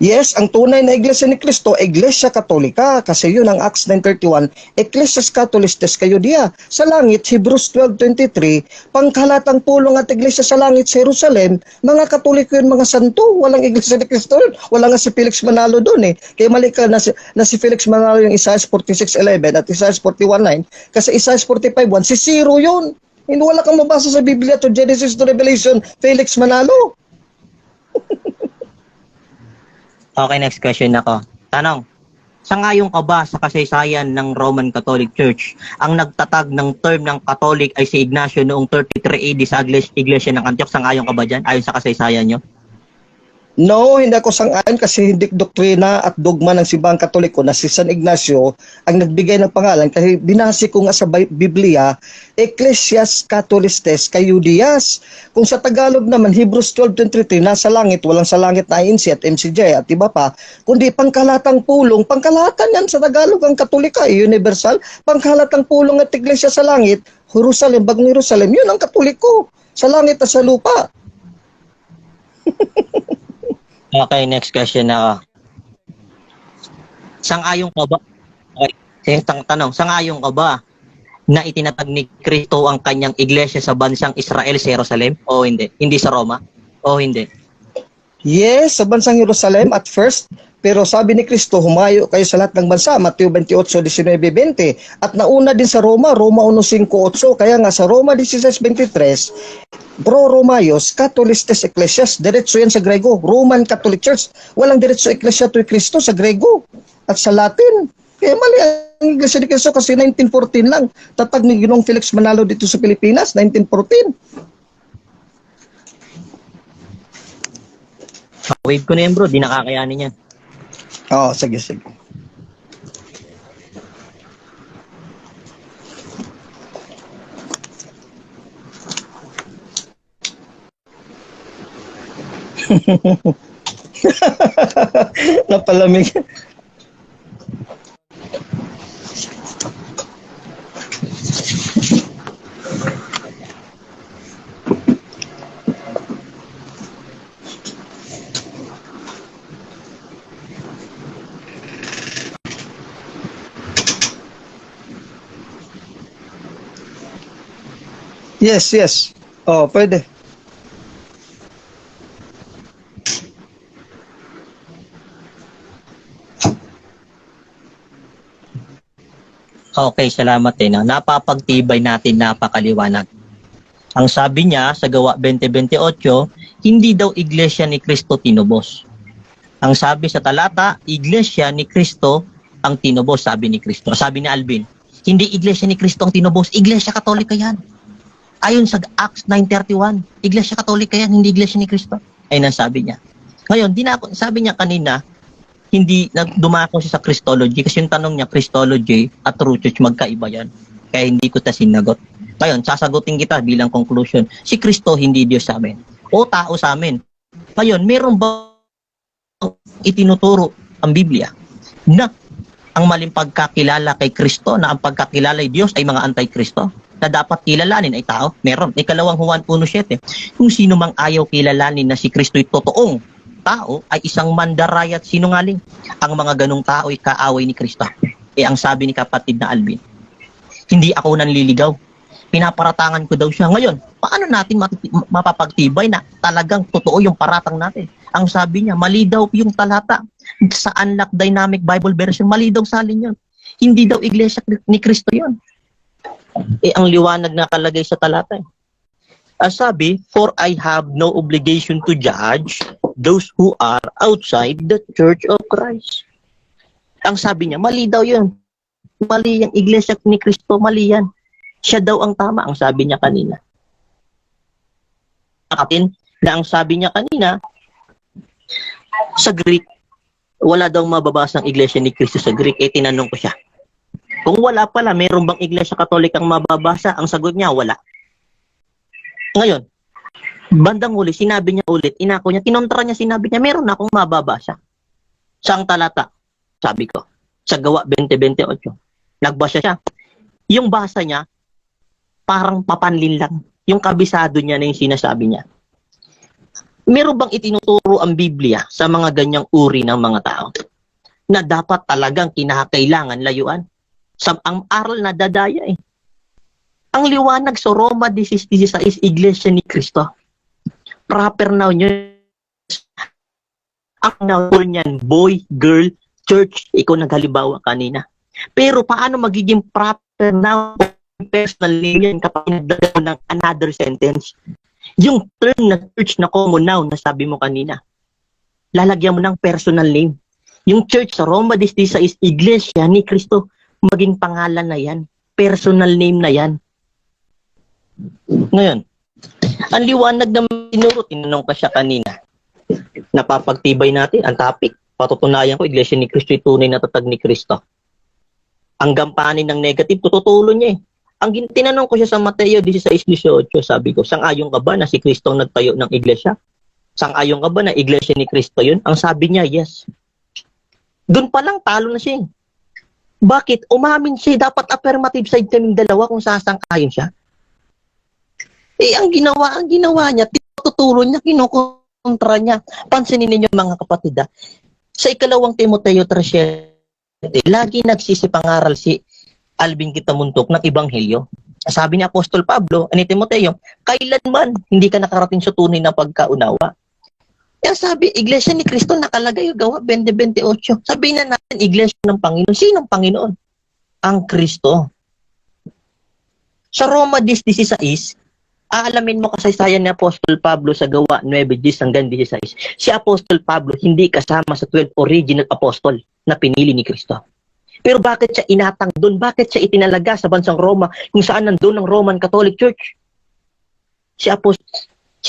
Yes, ang tunay na Iglesia ni Cristo, Iglesia Katolika, kasi yun ang Acts 9:31, Ecclesias Catholistes kayo dia. Sa langit, Hebrews 12:23, pangkalatang pulong at iglesia sa langit sa Jerusalem, mga Katoliko yun, mga santo, walang Iglesia ni Cristo yun. Wala nga si Felix Manalo doon eh. Kaya mali ka na si Felix Manalo yung Isaiah 46:11 at Isaiah 41:9, kasi Isaiah 45:1, si Ciro yun. Hindi, wala kang mabasa sa Biblia to Genesis to Revelation, Felix Manalo. Okay, next question ako. Tanong, sangayon ka ba sa kasaysayan ng Roman Catholic Church, ang nagtatag ng term ng Catholic ay si Ignacio noong 33 AD sa Iglesia ng Antioch? Sangayon ka ba dyan? Ayon sa kasaysayan nyo? No, hindi ako sang-ayon kasi hindi doktrina at dogma ng Simbahang Katoliko na si San Ignacio ang nagbigay ng pangalan kasi binase ko nga sa Biblia, Ecclesias Catholistes kay Judias. Kung sa Tagalog naman, Hebrews 12:23, nasa langit, walang sa langit na INC at MCJ at iba pa, kundi pangkalatang pulong, pangkalahatan yan sa Tagalog ang Katolika, eh, universal, pangkalatang pulong at iglesia sa langit, Jerusalem, bagong Jerusalem, yun ang Katoliko, sa langit at sa lupa. Okay, next question na ako. Sang-ayon ka ba? Okay, sige, tanong, sang-ayon ka ba na itinatag ni Kristo ang kanyang iglesia sa bansang Israel sa Jerusalem? O hindi? Hindi sa Roma? O hindi? Yes, sa bansang Jerusalem at first, pero sabi ni Kristo, humayo kayo sa lahat ng bansa, Mateo 28, 19, 20. At nauna din sa Roma, Roma 1, 5, 8. Kaya nga sa Roma 16, 23, Pro-Romayos, Catholistes Ecclesias, diretso yan sa Grego, Roman Catholic Church. Walang diretso Ecclesia to Cristo sa Grego at sa Latin. Kaya mali ang Iglesia ni Cristo kasi 1914 lang. Tatag ni Ginoong Felix Manalo dito sa Pilipinas, 1914. Wave ko na yan, bro, di nakakayanin yan. Oo, sige, sige. Napalamig. Yes, yes. Oh, pwede. Okay, salamat eh. No? Napapagtibay natin, napakaliwanag. Ang sabi niya sa Gawa 20:28, hindi daw iglesia ni Kristo tinubos. Ang sabi sa talata, iglesia ni Kristo ang tinubos, sabi ni Kristo. Sabi ni Alvin, hindi iglesia ni Kristo ang tinubos, Iglesia Katolika yan. Ayon sa Acts 9:31, Iglesia Katolika yan, hindi Iglesia ni Kristo. Ayun ang sabi niya. Ngayon, sabi niya kanina, hindi dumako siya sa Christology kasi yung tanong niya, Christology at True Church, magkaiba yan. Kaya hindi ko ta sinagot. Ngayon, sasagutin kita bilang conclusion. Si Kristo hindi Diyos sa amin o tao sa amin. Ngayon, meron ba itinuturo ang Biblia na ang maling pagkakilala kay Kristo, na ang pagkakilala ay Diyos ay mga anti-Kristo, na dapat kilalanin ay tao? Meron. Ikalawang Juan 1:7. Kung sino mang ayaw kilalanin na si Kristo'y totoong tao ay isang mandaraya at sinungaling. Ang mga ganong tao ay kaaway ni Kristo. Eh ang sabi ni kapatid na Alvin, hindi ako nanliligaw. Pinaparatangan ko daw siya. Ngayon, paano natin mapapagtibay na talagang totoo yung paratang natin? Ang sabi niya, mali daw yung talata. Sa Unlock Dynamic Bible Version, mali daw salin yun. Hindi daw iglesia ni Kristo yun. Eh, ang liwanag na kalagay sa talata. Eh. Ang sabi, for I have no obligation to judge those who are outside the Church of Christ. Ang sabi niya, mali daw yun. Mali yung iglesia ni Kristo, mali yan. Siya daw ang tama, ang sabi niya kanina. Atin, na ang sabi niya kanina, sa Greek, wala daw mababasang iglesia ni Kristo sa Greek. Eh, tinanong ko siya. Kung wala pala, meron bang Iglesia Katolikang mababasa? Ang sagot niya, wala. Ngayon, bandang huli, sinabi niya ulit, inako niya, kinontra niya, sinabi niya, meron akong mababasa. Saang talata? Sabi ko, sa Gawa 20:28. Nagbasa siya. Yung basa niya, parang papanlin lang. Yung kabisado niya na yung sinasabi niya. Meron bang itinuturo ang Biblia sa mga ganyang uri ng mga tao na dapat talagang kinakailangan layuan? Sa, ang aral na dadaya eh. Ang liwanag sa Roma 16:16, Iglesia ni Kristo. Proper noun yun. Ang noun niyan, boy, girl, church. Ikaw naghalimbawa kanina. Pero paano magiging proper noun personal name yan kapag nagdagdag ng another sentence? Yung term na church na common noun na sabi mo kanina, lalagyan mo ng personal name. Yung church sa Roma 16:16, Iglesia ni Kristo, maging pangalan na yan. Personal name na yan. Ngayon, ang liwanag na tinuro, tinanong ko siya kanina. Napapagtibay natin ang topic. Patutunayan ko, Iglesia ni Cristo ay tunay na tatag ni Cristo. Ang gampanin ng negative, tututulo niya eh. Ang tinanong ko siya sa Mateo 16:18, sabi ko, "Sang-ayon ka ba na si Kristo ang nagtayo ng iglesia? Sang-ayon ka ba na Iglesia ni Kristo yun?" Ang sabi niya, "Yes." Doon pa lang, talo na siya eh. Bakit? Umamin siya. Dapat affirmative side kaming dalawa kung sasang-ayon siya. Eh, ang ginawa niya, tinuturo niya, kinukontra niya. Pansinin ninyo, mga kapatid, ah. Sa Ikalawang Timoteo 3:7, lagi nagsisipangaral si Alvin Kitamuntok ng Ebanghelyo. Sabi ni Apostol Pablo, ani Timoteo, kailanman hindi ka nakarating sa tunay na pagkaunawa. Yan sabi, Iglesia ni Cristo nakalagay Gawa 20:28. Sabihin na natin, Iglesia ng Panginoon. Sinong Panginoon? Ang Kristo. Sa Roma 10:16, aalamin mo kasaysayan ni Apostol Pablo sa Gawa 9:10 hanggang 16. Si Apostol Pablo hindi kasama sa 12 original apostol na pinili ni Kristo. Pero bakit siya inatang doon? Bakit siya itinalaga sa bansang Roma kung saan nandun ang Roman Catholic Church? Si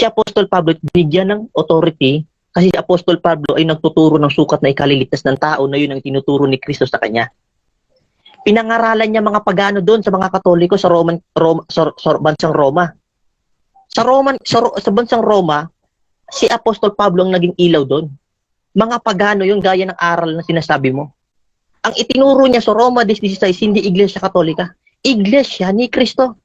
Apostol Pablo binigyan ng authority kasi si Apostol Pablo ay nagtuturo ng sukat na ikaliligtas ng tao na yun ang tinuturo ni Kristo sa kanya. Pinangaralan niya mga pagano doon sa mga Katoliko sa Roman Roma, sa bansang Roma. Sa Roman sa bansang Roma, si Apostol Pablo ang naging ilaw doon. Mga pagano yung gaya ng aral na sinasabi mo. Ang itinuro niya sa Roma 16, hindi Iglesia Katolika. Iglesia ni Kristo.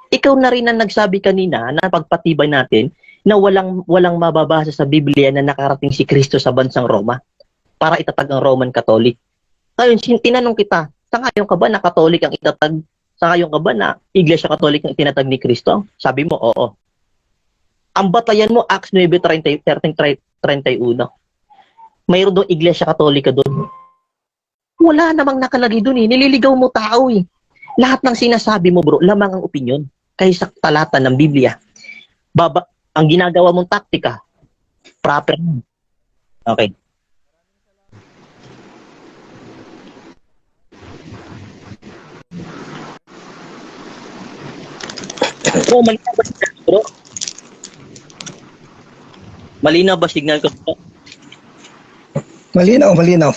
Ikaw na rin ang nagsabi kanina na pagpatibay natin na walang walang mababasa sa Biblia na nakarating si Kristo sa bansang Roma para itatag ang Roman Catholic. Ngayon, tinanong kita, sangayon ka ba na Catholic ang itatag? Sangayon ka ba na Iglesia Catholic ang itinatag ni Kristo? Sabi mo, oo. Ang batayan mo, Acts 9:30, 31. Mayroon doon Iglesia Katolika doon. Wala namang nakalagay doon eh. Nililigaw mo tao eh. Lahat ng sinasabi mo, bro, lamang ang opinion kaysa talata ng Biblia. Baba, ang ginagawa mong taktika, proper. Okay. Bro, malinaw ba signal, bro? Malinaw ba signal ko, bro? Malinaw, malinaw.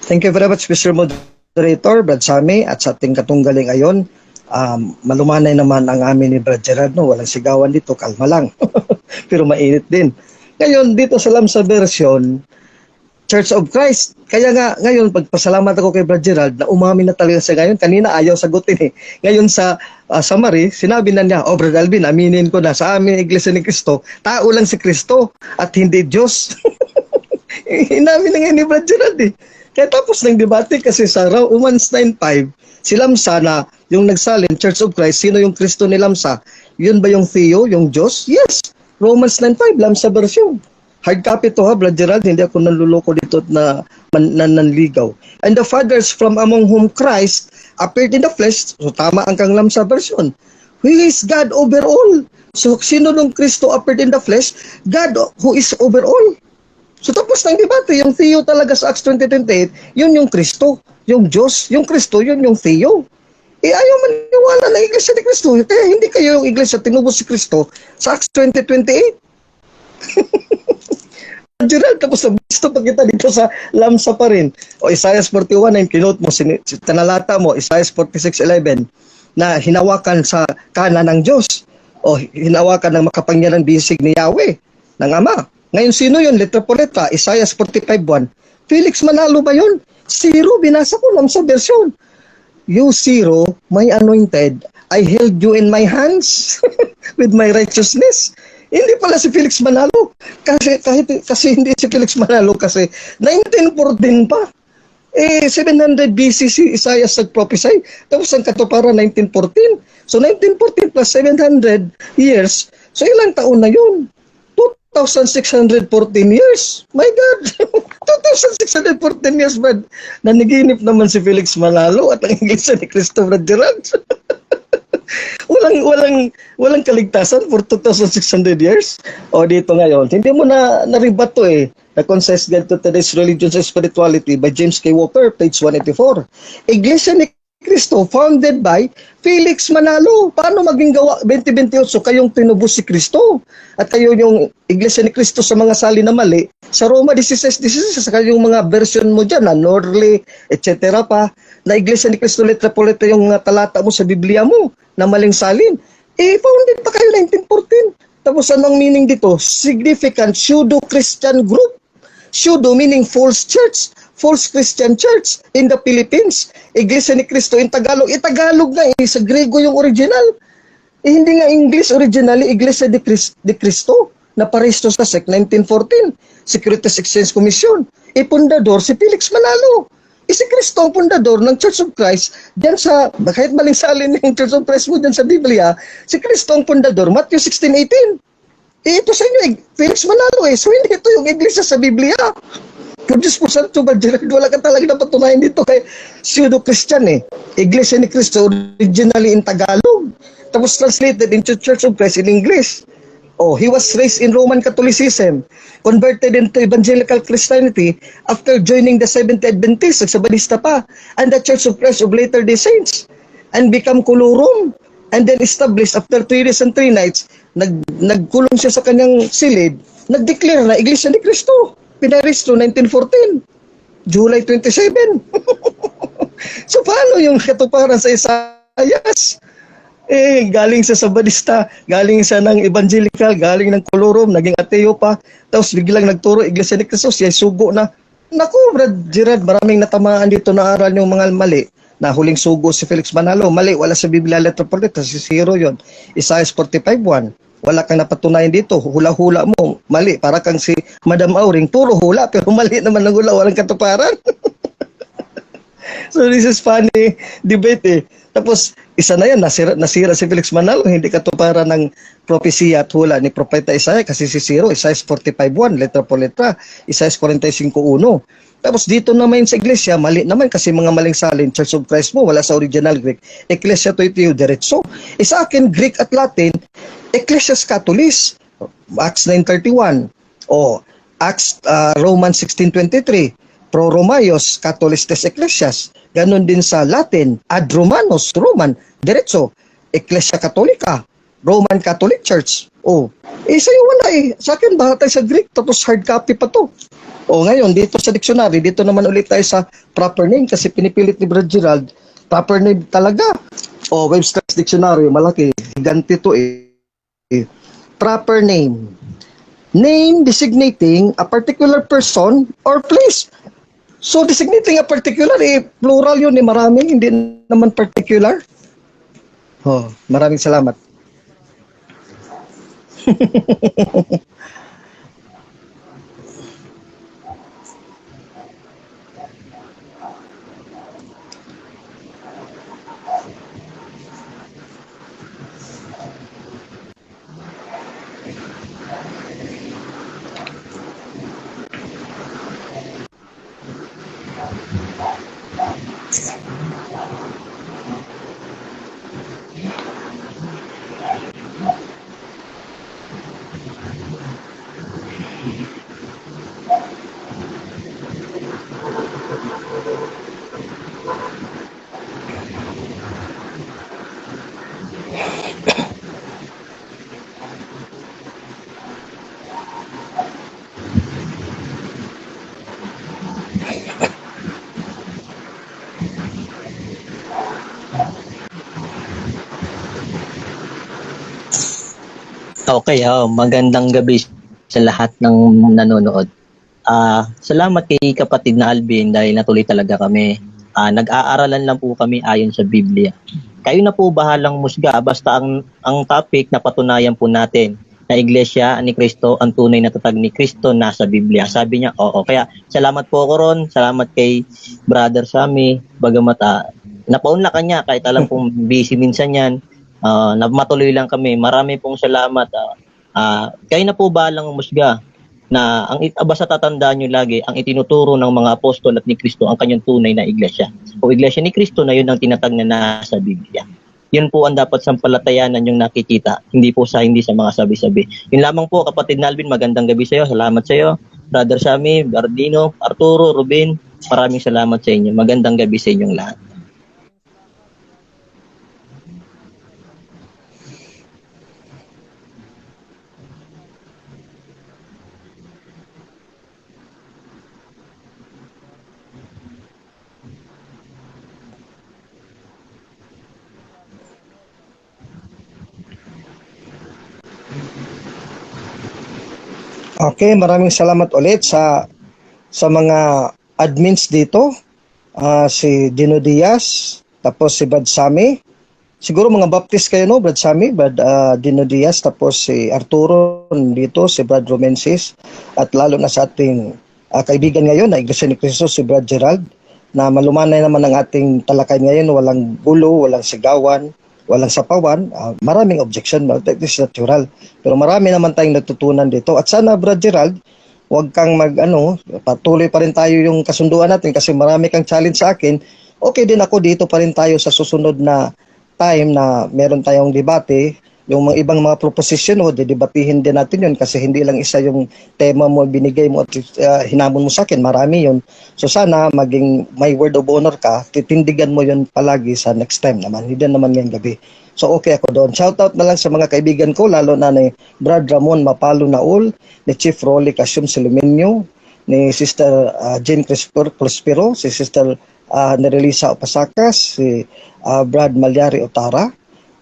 Thank you very much, Mr. Moderator, Brad Sami, at sa ating katunggali ngayon. Malumanay naman ang amin ni Brad Gerard, no? Walang sigawan dito, kalma lang. Pero mainit din. Ngayon, dito sa Lamsa version, Church of Christ. Kaya nga, ngayon, pagpasalamat ako kay Brad Gerald na umamin na talaga siya ngayon. Kanina ayaw sagutin eh. Ngayon sa summary, sinabi na niya, "Oh, Brad Alvin, aminin ko na sa amin Iglesia ni Cristo, tao lang si Kristo at hindi Diyos." Inamin na ngayon ni Brad Gerald eh. Kaya tapos ng debate kasi sa Romans 9:5, si Lamsa na yung nagsalin, Church of Christ, sino yung Kristo ni Lamsa? Yun ba yung Theo, yung Diyos? Yes! Romans 9:5, Lamsa version. Hard copy to ha, Brad Gerald, hindi ako nanluloko dito at na nanligaw. And the fathers from among whom Christ appeared in the flesh, so tama ang kang Lamsa version. Who is God over all. So sino nung Kristo appeared in the flesh? God who is over all. So tapos ng debate, yung Theo talaga sa Acts 20:28, yun yung Kristo, yung Diyos, yung Kristo, yun yung Theo. Eh ayaw maniwala ng Iglesia ni Kristo. Kaya hindi kayo yung Iglesia tinubos si Kristo sa Acts 20:28. Gerald, tapos na gusto pa kita dito sa Lamsa pa rin. O Isaiah 41, kinote mo, tanalata mo, Isaiah 46:11, na hinawakan sa kanan ng Diyos o hinawakan ng makapangyarihan bisig ni Yahweh, ng Ama. Ngayon, sino yun? Letra por letra, Isaiah 45:1. Felix Manalo ba yun? Zero, binasa ko lang sa version. "You Ciro, my anointed, I held you in my hands with my righteousness." Hindi pala si Felix Manalo. Kasi kahit kasi hindi si Felix Manalo kasi 1914 pa. Eh 700 BC si Isaiah nag-prophesy. Tapos ang katuparan 1914. So 1914 plus 700 years. So ilang taon na yun? 2,614 years. My God! 2,614 years, Brad. Naniginip naman si Felix Manalo at ang Iglesia ni Cristo, Brad Gerald. Walang kaligtasan for 2,600 years. O dito ngayon, hindi mo na na-rebut to eh. The Concise Guide to Today's Religions and Spirituality by James K. Walker, page 184. Iglesia ni Cristo founded by Felix Manalo. Paano maging gawa 2028 kayong tinubos si Kristo? At kayo yung Iglesia ni Cristo sa mga sali na mali. Sa Roma 16:16, sa yung mga version mo dyan, na Norley, etc. pa, na Iglesia ni Cristo letra po letra yung talata mo sa Biblia mo, na maling salin. Eh, founded pa kayo 1914. Tapos anong meaning dito? Significant pseudo-Christian group. Pseudo meaning false church, false Christian church in the Philippines. Iglesia ni Cristo in Tagalog. Eh, Tagalog nga eh, sa Grego yung original. Eh, hindi nga English originally, Iglesia de Cristo na paresto sa SEC 1914, Securities Exchange Commission. Eh, pundador si Felix Manalo. Eh, si Cristo ang pundador ng Church of Christ diyan sa, kahit maling salin yung Church of Christ mo diyan sa Biblia, si Cristo ang pundador, Matthew 16:18. Eh, ito sa inyo, eh, Felix Manalo eh. So, hindi ito yung iglesia sa Biblia. Kung Diyos po Santo ba, Gerald, wala ka talaga napatunayan dito kay pseudo-Christian eh. Iglesia ni Cristo originally in Tagalog. Tapos translated into Church of Christ in English. Oh, he was raised in Roman Catholicism, converted into evangelical Christianity after joining the Seventh-day Adventists, Sabadista pa, and the Church of Christ of Latter-day Saints, and become colorum, and then established after 3 days and 3 nights, nagkulong siya sa kanyang silid, nag-declare na Iglesia ni Cristo, pinaresto 1914, July 27. So paano yung katuparan sa Isaias? Eh, galing sa Sabadista, galing sa ng evangelical, galing ng colorum, naging ateo pa, tapos biglang nagturo Iglesia ni Cristo, siya sugo na. Naku, Brad Gerard, maraming natamaan dito na aral yung mga mali. Na huling sugo si Felix Manalo, mali, wala sa Biblia letra por letra, si zero yun. Isaiah 45:1. Wala kang napatunayan dito, hula-hula mo, mali, para kang si Madam Auring, puro hula, pero mali naman ang hula, walang katuparan. So this is funny debate eh. Tapos isa na yan, nasira si Felix Manalo, hindi katuparan ng propesiya at hula ni Propeta Isaiah kasi si Zero, Isaiah 45:1, letra por letra, Isaiah 45:1. Tapos dito naman sa iglesia, mali naman kasi mga maling salin, Church of Christ mo, wala sa original Greek. Ecclesia to ito diretso. Eh, sa akin, Greek at Latin, Ecclesias Catholis, Acts 9:31. O Acts Romans 16:23. Pro Romaios, Catholis tes Ecclesias. Ganon din sa Latin, Ad Romanos, Roman, diretso, Ecclesia Catholica, Roman Catholic Church. Oh, eh sa'yo wala eh. Sa akin, baka tayo sa Greek, tapos hard copy pa to. O ngayon, dito sa dictionary, dito naman ulit tayo sa proper name kasi pinipilit ni Brad Gerald, proper name talaga. O, Webster's Dictionary, malaki, ganti to eh. Proper name. Name designating a particular person or place. So designating a particular, eh, plural yun eh, marami, hindi naman particular. Oh, maraming salamat. Okay, oh, magandang gabi sa lahat ng nanonood. Salamat kay kapatid na Alvin dahil natuloy talaga kami. Nag-aaralan lang po kami ayon sa Biblia. Kayo na po bahalang musga, basta ang topic na patunayan po natin na Iglesia ni Cristo, ang tunay na tatag ni Cristo nasa Biblia. Sabi niya, oo. Kaya salamat po ako ron, salamat kay Brother Sammy, bagamat napaunlakan niya kahit alam kong busy minsan yan. Na matuloy lang kami. Marami pong salamat. Kayo na po bahalang umusga na ang basta tatandaan nyo lagi ang itinuturo ng mga apostol at ni Kristo ang kanyang tunay na iglesia. O iglesia ni Kristo na yun ang tinatag na nasa Biblia. Yun po ang dapat sampalatayanan yung nakikita, hindi sa mga sabi-sabi. Yun lamang po, kapatid Nalvin, magandang gabi sa iyo. Salamat sa iyo. Brother Sammy, Bardino, Arturo, Ruben, maraming salamat sa inyo. Magandang gabi sa inyong lahat. Okay, maraming salamat ulit sa mga admins dito. Si Dino Diaz, tapos si Brad Sammy. Siguro mga Baptist kayo, no? Brad Sammy, Brad Dino Diaz, tapos si Arturo dito, si Brad Romensis, at lalo na sa ating kaibigan ngayon na Iglesia ni Cristo, si Brad Gerald, na malumanay naman ang ating talakay ngayon, walang gulo, walang sigawan, walang sapawan, maraming objection, but that is natural. Pero marami naman tayong natutunan dito. At sana, Brad Gerald, huwag kang patuloy pa rin tayo yung kasunduan natin kasi marami kang challenge sa akin. Okay din ako, dito pa rin tayo sa susunod na time na meron tayong debate. Yung mga ibang mga proposition, didebatihin din natin yun kasi hindi lang isa yung tema mo, binigay mo at hinamon mo sa akin, marami yun. So sana maging may word of honor ka, titindigan mo yun palagi sa next time naman, hindi naman ngayong gabi. So okay ako doon. Shout out na lang sa mga kaibigan ko, lalo na ni Brad Ramon Mapalo Naul, ni Chief Rolly Casium Siluminio, ni Sister Jane Prospero, si Sister Nerelisa Opasakas, si Brad Malyari Otara,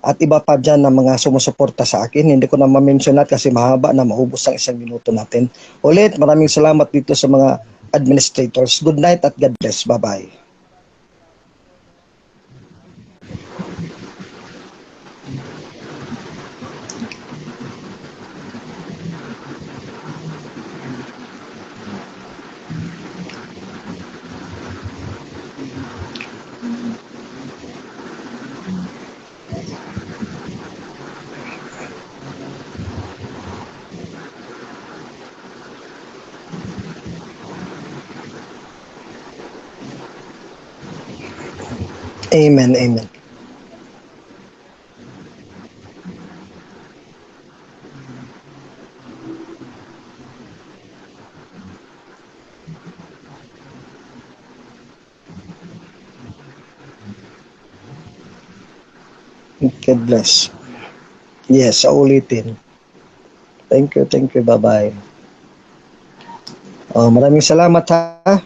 at iba pa dyan na mga sumusuporta sa akin. Hindi ko na ma-mention lahat kasi mahaba na, maubos ang isang minuto natin. Ulit, maraming salamat dito sa mga administrators. Good night at God bless. Bye-bye. Amen, amen. God bless. Yes, sa ulitin. Thank you, thank you. Bye-bye. Oh, maraming salamat ha.